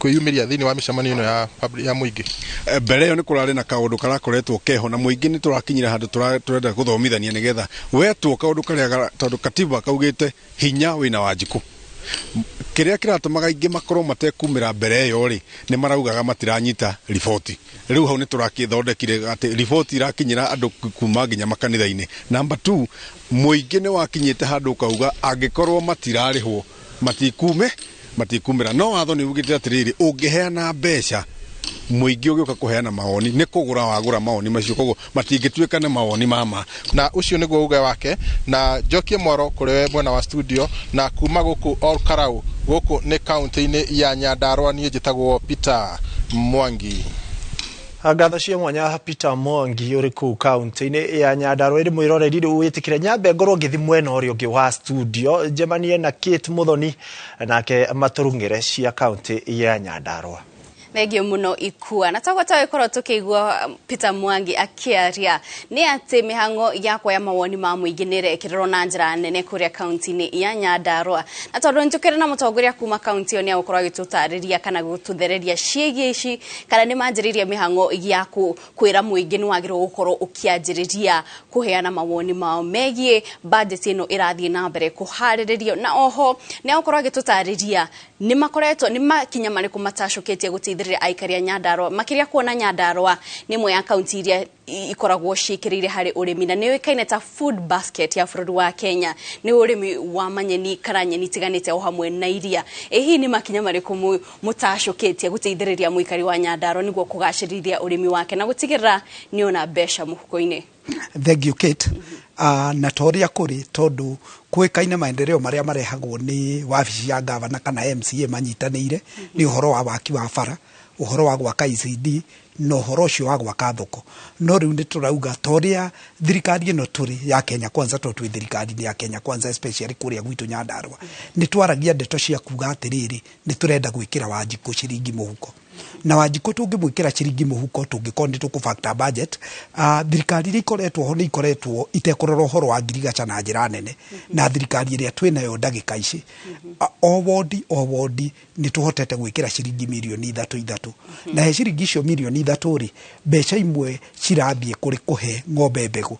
kwĩyumĩria thĩinĩ wa mĩcemanio ĩno ya mũingĩ? Mbere ĩyo nĩ kũrarĩ na kaũndũ karakoretwo keho, na mũingĩ nĩ tũrakinyire handũ tũrenda gũthomithania, nĩgetha wetwo kaũndũ karĩa, tondũ katiba kaugĩte hinya wĩna Wanjikũ. Kĩrĩa kĩratũmaga aingĩ makorwo matekumĩra mbere ĩyo rĩ, nĩ maraugaga matiranyita riboti. Rĩu hau nĩ tũrakĩthondekire atĩ riboti irakinyĩra andũ kuma nginya makanitha-inĩ. Number 2, mũingĩ nĩ wakinyĩte handũ ũkauga angĩkorwo matirarĩhwo matikume matikumĩra. No watho nĩ ugĩte atĩrĩrĩ, ũngĩheana mbeca mũingĩ ũgĩũka kũheana mawoni, nĩ kũgũra wagũra mawoni macio, koguo matingĩtuĩka nĩ mawoni mama. Na ũcio nĩguo uge wake, na njokie mwaro kũrĩ we mwena wa studio. Na kuma gũkũ Ol Karau, gũkũ nĩ kaunti-inĩ ya Nyandarũa, niĩ njĩtagwo Peter Mwangi. Ngatho cia mwanya Peter Mwangi ũrĩ kũu kaunti-inĩ ya Nyandarũa. Ĩrĩ mwĩroreri, rĩu wĩtĩkĩre nyambe ngorwo ngĩthi mwena ũrĩa ũngĩ wa studio, njemanie na Kate Muthoni nake matũrung'ĩre cia kaunti ya Nyandarũa. Thengio muno Ikua. Na tagwo tagĩkorwo tũkĩigua Peter Mwangi akĩaria nĩ atĩ mĩhang'o yakwa ya mawoni ma mũingĩ nĩ ĩrekĩrĩrwo na njĩra nene kũrĩa kaunti-inĩ ya Nyandarũa. Na tondũ nĩtũkĩrĩ na mũtongoria kuma kaunti ĩyo, nĩ agũkorwo agĩtũtarĩria kana gũtũthereria ciĩgiĩ ici, kana nĩ manjĩrĩirie mĩhang'o ya kwĩra mũingĩ nĩ wagĩrĩirwo gũkorwo ũkĩanjĩrĩria kũheana mawoni mao megiĩ budget ĩno ĩrathiĩ na mbere kũharĩrĩrio. Na oho nĩ agũkorwo agĩtũtarĩria nĩ makoretwo nĩ makinya marĩkũ matacũkĩtie gũteithĩrĩria aikari a Nyandarũa, makĩria kuona Nyandarũa nĩ ĩmwe ya kaunti iria ikoragwo ciĩkĩrĩire harĩ ũrĩmi na nĩ yũĩkaine ta food basket ya bũrũri wa Kenya, nĩ ũrĩmi wa manyeni kana nyeni itiganĩte o hamwe na iria. Ĩ hihi nĩ makinya marĩkũ mũtacũkĩtie gũteithĩrĩria mũikari wa Nyandarũa nĩguo kũgacĩrithia ũrĩmi wake na gũtigĩrĩra nĩ ona mbeca mũhuko-inĩ? Thank you Kate. Na ta ũrĩa kũrĩ, tondũ kũĩkaine maendeleo marĩa marehagwo nĩ wabici ya gavana kana MCA manyitanĩire, nĩ ũhoro wa waki wa bara, ũhoro wa gwaka ECD na ũhoro ũcio wa gwaka thoko. No rĩu nĩ tũrauga ta ũrĩa thirikari ĩno tũrĩ ya Kenya Kwanza, tondũ twĩ thirikari-inĩ ya Kenya Kwanza, especially kũrĩa gwitũ Nyandarũa, nĩ twaragia ndeto cia kuga atĩrĩrĩ, nĩ tũrenda gwĩkĩra Wanjikũ ciringi mũhuko. Na Wanjikũ tũngĩmwĩkĩra ciringi mũhuko, tũngĩkorwo nĩ tũkũ budget, thirikari iria ikoretwo ho nĩ ikoretwo itekũrora ũhoro wa ngirigaca na njĩra nene. Na thirikari ĩrĩa twĩnayo ndagĩka ici, o wodi o wodi nĩ tũhotete gwĩkĩra ciringi mirioni 3 3. Na he ciringi icio mirioni 3 rĩ, mbeca imwe cirathiĩ kũrĩ kũhe ng'ombe mbegũ.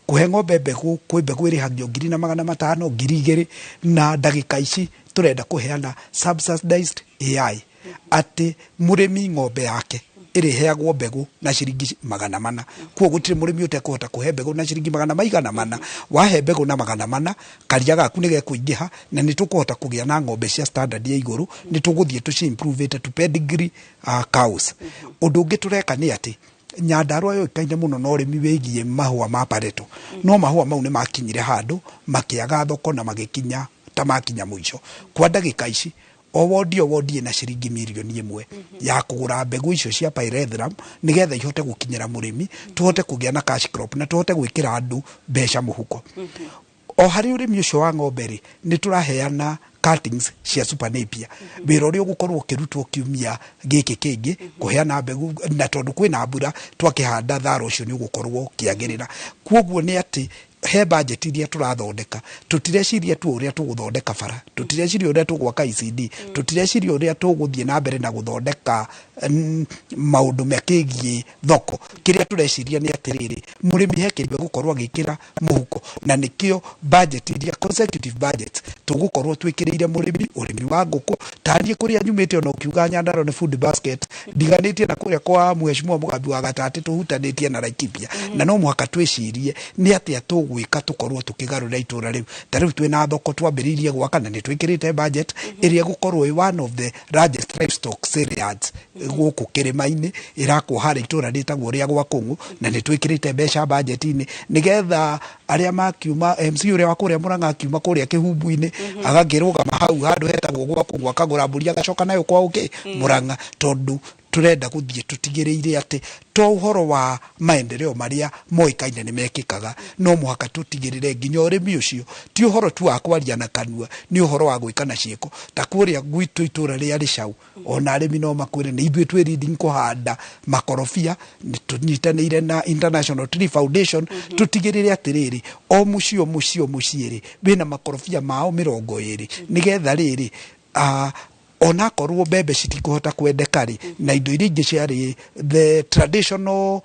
Kũhe ng'ombe mbegũ, kwĩ mbegũ ĩrĩhagio 1,500, 2,000, na ndagĩka ici tũrenda kũheana subsidized AI, atĩ mũrĩmi ng'ombe yake ĩrĩheagwo mbegũ na ciringi 400. Koguo gũtirĩ mũrĩmi ũtekũhota kũhe mbegũ na ciringi magana maigana mana. Wahe mbegũ na 400, karia gaku nĩ gekũingĩha, na nĩ tũkũhota kũgĩa na ng'ombe cia standard ya igũrũ, nĩ tũgũthiĩ tũci improve to pedigree cows. Ũndũ ũngĩ tũreka nĩ atĩ Nyandarũa yũĩkaine mũno na ũrĩmi wĩgiĩ mahũa ma pareto. No mahũa mau nĩ makinyire handũ makĩaga thoko na magĩkinya ta makinya mũico. Kwa ndagĩka ici O wodi o wodi ĩna ciringi mirioni 1 ya kũgũra mbegũ icio cia pyrethrum, nĩgetha ihote gũkinyĩra mũrĩmi, tũhote kũgĩa na cash crop na tũhote gwĩkĩra andũ mbeca mũhuko. O harĩ ũrĩmi ũcio wa ng'ombe rĩ, nĩ tũraheana cuttings cia super napier. Wĩra ũrĩa ũgũkorwo ũkĩrutwo kiumia gĩkĩ kĩngĩ kũheana mbegũ, na tondũ kwĩna mbura, twakĩhanda thara ũcio nĩ ũgũkorwo ũkĩagĩrĩra. Koguo nĩ atĩ he budget iria tũrathondeka, tũtireciria tu ũrĩa tũgũthondeka bara, tũtireciria ũrĩa tũgwaka ICD, tũtireciria ũrĩa tũgũthiĩ na mbere na gũthondeka maũndũ makĩgiĩ thoko. Kĩrĩa tũreciria nĩ atĩrĩrĩ, mũrĩmi he kĩndũ egũkorwo agĩkĩra mũhuko, na nĩkĩo budget iria consecutive budgets tũgũkorwo twĩkĩrĩire mũrĩmi, ũrĩmi wa ngũkũ. Taniĩ kũrĩa nyumĩte, ona ũkiuga Nyandarua nĩ food basket, ndiganĩtie na kũrĩa kwa Mheshimiwa Mũgambi wa Gatatĩ, tũhutanĩtie na Laikipia, na no mũhaka twĩcirie nĩ atĩa tũgwĩka tũkorwo tũkĩgarũra itũra rĩu. Ta rĩu twĩna thoko twambĩrĩirie gwaka, na nĩ twĩkĩrĩte budget ĩrĩa ĩgũkorwo ĩ one of the largest livestock sale yards gũkũ kĩrĩma-inĩ, ĩrakwo harĩa itũra rĩtagwo rĩa Gwakũng'ũ, na nĩ twĩkĩrĩte mbeca budget-inĩ nĩgetha arĩa makiuma, MC ũrĩa wa kũrĩa Mũrang'a akiuma kũrĩa Kĩhumbu-inĩ, agakĩrũgama hau handũ hetagwo Gwakũng'ũ, akagũra mbũri, agacoka nayo kwao kĩ Mũrang'a, tondũ tũrenda gũthiĩ tũtigĩrĩire atĩ to ũhoro wa maendeleo marĩa moĩkaine nĩ mekĩkaga, no mũhaka tũtigĩrĩre nginya ũrĩmi ũcio ti ũhoro tu wa kwaria na kanua, nĩ ũhoro wa gwĩka na ciĩko. Ta kũrĩa gwitũ itũra rĩa Rĩcau, ona arĩmi no makwĩre nĩ ithuĩ twĩ leading kũhanda makorobia. Nĩ tũnyitanĩire na International Tree Foundation tũtigĩrĩre atĩrĩrĩ, o mũciĩ o mũciĩ o mũciĩ rĩ, wĩna makorobia mao 20, nĩgetha rĩrĩ onakorwo mbembe citikũhota kwendeka rĩ, na indo iria ingĩ ciarĩ the traditional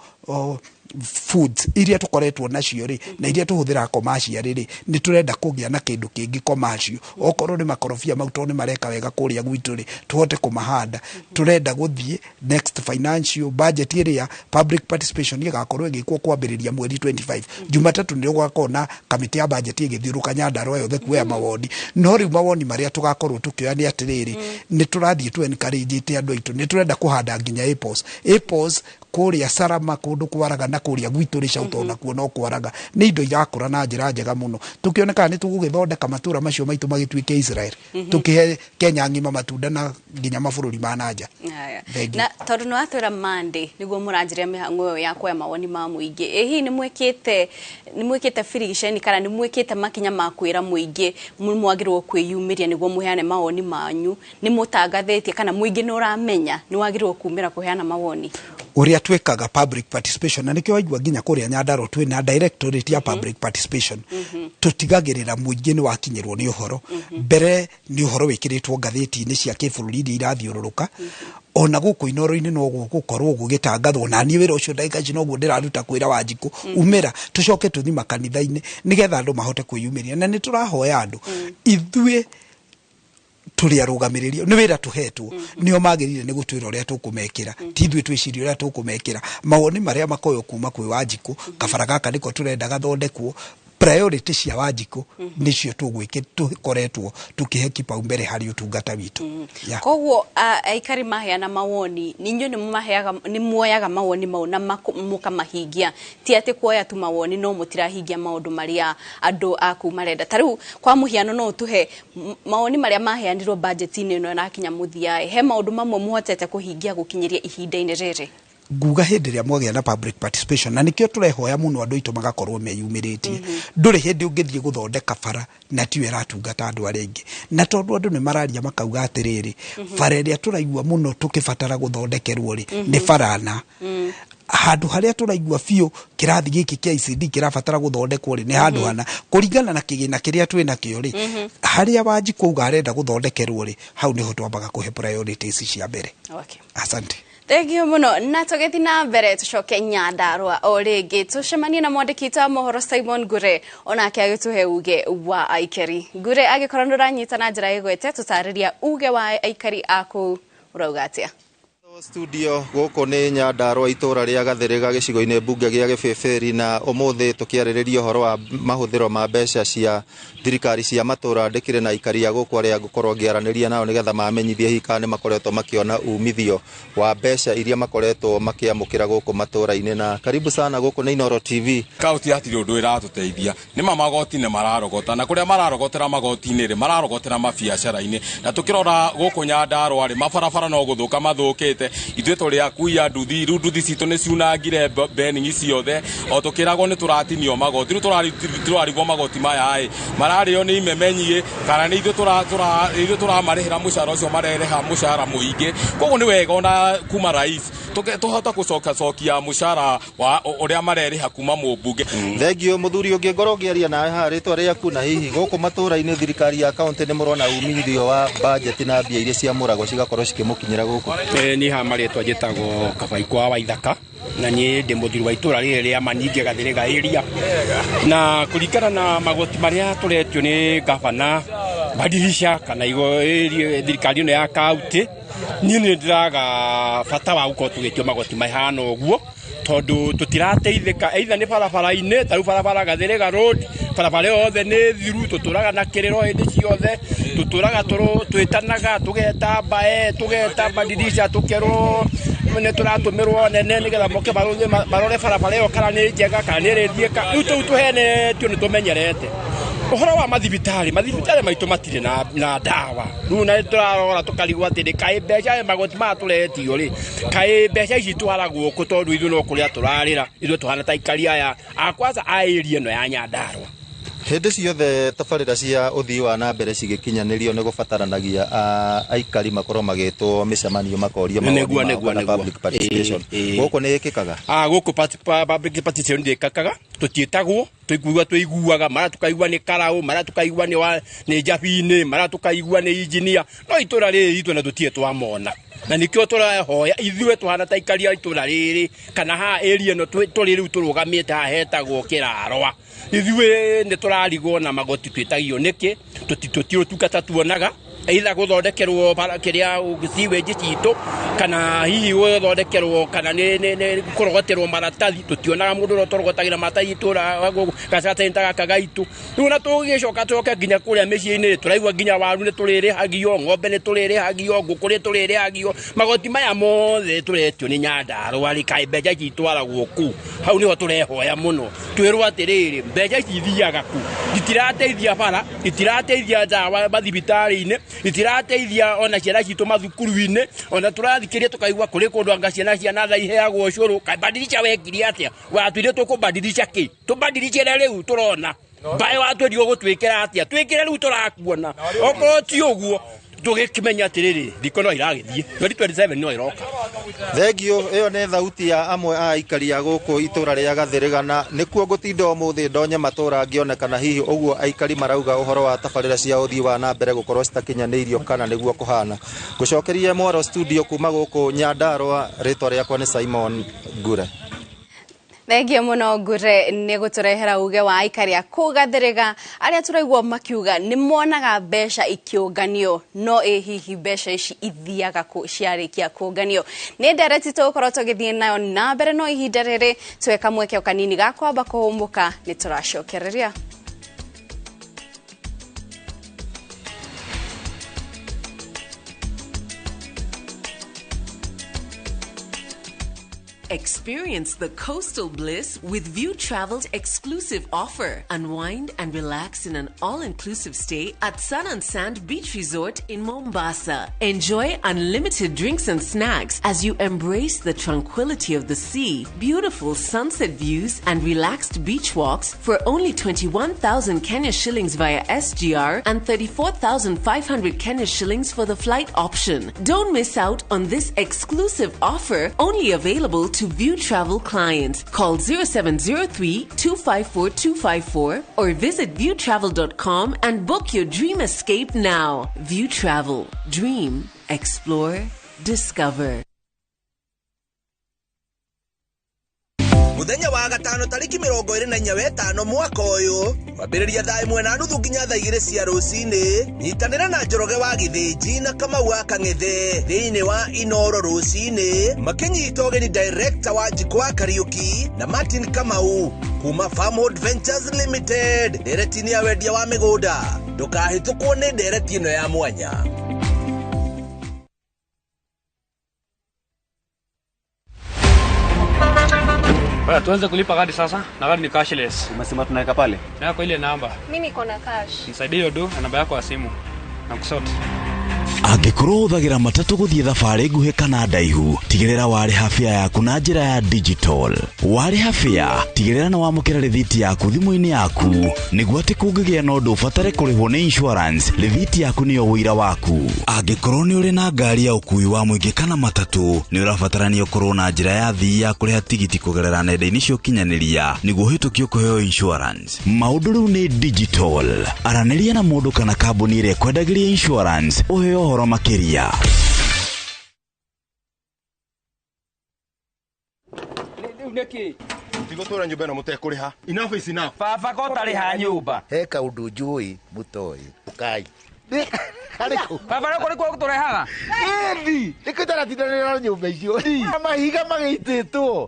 foods iria tũkoretwo nacio rĩ, na iria tũhũthĩraga commercial rĩ, nĩ tũrenda kũgĩa na kĩndũ kĩngĩ commercial. Okorwo nĩ makorobia mau, tondũ nĩ mareka wega kũrĩa gwitũ rĩ, tũhote kũmahanda. Tũrenda gũthiĩ next financial budget ĩrĩa public participation ĩgakorwo ĩgĩkwo kwambĩrĩria mweri 25, Jumatatũ nĩ gũgakorwo na kamĩtĩ ya budget ĩgĩthiũrũka Nyandarua yothe kuoya mawoni. No rĩu mawoni marĩa tũgakorwo tũkĩoya nĩ atĩrĩrĩ, nĩ tũrathiĩ tũ encourage andũ aitũ, nĩ tũrenda kũhanda nginya apples, apples kũrĩa Sarama, kũndũ kwaraga, na kũrĩa gwitũ Rĩcau, tondũ nakuo no kwaraga, nĩ indo irakũra na njĩra njega mũno. Tũkĩone kana nĩ tũgũgĩthondeka matũra macio maitũ magĩtuĩke Israel, tũkĩhe Kenya ng'ima matunda na nginya mabũrũri ma nanja. Haya. Thank you. Na tondũ nĩ watwĩra Monday nĩguo mũranjĩria mĩhang'o ĩyo ya kuoya mawoni ma mũingĩ, ĩ hihi nĩ mwĩkĩte birigiceni kana nĩ mwĩkĩte makinya ma kwĩra mũingĩ mwagĩrĩirwo kwĩyumĩria nĩguo mũheane mawoni manyu? Nĩ mũtangathĩtie kana mũingĩ nĩ ũramenya nĩ wagĩrĩirwo kumĩra kũheana mawoni? Ũrĩa twĩkaga public participation, na nĩkĩo waigua nginya kũrĩa Nyandarua twĩna directorate ya public participation, tũtigagĩrĩra mũingĩ nĩ wakinyĩrwo nĩ ũhoro. Mbere nĩ ũhoro wĩkĩrĩtwo ngathĩti-inĩ cia kĩbũrũri iria irathiũrũrũka, ona gũkũ Inoro-inĩ no gũkorwo gũgĩtangathwo, na niĩ wĩra ũcio ndagĩka ici noguo ndĩraruta, kwĩra Wanjikũ umĩra, tũcoke tũthi makanitha-inĩ nĩgetha andũ mahote kwĩyumĩria. Na nĩ tũrahoya andũ, ithuĩ tũrĩ arũgamĩrĩri, nĩ wĩra tũhetwo, nĩo magĩrĩire nĩ gũtwĩra ũrĩa tũkũmekĩra, ti ithuĩ twĩcirie ũrĩa tũkũmekĩra. Mawoni marĩa makoywo kuma kwĩ Wanjikũ, kabara gaka nĩko tũrenda gathondekwo, priority cia Wanjikũ nĩcio tũgwĩkĩ tũkoretwo tũkĩhe kipaumbele harĩ ũtungata witũ. Yeah. Koguo aikari maheana mawoni, ninyo nĩ maheaga, nĩ muoyaga mawoni mau na mũkamahingia, ti atĩ kuoya tu mawoni no mũtirahingia maũndũ marĩa andũ aku marenda? Ta rĩu kwa mũhiano, no ũtũhe mawoni marĩa maheanirwo budget-inĩ ĩno ĩrakinya mũthia, he maũndũ mamwe mũhotete kũhingia gũkinyĩria ihinda-inĩ rĩrĩ? Nguga hĩndĩ ĩrĩa mwagĩa na public participation, na nĩkĩo tũrehoya mũno andũ aitũ magakorwo meyumĩrĩtie, ndũrĩ hĩndĩ ũngĩthiĩ gũthondeka bara na tiyo ĩratungata andũ arĩa aingĩ. Na tondũ andũ nĩ mararia makauga atĩrĩrĩ, bara ĩrĩa tũraigua mũno tũkĩbatara gũthondekerwo rĩ, nĩ barana handũ harĩa tũraigua biũ kĩrathi gĩkĩ kĩa ICD kĩrabatara gũthondekwo rĩ, nĩ handũ hana kũringana na kĩgĩna kĩrĩa twĩ nakĩo rĩ, harĩa Wanjikũ auga arenda gũthondekerwo rĩ, hau nĩho twambaga kũhe priorities cia mbere. Asante. Thank you mũno. Na tũgĩthiĩ na mbere, tũcoke Nyandarua o rĩngĩ, tũcemanie na mwandĩki witũ wa mohoro Simon Ngure, onake agĩtũhe uge wa aikari. Ngure, angĩkorwo nĩ ũranyita na njĩra ĩgwete, tũtarĩria uge wa aikari a kũu ũrauga atĩa? Studio gũkũ nĩ Nyandarũa itũra rĩa Gathĩrĩga gĩcigo-inĩ mbunge gĩa Gĩbĩbĩri, na ũmũthĩ tũkĩarĩrĩria ũhoro wa mahũthĩro ma mbeca cia thirikari cia matũra. Ndĩkĩrĩ na aikari a gũkũ arĩa ngũkorwo ngĩaranĩria nao nĩgetha mamenyithie hihi kana nĩ makoretwo makĩona umithio wa mbeca iria makoretwo makĩamũkĩra gũkũ matũra-inĩ. Na karibu sana gũkũ nĩ Inooro TV. Kaunti hatirĩ ũndũ ĩratũteithia. Nĩ ma magoti nĩ mararogota, na kũrĩa mararogotera magoti-inĩ rĩ, mararogotera mabiacara-inĩ. Na tũkĩrora gũkũ Nyandarũa rĩ, mabarabara no gũthũka mathũkĩte. Ithuĩ tũrĩ akui a nduthi, rĩu nduthi citũ nĩ ciunangire beningi ciothe, o tũkĩragwo nĩ tũratinio magoti. Rĩu tũrarigwo magoti maya ĩ mararĩo nĩ imemenyi kana nĩ ithuĩ tũramarĩhĩra mũcara ũcio marerĩha mũcara mũingĩ. Koguo nĩ wega ona kuma rais tũhota gũcokacokia mũcara wa ũrĩa marerĩha kuma mũmbunge. Thengio mũthuri ũngĩ ngorwo ngĩaria nawe haha, rĩtwa rĩaku na hihi gũkũ matũra-inĩ thirikari ya kaunti nĩ mũrona umithio wa bajeti na mbia iria ciamũragwo cigakorwo cikĩmũkinyĩra gũkũ? Niĩ haha marĩtwa njĩtagwo Kabaikwa wa Ithaka, na niĩ ndĩ mũthuri wa itũra rĩrĩ rĩa Manyinge Gathĩrĩga area. Na kũringana na magoti marĩa tũretio nĩ gavana Badilisha kana thirikari ĩno ya kaunti, niĩ nĩ ndĩraga bata wa gũkorwo tũgĩtio magoti mahana ũguo, tondũ tũtirateithĩka either nĩ barabara-inĩ, ta rĩu barabara Gathĩrĩga Road, barabara yothe nĩ thiru, tũtũraga na kĩrĩro hĩndĩ ciothe, tũtũraga twĩtanaga, tũgeta mbae, tũgeta Badilisha, tũkerwo nĩ tũratũmĩrwo nene nĩgetha moke marore barabara ĩyo kana nĩ njega kana nĩ ĩrĩthiĩka. Rĩu tũu tũhenetio nĩ tũmenyerete. Ũhoro wa mathibitarĩ, mathibitarĩ maitũ matirĩ na ndawa. Rĩu na tũrarora tũkarigwo atĩrĩ, kaĩ mbeca magoti maya tũretio rĩ, kaĩ mbeca ici twaragwo kũ, tondũ ithuĩ no kũrĩa tũrarĩra, ithuĩ tũhana ta aikari aya a kwanza a area ĩno ya Nyandarũa. Hĩndĩ ciothe tabarĩra cia ũthii wa na mbere cigĩkinyanĩrio nĩ gũbataranagia aikari makorwo magĩtwo mĩcemanio makorio mawoni mao kana public participation. Gũkũ nĩ ĩkĩkaga? Gũkũ public participation ndĩkakaga, tũtiĩtagwo, tũiguaga tũiguaga, mara tũkaigua nĩ karaũ, mara tũkaigua nĩ njabinĩ, mara tũkaigua nĩ injinia, no itũra rĩrĩ itũ na tũtirĩ twamona. Na nĩkĩo tũrahoya ithuĩ tũhana ta aikari a itũra rĩrĩ kana haha area ĩno tũrĩ rĩu tũrũgamĩte haha hetagwo Kĩrarwa, ithuĩ nĩ tũrarigwo na magoti twĩtagio nĩkĩ, tũtirĩ ũtungata tuonaga, either gũthondekerwo kĩrĩa sewage citũ kana hihi gũthondekerwo kana nĩ kũrogoterwo maratathi, tũtionaga mũndũ ũrĩa ũtũrogotagĩra maratathi itũra gacata gaka gaitũ. Rĩu na tũgĩcoka tũcoke nginya kũrĩa mĩciĩ-inĩ, tũraigua nginya waru nĩ tũrĩrĩhagio, ng'ombe nĩ tũrĩrĩhagio, ngũkũ nĩ tũrĩrĩhagio, magoti maya mothe tũretio nĩ Nyandarũa rĩ, kaĩ mbeca ici itwaragwo kũ? Hau nĩho tũrehoya mũno, twĩrwo atĩrĩrĩ, mbeca ici ithiaga kũ? Itirateithia bara, itirateithia ndawa mathibitarĩ-inĩ, itirateithia ona ciana citũ mathukuru-inĩ, ona tũrathikĩrĩria tũkaigua kũrĩ kũndũ anga ciana cia natha iheagwo ũcũrũ. Kaĩ Badilisha wekire atĩa? Watwĩrire tũkũbadilisha kĩ? Tũbadilishĩre rĩu tũrona mbaĩ watwĩrire ũgũtwĩkĩra atĩa? Twĩkĩre rĩu tũrakuona. Okorwo ti ũguo tũgĩkĩmenya atĩrĩrĩ, thikũ no iragĩthiĩ 2027 no ĩroka. Thengio, ĩyo nĩ thauti ya amwe a aikari a gũkũ itũra rĩa Gathĩrĩga, na nĩkuo ngũtinda ũmũthĩ ndonye matũra ngĩonekana hihi ũguo aikari marauga ũhoro wa tabarĩra cia ũthii wa na mbere gũkorwo citakinyanĩirio kana nĩguo kũhana. Ngũcokerie mwaro studio kuma gũkũ Nyandarũa, rĩtwa rĩakwa nĩ Simon Ngure. Thengio mũno Ngure nĩ gũtũrehera uge wa aikari a kũu Gathĩrĩga arĩa tũraigua makiuga nĩ monaga mbeca ikĩũnganio, no ĩ hihi mbeca ici ithiaga kũ ciarĩkia kũũnganio. Nĩ ndereti tũgũkorwo tũgĩthiĩ nayo na mbere, no ihinda rĩrĩ tuoe kamweke o kanini ga kwamba kũhũmũka, nĩ tũracokereria. Experience the coastal bliss with View Travel's exclusive offer. Unwind and relax in an all-inclusive stay at Sun and Sand Beach Resort in Mombasa. Enjoy unlimited drinks and snacks as you embrace the tranquility of the sea, beautiful sunset views, and relaxed beach walks for only 21,000 Kenya shillings via SGR and 34,500 Kenya shillings for the flight option. Don't miss out on this exclusive offer, only available to View Travel clients. Call 0703 254 254 or visit viewtravel.com and book your dream escape now. View Travel. Dream, explore, discover. Muthenya wa gatano tariki 24 wetano mwaka uyu kwambĩrĩria thaa 1:30 nginya thaa 2 cia rũcinĩ. Nyitanĩra na Njoroge wa Gĩthĩnji na Kamau wa Kang'ethe thĩinĩ wa Inoro rũcinĩ makĩnyita ũgeni director wa Njiko wa Kariuki na Martin Kamau kuma Farmhold Ventures Limited ndereti-inĩ ya wendia wa mĩgũnda. Ndũkahĩtũkwo nĩ ndereti ĩno ya mwanya. Bwana, tuanze kulipa kadi sasa na kadi ni cashless. Umesema tunaweka pale? Na kwa ile namba. Mimi niko na cash. Nisaidie hiyo do na namba yako ya simu. Na kusort. Angĩkorwo ũhũthagĩra matatũ gũthiĩ thabarĩ nguhĩ kana ndaihu, tigĩrĩra warĩha fare yaku na njĩra ya digital. Warĩha fare, tigĩrĩra nĩ wamũkĩra rĩthiti yaku thimũ-inĩ yaku, nĩguo atĩ kũngĩgĩa na ũndũ ũbatare kũrĩhwo nĩ insurance, rĩthiti yaku nĩyo ũira waku. Angĩkorwo nĩ ũrĩ na ngari ya ũkuui wa mũingĩ kana matatũ, nĩ ũrabatarania ũkorwo na njĩra ya thii ya kũrĩha tigiti kũgerera nenda-inĩ cia ũkinyanĩria nĩguo ũhĩtũkio kũheo insurance. Maũndũ rĩu nĩ digital. Aranĩria na mũndũ kana kambuni ĩrĩa ĩkwendagĩria insurance ũheo ũhoro makĩria. Tigũtũra nyũmba ĩno mũtekũrĩha. Enough is enough. Baba ko ũtarĩha nyũmba. He kaũndũ njũĩ mũtoĩ. Ũkai. Baba rĩu kũrĩ kuo tũrehaga? Ĩni, nĩkĩo itaratindanĩra na nyũmba icio. Mahiga magĩitĩtwo.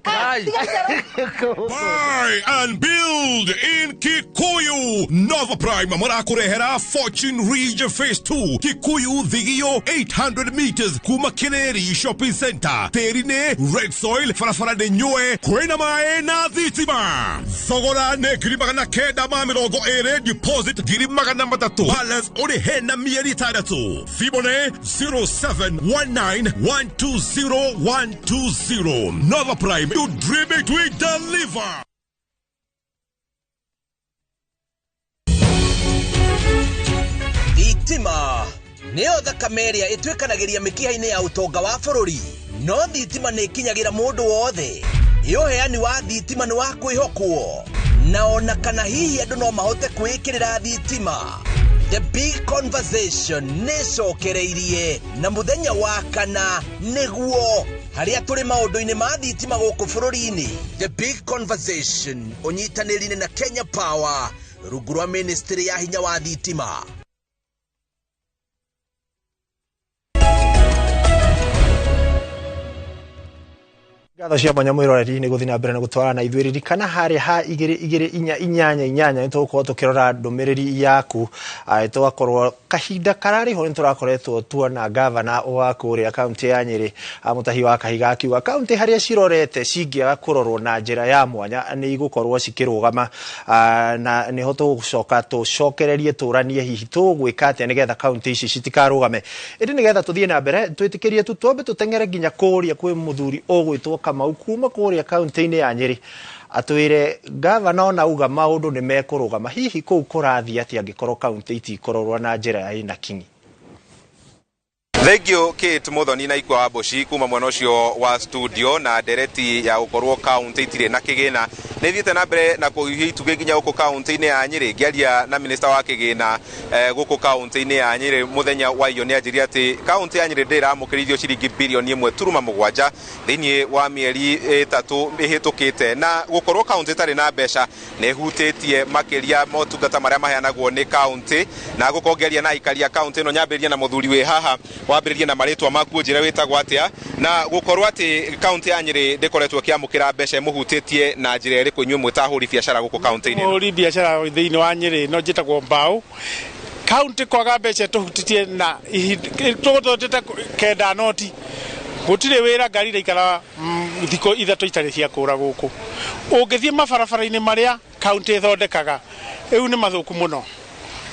Buy and build in Kikuyu. Nova Prime marakurehera Fortune Ridge Phase 2 Kikuyu Thigio 800 meters kuma Kireri Shopping Center. Terine red soil farafara nĩ nyue kwĩna maĩ na thitima. Thogora nĩ 920 deposit 300 balance ũrĩhe na mĩeri 6. Thimũ nĩ 0719120120. Nova Prime, you dream it, we deliver. Thitima nĩyo thakame ĩrĩa ĩtuĩkanagĩria mĩkiha-inĩ ya ũtonga wa bũrũri. No thitima nĩ ĩkinyagĩra mũndũ wothe. Ĩ ũheani wa thitima nĩ wa kwĩhokwo, na ona kana hihi andũ no mahote kwĩĩkĩrĩra thitima. The Big Conversation nĩcokereirie na mũthenya wa kana nĩguo harĩa tũrĩ maũndũ-inĩ ma thitima gũkũ bũrũri-inĩ. The Big Conversation ũnyitanĩri-inĩ na Kenya Power rungu rwa ministry ya hinya wa thitima. Ngatho cia mwanya mwĩroreri nĩ gũthiĩ na mbere na gũtwarana na ithuĩ. Ririkana harĩa ha 2 2 4 8 8 nĩ tũgũkorwo tũkĩrora ndũmĩrĩri yaku. Tũgakorwo kahinda kararĩ ho nĩ tũrakoretwo tuona gavana wa kũrĩa kaunti ya Nyĩrĩ Mũtahi wa Kahiga akiuga kaunti harĩa cirorete cingĩaga kũrorwo na njĩra ya mwanya nĩ igũkorwo cikĩrũgama, na nĩho tũgũcoka tũcokererie tũranie hihi tũgwĩka atĩa nĩgetha kaunti ici citikarũgame. Ĩndĩ nĩgetha tũthiĩ na mbere twĩtĩkĩrie tu twambe tũteng'ere nginya kũrĩa kwĩ mũthuri ũgwĩtwo Kamau kuma kũrĩa kaunti-inĩ ya Nyĩrĩ atwĩre gavana ona uga maũndũ nĩ mekũrũgama. Hihi kũu kũrathiĩ atĩa angĩkorwo kaunti itikororwo na njĩra ya ĩna kinyi? Thank you Kate Muthoni na Ikwa Wamboci kuma mwena ũcio wa studio na ndereti ya gũkorwo kaunti itirĩ na kĩgĩna nĩ thiĩte na mbere na kũhiũhia itugĩ nginya gũkũ kaunti-inĩ ya Nyĩrĩ. Ngĩaria na minista wa kĩgĩna gũkũ kaunti-inĩ ya Nyĩrĩ mũthenya wa iyo nĩ anjĩrire atĩ kaunti ya Nyĩrĩ ndĩramũkĩrithio ciringi birioni 1.7 thĩinĩ wa mĩeri 3 ĩhĩtũkĩte, na gũkorwo kaunti ĩtarĩ na mbeca nĩ ĩhutĩtie makĩria motungata marĩa maheanagwo nĩ kaunti. Na gũkorwo ngĩaria na aikari a kaunti ĩno nyambĩrĩrie na mũthuri wĩ haha, wambĩrĩrie na marĩtwa maku njĩra wĩtagwo atĩa, na gũkorwo atĩ kaunti ya Nyĩrĩ ndĩkoretwo ĩkĩamũkĩra mbeca ĩmũhutĩtie na njĩra ĩrĩkũ inyuĩ mwĩ ta ahũri biacara gũkũ kaunti-inĩ? Ahũri biacara thĩinĩ wa Nyĩrĩ no njĩtagwo Mbao. Kaunti kwaga mbeca tũhutĩtie na tũgũtũtĩte kenda noti gũtirĩ wĩra, ngari iraikara thikũ 3 itarĩ cia kũra gũkũ. Ũngĩthiĩ mabarabara-inĩ marĩa kaunti ĩthondekaga rĩu nĩ mathũku mũno.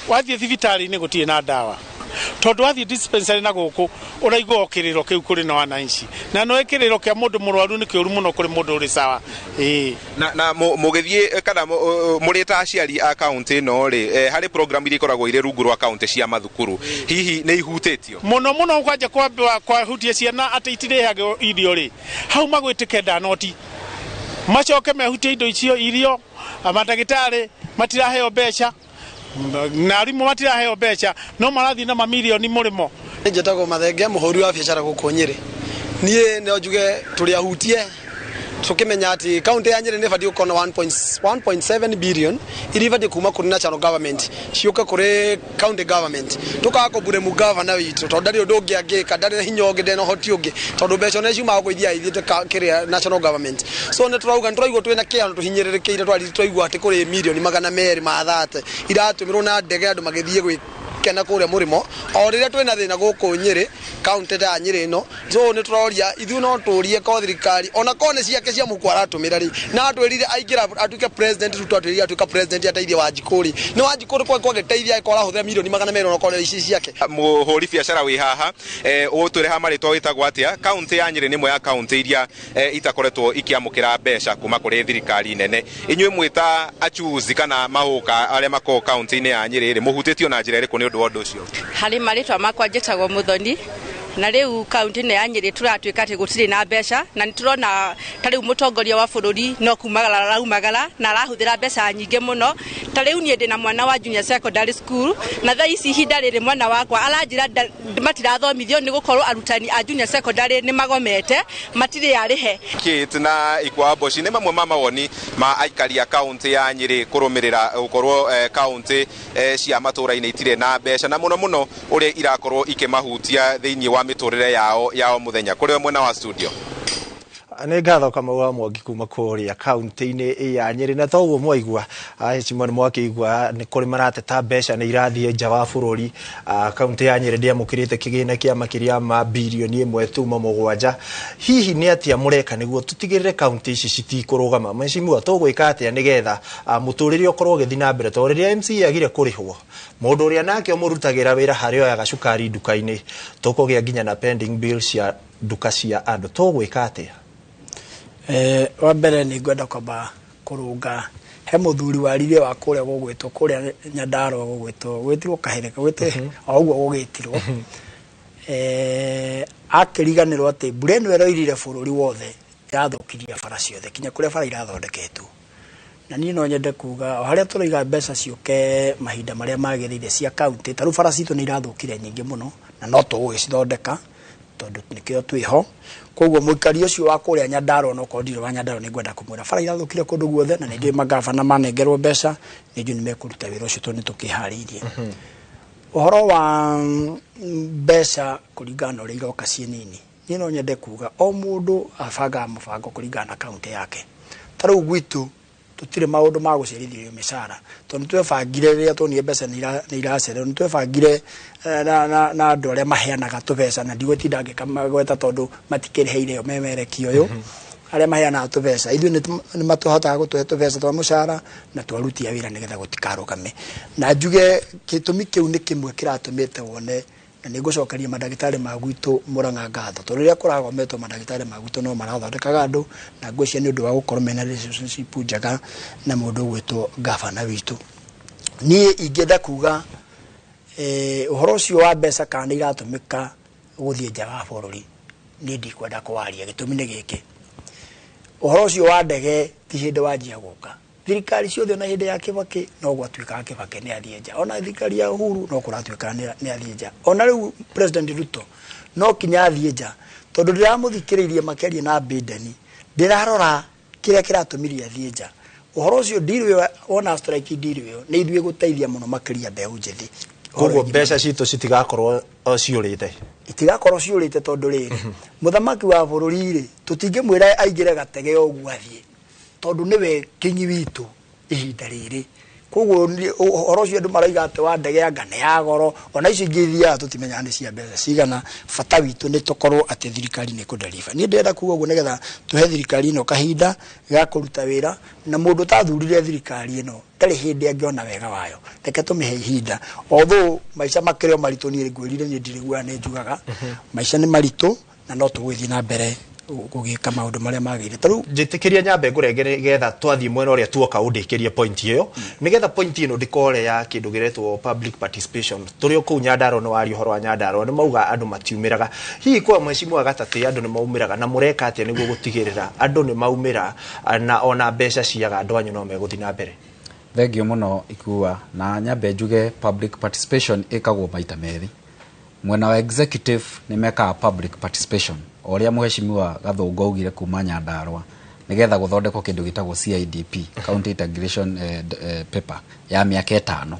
Wathiĩ thibitarĩ-inĩ gũtirĩ na ndawa, tondũ wathiĩ dispensary na gũkũ ũraigua o kĩrĩro kĩu kũrĩ na wananchi, na no kĩrĩro kĩa mũndũ mũrwaru nĩ kĩũru mũno kũrĩ mũndũ ũrĩ sawa. Ĩĩ na mũgĩthiĩ kana mũrĩ ta aciari a kaunti ĩno rĩ, harĩ program iria ikoragwo irĩ rungu rwa kaunti cia mathukuru, hihi nĩ ihutĩtio mũno mũno? Kwanja kwahutia ciana atĩ itirĩhagwo irio rĩ, hau magwĩtĩke ndanoti macoke mehutie indo icio irio, mandagĩtarĩ matiraheo mbeca na arimũ matiraheo mbeca no marathiĩ na mamirioni mũrĩmo. Njĩtagwo Mathenge, mũhũri wa biacara gũkũ Nyĩrĩ. Niĩ no njuge tũrĩ ahutie Tukimenya ati kaunti ya Nyeri nĩ ĩbatiĩ gũkorwo na 1.7 billion iria ibatiĩ kuma kũrĩ national government ciũke kũrĩ county government. Tukaga kũburemu governor witũ tondũ ndarĩ ũndũ ũngĩ angĩka, ndarĩ na hinya ũngĩ, ndarĩ na ũhoti ũngĩ, tondũ mbeca ona ciumaga kũ ithiaga ithiĩte kĩrĩa national government. So nĩ tũrauga, nĩ tũraigua twĩna kĩeha na tũhinyĩrĩrĩkĩire, twaigua atĩ kũrĩ mirioni 230 iratũmĩrwo na ndege andũ magĩthiĩ gwĩkena kũrĩa mũrĩmo, o rĩrĩa twĩna thĩna gũkũ Nyĩrĩ, kaunti ta ya Nyĩrĩ ĩno. So nĩ tũroria ithuĩ, no tũrie ko thirikari ona ko nĩ ciake cia mũhuko aratũmĩra rĩ, na atwĩrire aingĩra atuĩke president. Ruto atwĩrire atuĩka president ateithie Wanjikũ rĩ, nĩ Wanjikũ rĩ kwagĩteithia angĩkorwo arahũthĩra mirioni 200 onakorwo ici ciake. Mũhũri biacara wĩ haha, ũtwĩre ha marĩtwa, wĩtagwo atĩa? Kaunti ya Nyĩrĩ nĩ ĩmwe ya kaunti iria itakoretwo ikĩamũkĩra mbeca kuma kũrĩ thirikari nene. Inyuĩ mwĩta achuzi kana mahũka arĩa makoragwo kaunti-inĩ ya Nyĩrĩ rĩ, mũhutĩtio na njĩra ĩrĩkũ nĩ ũndũ wa ũndũ ũcio? Harĩ marĩtwa makwa njĩtagwo Mũthoni, na rĩu kaunti-inĩ ya Nyĩrĩ tũratuĩka atĩ gũtirĩ na mbeca, na nĩ tũrona ta rĩu mũtongoria wa bũrũri no kumagara araumagara na arahũthĩra mbeca nyingĩ mũno. Ta rĩu niĩ ndĩna mwana wa junior secondary school, na thaa ici ihinda rĩrĩ mwana wakwa aranjĩra matirathomithio nĩ gũkorwo arutani a junior secondary nĩ magomete, matirĩ arĩhe. Kate na Ikwa Mboci, nĩ mamwe ma mawoni ma aikari a kaunti ya Nyĩrĩ kũrũmĩrĩra gũkorwo kaunti cia matũũra-inĩ itirĩ na mbeca, na mũno mũno ũrĩa irakorwo ikĩmahutia thĩinĩ wa mĩtũrĩre yao ya o mũthenya. Kũrĩ mwena wa studio. Nĩ ngatho Kamau wa Mwangi kuma kũrĩa kaunti-inĩ ya Nyĩrĩ. Na toguo mwaigua, heshima nĩ mwakĩigua nĩ kũrĩ marateta mbeca nĩ irathiĩ nja wa bũrũri. Kaunti ya Nyĩrĩ ndĩamũkĩrĩte kĩgĩna kĩa makĩria ma birioni 1.7. Hihi nĩ atĩa mũreka nĩguo tũtigĩrĩre kaunti ici citikũrũgama? Mheshimiwa, tũgwĩka atĩa nĩgetha mũtũrĩre ũkorwo ũgĩthiĩ na mbere, tondũ rĩrĩa MCA agire kũrĩhwo, mũndũ ũrĩa nake ũmũrutagĩra wĩra harĩa oyaga cukari nduka-inĩ, tũkũgĩa nginya na pending bill cia nduka cia andũ, tũgwĩka atĩa? Wa mbere nĩ ngwenda kwamba kũrũnga he mũthuri waririe wa kũrĩa gũgwĩtwo kũrĩa Nyandarua, gũgwĩtwo gwĩtirwo Kahĩrĩka, gwĩtĩ o ũguo gũgĩtirwo, akĩriganĩrwo atĩ mbura ĩno ĩroirire bũrũri wothe ĩrathũkirie bara ciothe kinya kũrĩa bara irathondeketwo. Na niĩ no nyende kuga o harĩa tũraiga mbeca ciũke mahinda marĩa magĩrĩire cia kaunti, ta rĩu bara citũ nĩ irathũkire nyingĩ mũno na no tũgũgĩcithondeka tondũ nĩkĩo twĩho. Koguo mũikari ũcio wa kũrĩa Nyandarua, no korwo ndirĩ wa Nyandarua, nĩ ngwenda kũmwĩra bara irathũkire kũndũ guothe, na nĩ njũĩ mangabana manengerwo mbeca nĩ njũĩ nĩ mekũruta wĩra ũcio tondũ nĩ tũkĩharĩirie. Ũhoro wa mbeca kũringana na ũrĩa iroka ciĩ nini, niĩ no nyende kuga o mũndũ abangaga mũbango kũringana na kaunti yake. Ta rĩu gwitũ tũtirĩ maũndũ ma gũcerithĩrio mĩcara tondũ nĩ twebangire rĩrĩa tuonire mbeca nĩ iracererwo, nĩ twebangire na andũ arĩa maheanaga tũbeca, na ndigũtinda ngĩkamagweta tondũ matikĩrĩheire memerekia ũyũ, arĩa maheanaga tũbeca ithuĩ nĩ matũhotaga gũtũhe tũbeca twa mũcara na twaruti a wĩra nĩgetha gũtikarũgame. Na njuge gĩtũmi kĩu nĩ kĩmwe kĩratũmĩte wone, na nĩ ngũcokeria mandagĩtarĩ ma gwitũ Mũrang'a ngatho, tondũ rĩrĩa kũragometwo mandagĩtarĩ ma gwitũ no marathondekaga andũ, na ngwĩciria nĩ ũndũ wa gũkorwo mena relationship njega na mũndũ ũgwĩtwo gavana witũ. Niĩ ingĩenda kuga ũhoro ũcio wa mbeca kana nĩ iratũmĩka gũthiĩ nja wa bũrũri, niĩ ndikwenda kũwaria. Gĩtũmi nĩ gĩkĩ: ũhoro ũcio wa ndege ti hĩndĩ wanjia gũka. Thirikari ciothe, ona hĩndĩ ya Kibaki no gwatuĩkaga Kibaki nĩ athiĩ nja, ona thirikari ya Uhuru no kũratuĩkaga nĩ athiĩ nja, ona rĩu President Ruto no kinya athiĩ nja, tondũ ndĩramũthikĩrĩirie makĩaria na Biden, ndĩrarora kĩrĩa kĩratũmirie athiĩ nja. Ũhoro ũcio deal ĩyo, wona strike deal ĩyo nĩ ithuĩ gũteithia mũno makĩria mbeũ njĩthĩ. Koguo mbeca citũ citigakorwo ciũrĩte? Itigakorwo ciũrĩte, tondũ rĩrĩ, mũthamaki wa bũrũri rĩ, tũtingĩmwĩra aingĩre gatege o ũguo athiĩ, tondũ nĩwe kinyi witũ ihinda rĩrĩ. Koguo ũhoro ũcio andũ marauga atĩ wa ndege anga nĩ ya goro, ona icio ingĩ ithiaga tũtimenyaga nĩ cia mbeca cigana. Bata witũ nĩ tũkorwo atĩ thirikari nĩ kũdeliver. Niĩ ndĩrenda kuga ũguo nĩgetha tũhe thirikari ĩno kahinda ga kũruta wĩra, na mũndũ ũtathurire thirikari ĩno ndarĩ hĩndĩ angĩona wega wayo. Reke tũmĩhe ihinda, although maica makĩrĩ o maritũ. Niĩ ngwĩrire niĩ ndirĩ guoya, nĩ njugaga maica nĩ maritũ, na no tũgũgĩthiĩ na mbere gũgĩka maũndũ marĩa magĩrĩire. Ta rĩu Njĩtĩkĩria nyambe ngũrengere nĩgetha twathiĩ mwena ũrĩa tuoka ũndĩkĩrie point ĩyo, nĩgetha point ĩno ndĩkore ya kĩndũ gĩretwo public participation. Tũrĩ o kũu Nyandarua, nĩ waria ũhoro wa Nyandarua, nĩ mauga andũ matiumĩraga. Hihi kwa mheshimiwa Gatatĩ, andũ nĩ maumĩraga, na mũreka atĩa nĩguo gũtigĩrĩra andũ nĩ maumĩra, na ona mbeca ciaga andũ anyu no megũthiĩ na mbere? Thengio mũno Ikua, na nyambe njuge public participation ĩkagwo maita merĩ. Mwena wa executive nĩ mekaga public participation o ũrĩa mheshimiwa Gathũngũ augire kuma Nyandarua. Nĩgetha gũthondekwo kĩndũ gĩtagwo CIDP, County Integration Paper ya mĩaka 5,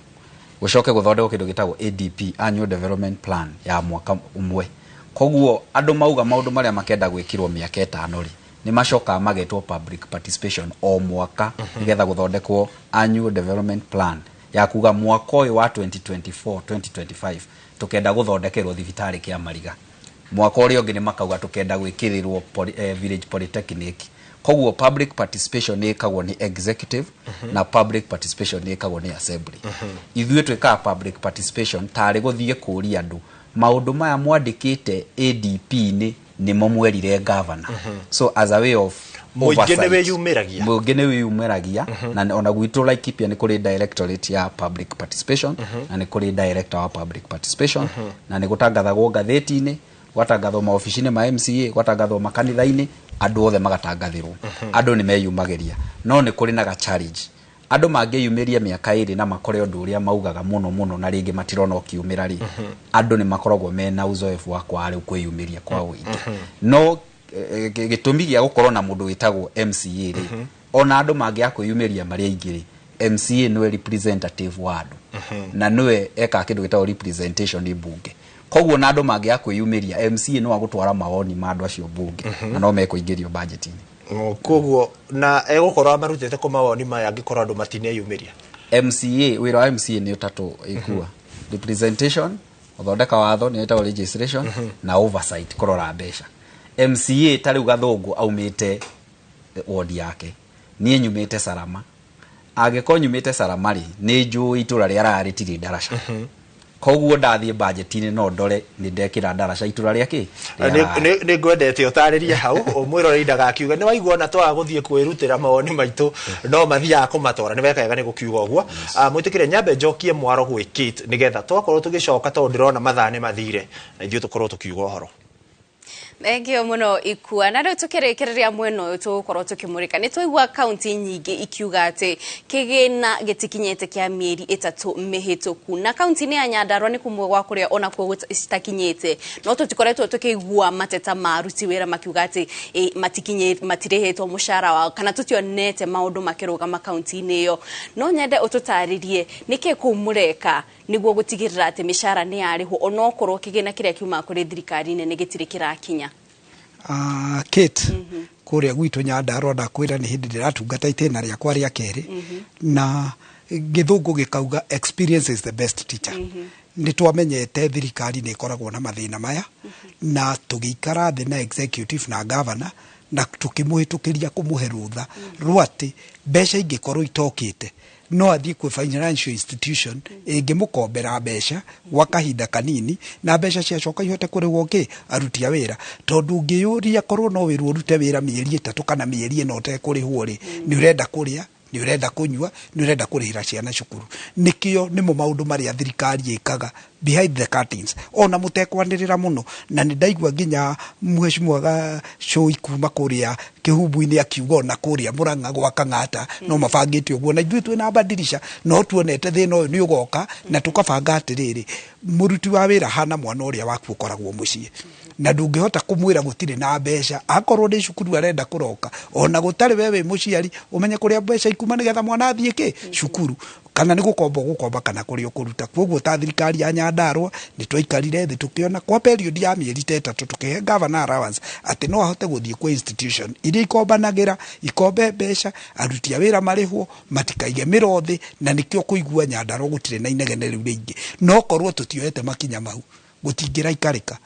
gũcoke gũthondekwo kĩndũ gĩtagwo ADP, Annual Development Plan ya mwaka ũmwe. Koguo andũ mauga maũndũ marĩa makenda gwĩkirwo mĩaka 5 rĩ, nĩ macokaga magetwo public participation o mwaka, nĩgetha gũthondekwo Annual Development Plan ya kuga mwaka ũyũ wa 2024 2025 tukenda gũthondekerwo thibitarĩ kĩa Mariga, mwaka ũrĩa ũngĩ nĩ makauga tukenda gwĩkĩrĩrwo village polytechnic. Koguo public participation nĩ ĩkagwo nĩ executive, na public participation nĩ ĩkagwo nĩ assembly. Ithuĩ twĩkaga public participation tarĩ gũthiĩ kũria andũ maũndũ maya mwandĩkĩte ADP-inĩ nĩmo mwerire governor. So as a way of Mũingĩ nĩ oversight. wĩyumĩragia. Mũingĩ nĩ wĩyumĩragia. Na ona gwitũ Laikipia nĩ kũrĩ directorate ya public participation, na nĩ kũrĩ director wa public participation, na nĩ gũtangathagwo ngathĩti-inĩ, gwatangathwo maobici-inĩ ma MCA, gwatangathwo makanitha-inĩ, andũ othe magatangathĩrwo. Andũ nĩ meyumagĩria, no nĩ kũrĩ na ga challenge. Andũ mangĩyumĩria mĩaka 2 na makore ũndũ ũrĩa maugaga mũno mũno na rĩngĩ matirona ũkiumĩra rĩ, andũ nĩ makoragwo mena uzoefu wa kwaga rĩu kwĩyumĩria kwa ũingĩ. No gĩtũmi gĩa gũkorwo na mũndũ wĩtagwo MCA rĩ, ona andũ mangĩaga kwĩyumĩria marĩ aingĩ rĩ, MCA nĩwe representative wa andũ, na nĩwe ekaga kĩndũ gĩtagwo representation nĩ mbunge. Koguo na andũ mangĩaga kwĩyumĩria, MCA no agũtwara mawoni ma andũ acio mbunge, na no mekũingĩrio budget-inĩ. Koguo na egũkorwo amarutĩte kũ mawoni maya angĩkorwo andũ matineyumĩria? MCA, wĩra wa MCA nĩ ũtatũ ĩkua: representation, gũthondeka watho nĩ ĩtagwo legislation, na oversight, kũrora mbeca. MCA ta rĩu Gathũngũ aumĩte ward yake, niĩ nyumĩte Salama. Angĩkorwo nyumĩte Salama rĩ, nĩ njũĩ itũra rĩa Raya rĩtirĩ ndaraca, koguo ndathiĩ budget-inĩ no ndore nĩ ndekĩra ndaraca itũra rĩa kĩ rĩa Raya. Nĩ ngwendete ũtarĩrie hau mwĩroreri ndagakiuge nĩ waigua ona twaga gũthiĩ kwĩrutĩra mawoni maitũ no mathiaga kũmatwara. Nĩ weka wega nĩ gũkiuga ũguo. Mwĩtĩkĩre nyambe njokie mwaro gwĩ Kate nĩgetha twakorwo tũgĩcoka, tondũ ndĩrona mathaa nĩ mathire na ithuĩ tũkorwo tũkiuga ũhoro. Thengio mũno Ikua. Na rĩu tũkĩrĩkĩrĩria mwena ũyũ tũgũkorwo tũkĩmũrĩka, nĩ twaigua kaunti nyingĩ ikiuga atĩ kĩgĩna gĩtikinyĩte kĩa mĩeri 3 mĩhĩtũku, na kaunti-inĩ ya Nyandarua nĩ kũmwe gwa kũrĩa onakuo citakinyĩte, no tũtikoretwo tũkĩigua mateta ma aruti wĩra makiuga atĩ matirĩhĩtwo mũcara wao, kana tũtionete maũndũ makĩrũgama kaunti-inĩ ĩyo. No nyende ũtũtarĩrie nĩkĩ kũu mũreka nĩguo gũtigĩrĩra atĩ mĩcara nĩ yarĩhwo onokorwo kĩgĩna kĩrĩa kiumaga kũrĩ thirikari nene gĩtirĩ kĩrakinya. Kate, kũrĩa gwitũ Nyandarua ndakwĩra nĩ hĩndĩ ndĩratungata itĩna rĩakwa rĩa kerĩ, na gĩthũngũ gĩkauga experience is the best teacher. Nĩ twamenyete thirikari nĩ ĩkoragwo na mathĩna maya, na tũgĩikara thĩ na executive na governor na tũkĩmũhĩtũkĩria kũmũhe rũtha rwa atĩ mbeca ingĩkorwo itokĩte no athiĩ kwĩ financial institution ĩngĩmũkombera mbeca gwa kahinda kanini, na mbeca ciacoka ihote kũrĩhwo kĩ aruti a wĩra. Tondũ ũngĩyũria korwo no wĩrwo ũrute wĩra mĩeri 3 kana mĩeri 4 ũtekũrĩhwo rĩ, nĩ ũrenda kũrĩa, nĩ ũrenda kũnyua, nĩ ũrenda kũrĩhĩra ciana cukuru. Nĩkĩo nĩmo maũndũ marĩa thirikari ĩkaga behind the curtains ona mũtekwanĩrĩra mũno. Na nĩ ndaigua nginya mheshimiwa Gacũi kuma kũrĩa Kĩhumbu-inĩ akiuga ona kũrĩa Mũrang'a gwa Kang'ata no mabangĩte ũguo, na ithuĩ twĩna badirisha no tuonete thĩna ũyũ nĩ ũgoka, na tũkabanga atĩrĩrĩ, mũruti wa wĩra hana mwana ũrĩa waku ũkoragwo mũciĩ, na ndũngĩhota kũmwĩra gũtirĩ na mbeca. Akorwo nĩ cukuru arenda kũroka, ona gũtarĩ we wĩ mũciari ũmenye kũrĩa mbeca ikuma nĩgetha mwana athiĩ kĩ cukuru, kana nĩ gũkomba ũgũkomba kana kũrĩa ũkũruta. Koguo ta thirikari ya Nyandarua nĩ twaikarire thĩ tũkĩona kwa period ya mĩeri ta 3 tũkĩhe governor allowance atĩ no ahote gũthiĩ kwĩ institution iria ikombanagĩra ikombe mbeca, aruti a wĩra marĩhwo, matikaige mĩro thĩ. Na nĩkĩo kũigua Nyandarua gũtirĩ na inegene rĩu rĩingĩ. No korwo tũtioete makinya mau gũtingĩraikarĩka,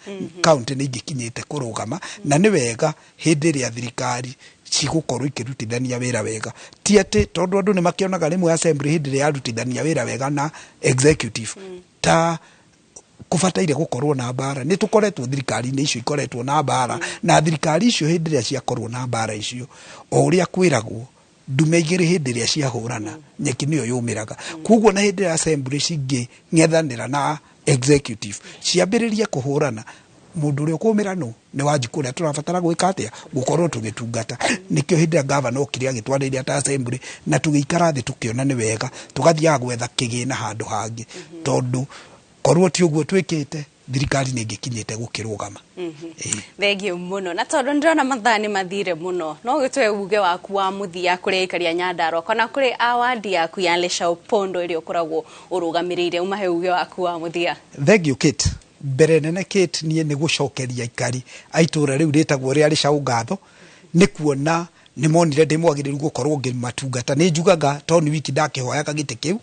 kaunti nĩ ingĩkinyĩte kũrũgama. Na nĩ wega hĩndĩ ĩrĩa thirikari cigũkorwo ikĩrutithania wĩra wega, ti atĩ tondũ andũ nĩ makĩonaga rĩmwe assembly hĩndĩ ĩrĩa yarutithania wĩra wega na executive ta kũbataire gũkorwo na mbara. Nĩ tũkoretwo thirikari-inĩ icio ikoretwo na mbara, na thirikari icio hĩndĩ ĩrĩa ciakorwo na mbara icio, o ũrĩa kwĩragwo ndume igĩrĩ hĩndĩ ĩrĩa ciahũrana nyeki nĩyo yũmĩraga. Koguo na hĩndĩ ĩrĩa assembly cingĩng'ethanĩra na executive ciambĩrĩrie kũhũrana, mũndũ ũrĩa ũkũmĩra no nĩ Wanjikũ ũrĩa tũrabatara gwĩka atĩa gũkorwo tũgĩtungata. Nĩkĩo hĩndĩ ĩrĩa gavana okire agĩtwarĩria ta assembly na tũgĩikara thĩ tũkĩona nĩ wega tũgathiaga gwetha kĩgĩna handũ hangĩ, tondũ korwo ti ũguo twĩkĩte Thirikari nĩ ĩngĩkinyĩte gũkĩrũgama. Thengio mũno, na tondũ ndĩrona mathaa nĩ mathire mũno, no gĩtwe uge waku wa mũthia kũrĩ aikari a Nyandarua kana kũrĩ a wandi yaku ya Leshau Pondo ĩrĩa ũkoragwo ũrũgamĩrĩire, ũmahe uge waku wa mũthia. Thank you, Kate. Mbere nene, Kate, niĩ nĩ gũcokeria aikari a itũra rĩu rĩtagwo rĩa Rĩcaũ ngatho nĩ kuona nĩ monire ndĩ mwagĩrĩru gũkorwo ngĩmatungata. Nĩ njugaga tondũ nĩ wiki ndakĩhoyaga gĩtĩ kĩu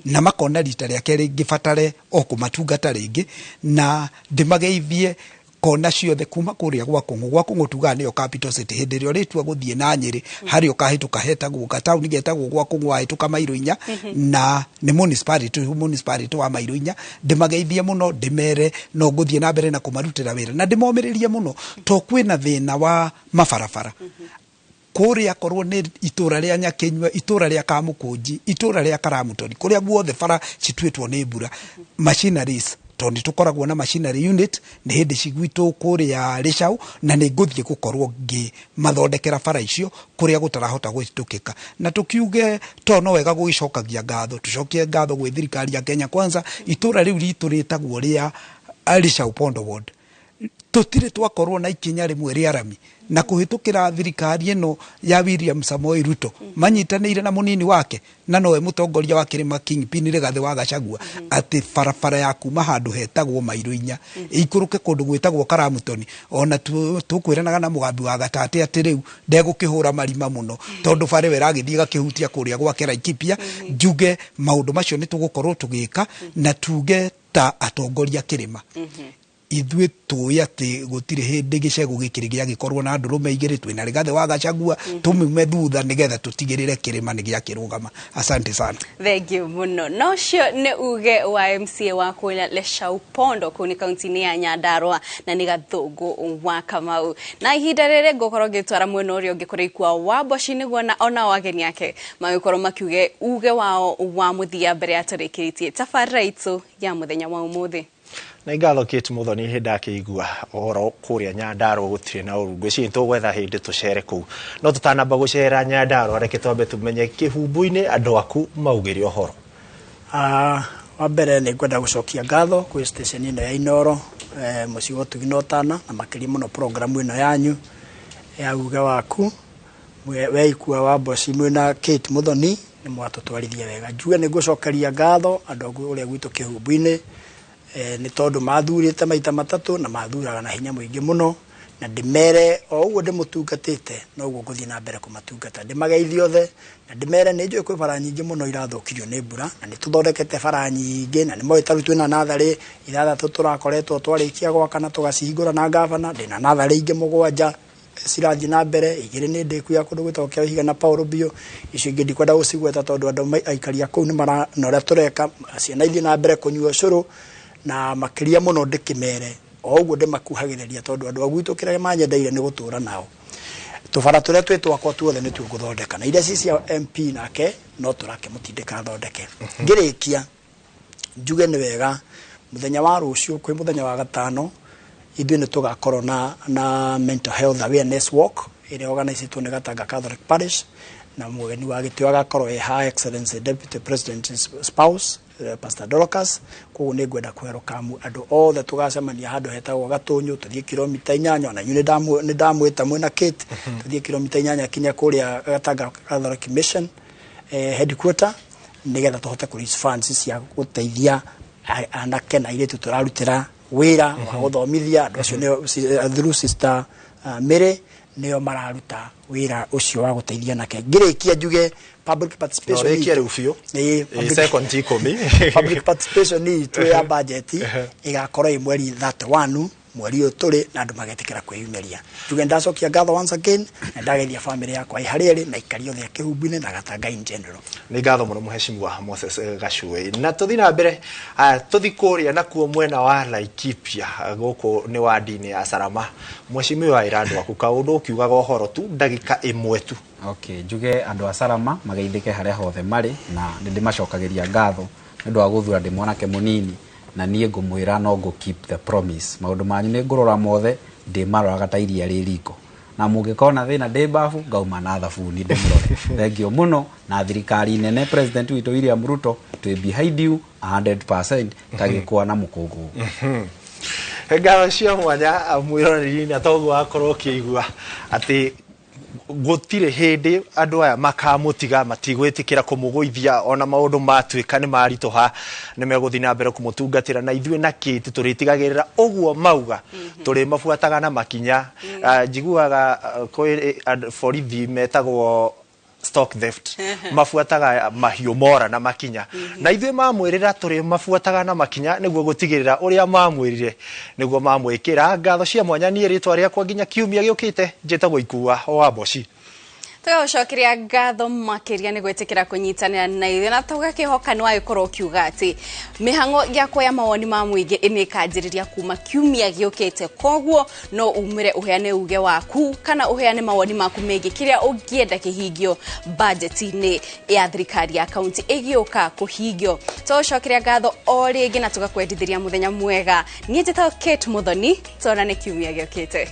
na makona rita rĩa kerĩ ngĩbatare o kũmatungata rĩngĩ, na ndĩmageithie kona ciothe kuma kũrĩa gwa Kũng'ũ. Gwa Kũng'ũ tugaga nĩyo capital city. Hĩndĩ ĩrĩa ũrĩtua gũthiĩ na Nyĩrĩ, harĩa ũkahĩtũka hetagwo gataũni getagwo gwa Kũng'ũ, wahĩtũka mairo 4 na nĩ municipality wa mairo 4. Ndĩmageithie mũno, ndĩmere no ngũthiĩ na mbere na kũmarutĩra wĩra, na ndĩmomĩrĩrie mũno to kwĩna thĩna wa mabarabara kũrĩa, korwo nĩ itũra rĩa Nyakinyua, itũra rĩa Kamũkũnji, itũra rĩa Karamutoni, kũrĩa guothe bara cituĩtwo nĩ mbura. Machineries, tondũ nĩ tũkoragwo na machinery unit, nĩ hĩndĩ cigwitũ kũrĩa Rĩcaũ, na nĩ ngũthiĩ gũkorwo ngĩmathondekera bara icio kũrĩa gũtarahota gũhĩtũkĩka. Na tũkiuge to no wega gũgĩcokagia ngatho, tũcokie ngatho gwĩ thirikari ya Kenya Kwanza. Itũra rĩu ritũ rĩtagwo rĩa Rĩcaũ Pondo Ward, tũtirĩ twakorwo na ikinya rĩmwe rĩa rami, na kũhĩtũkĩra thirikari ĩno ya William Samoei Ruto manyitanĩire na mũnini wake na nowe mũtongoria wa kĩrĩma Kingpin Rigathĩ wa Gachagua, atĩ barabara ya kuma handũ hetagwo mairo 4 ĩikũrũke kũndũ gwĩtagwo Karamutoni. Ona tũkwĩranaga na mũgambi wa gatate atĩ rĩu ndegũkĩhũra marima mũno tondũ bara ĩyo ĩragĩthiĩ ĩgakĩhutia kũrĩa gwake Laikipia. Njuge maũndũ macio nĩ tũgũkorwo tũgĩka, na tuge ta atongoria kĩrĩma ithuĩ tũĩ atĩ gũtirĩ hĩndĩ gĩcegũ gĩkĩrĩ gĩagĩkorwo na ndũrũme igĩrĩ. Twĩna Rigathĩ wa Gachagua, tũmume thutha nĩgetha tũtigĩrĩre kĩrĩma nĩ gĩakĩrũgama. Asante sana. Thank you mũno. Na ũcio nĩ uge wa MCA wa kũrĩa Leshau Pondo, kũu nĩ kaunti-inĩ ya Nyandarua, na nĩ Gathũngũ wa Kamau. Na ihinda rĩrĩ ngũkorwo ngĩtwara mwena ũrĩa ũngĩ kũrĩ Ikua wa Mboci, nĩguo na onao ageni ake magĩkorwo makiuge uge wao wa mũthia mbere ya tũrĩkĩrĩtie tabarĩra itũ ya mũthenya wa ũmũthĩ. Na ngatho Kate Muthoni. Hĩndĩ akĩigua ũhoro kũrĩa Nyandarua gũtirĩ na ũru, ngwĩciria tũgwetha hĩndĩ tũcere kũu. No tũtanamba gũcera Nyandarua, reke twambe tũmenye kĩhumbu-inĩ andũ aku maugĩre ũhoro. Wa mbere nĩ ngwenda gũcokia ngatho kwĩ station ĩno ya Inoro, mũciĩ wa ũtugi na ũtana, na makĩria mũno programu ĩno yanyu ya uge waku. We Ikua wa Mboci mwĩna Kate Muthoni nĩ mwatũtwarithia wega. Njuge nĩ ngũcokeria ngatho andũ a ũrĩa gwitũ kĩhumbu-inĩ, nĩ tondũ mathurĩte maita matatũ na mathuraga na hinya mũingĩ mũno, na ndĩmere o ũguo ndĩmũtungatĩte noguo ngũthiĩ na mbere kũmatungata. Ndĩmageithie othe na ndĩmere nĩ njũĩ kwĩ bara nyingĩ mũno irathũkirio nĩ mbura, na nĩ tũthondekete bara nyingĩ, na nĩ moĩ tarĩu twĩna natharĩ 6 tũrakoretwo twarĩkia gwaka na tũgacihingũra na gavana. Ndĩna natharĩ ingĩ 7 cirathiĩ na mbere, 2 nĩ ndĩku ya kũndũ gwĩtagwo kĩa Ihiga na Paul Bio. Icio ingĩ ndikwenda gũcigweta tondũ andũ aikari a kũu nĩ marona ũrĩa tũreka, ciana ithiĩ na mbere kũnyua ũcũrũ, na makĩria mũno ndĩkĩmere o ũguo ndĩmakuhagĩrĩria tondũ andũ a gwitũ kĩrĩa manyendeire nĩ gũtũra nao. Tũbara tũrĩa twĩ twakwa tuothe nĩ tuo ngũthondeka, na iria ci cia MP nake no tũrakĩmũtindĩka athondeke. Ngĩrĩkia njuge nĩ wega mũthenya wa rũciũ, kwĩ mũthenya wa gatano, ithuĩ nĩ tũgakorwo na mental health awareness walk ĩrĩa organizĩtwo nĩ Gatanga Catholic Parish, na mũgeni wa gĩtĩo agakorwo e Her Excellency Deputy President's spouse, Pastor Dorcas. Koguo nĩ ngwenda kwerũkamu andũ othe tũgacemania handũ hetagwo Gatũnyũ, tũthiĩ kilomita 8. Ona inyuĩ nĩ ndamwĩta mwĩna Kate, tũthiĩ kilomita 8 kinya kũrĩa Gatanga Catholic Mission headquarter, nĩgetha tũhote kũ raise funds cia gũteithia anake na airĩtu tũrarutĩra wĩra wa gũthomithia andũ acio nĩo through Sister Mary, nĩo mararuta wĩra ũcio wa gũteithia anake. Ngĩrĩkia njuge public participation No, rĩkia rĩu biũ. Ĩĩ, Second 10. Public participation itũ ya budget ĩgakorwo ĩ mweri 31 mweri ũyũ tũrĩ, na andũ magetĩkĩra kwĩyumĩria. Njuge ndacokia ngatho once again, na ndageithia family yakwa ĩ harĩa ĩrĩ na aikari othe a kĩhumbu-inĩ na Gatanga in general. Nĩ ngatho mũno mũheshimiwa Moses Gacui. Na tũthiĩ na mbere, tũthiĩ kũrĩa nakuo mwena wa Laikipia, gũkũ nĩ wandi-inĩ ya Salama. Mheshimiwa, ĩra andũ aku kaũndũ ũkiugaga ũhoro tu ndagĩka 1 tu. Okay, njuge andũ a Salama mageithĩke harĩa hothe marĩ, na nĩ ndĩmacokagĩria ngatho nĩ ũndũ wa gũthura ndĩ mwanake mũnini, na niĩ ngũmwĩra no ngũ keep the promise. Maũndũ manyu nĩ ngũrora mothe, ndĩmaroraga ta iria rĩ riko, na mũngĩkona thĩna ndĩ babu ngauma na thabuni ndĩmũrore. Thank you mũno. Na thirikari nene, President witũ William Ruto, twĩ behind you 100% ta gĩkwa na mũkũngũ. Ngatho cia mwanya mwĩroreri, na toguo wakorwo ũkĩigua atĩ gũtirĩ hĩndĩ andũ aya makamũtiga, matigwĩtĩkĩra kũmũgũithia ona maũndũ matuĩka nĩ maritũha, nĩ megũthiĩ na mbere kũmũtungatĩra, na ithuĩ na kĩti tũrĩtigagĩrĩra ũguo mauga tũrĩmabuataga na makinya. Njiguaga kwĩ borithi metagwo stock theft, mabuataga mahiũ mora na makinya, na ithuĩ mamwĩrĩra tũrĩ mabuataga na makinya nĩguo gũtigĩrĩra ũrĩa mamwĩrire nĩguo mamwĩkĩra. Ngatho cia mwanya, niĩ rĩtwa rĩakwa nginya kiumia gĩũkĩte njĩtagwo Ikua wa Mboci. Tũgagũcokeria ngatho makĩria nĩ gwĩtĩkĩra kũnyitanĩra na ithuĩ, na tũgakĩhoka nĩ wagĩkorwo ũkiuga atĩ mĩhang'o ya kuoya mawoni ma mũingĩ nĩ ĩkanjĩrĩria kuma kiumia gĩũkĩte, koguo no umĩre ũheane uge waku kana ũheane mawoni maku megiĩ kĩrĩa ũngĩenda kĩhingio bajeti-inĩ ya thirikari ya kaunti ĩgĩũka kũhingio. Tũgũcokeria ngatho o rĩngĩ na tũgakwendithĩria mũthenya mwega. Niĩ njĩtagwo Kate Muthoni, tuonane kiumia gĩũkĩte.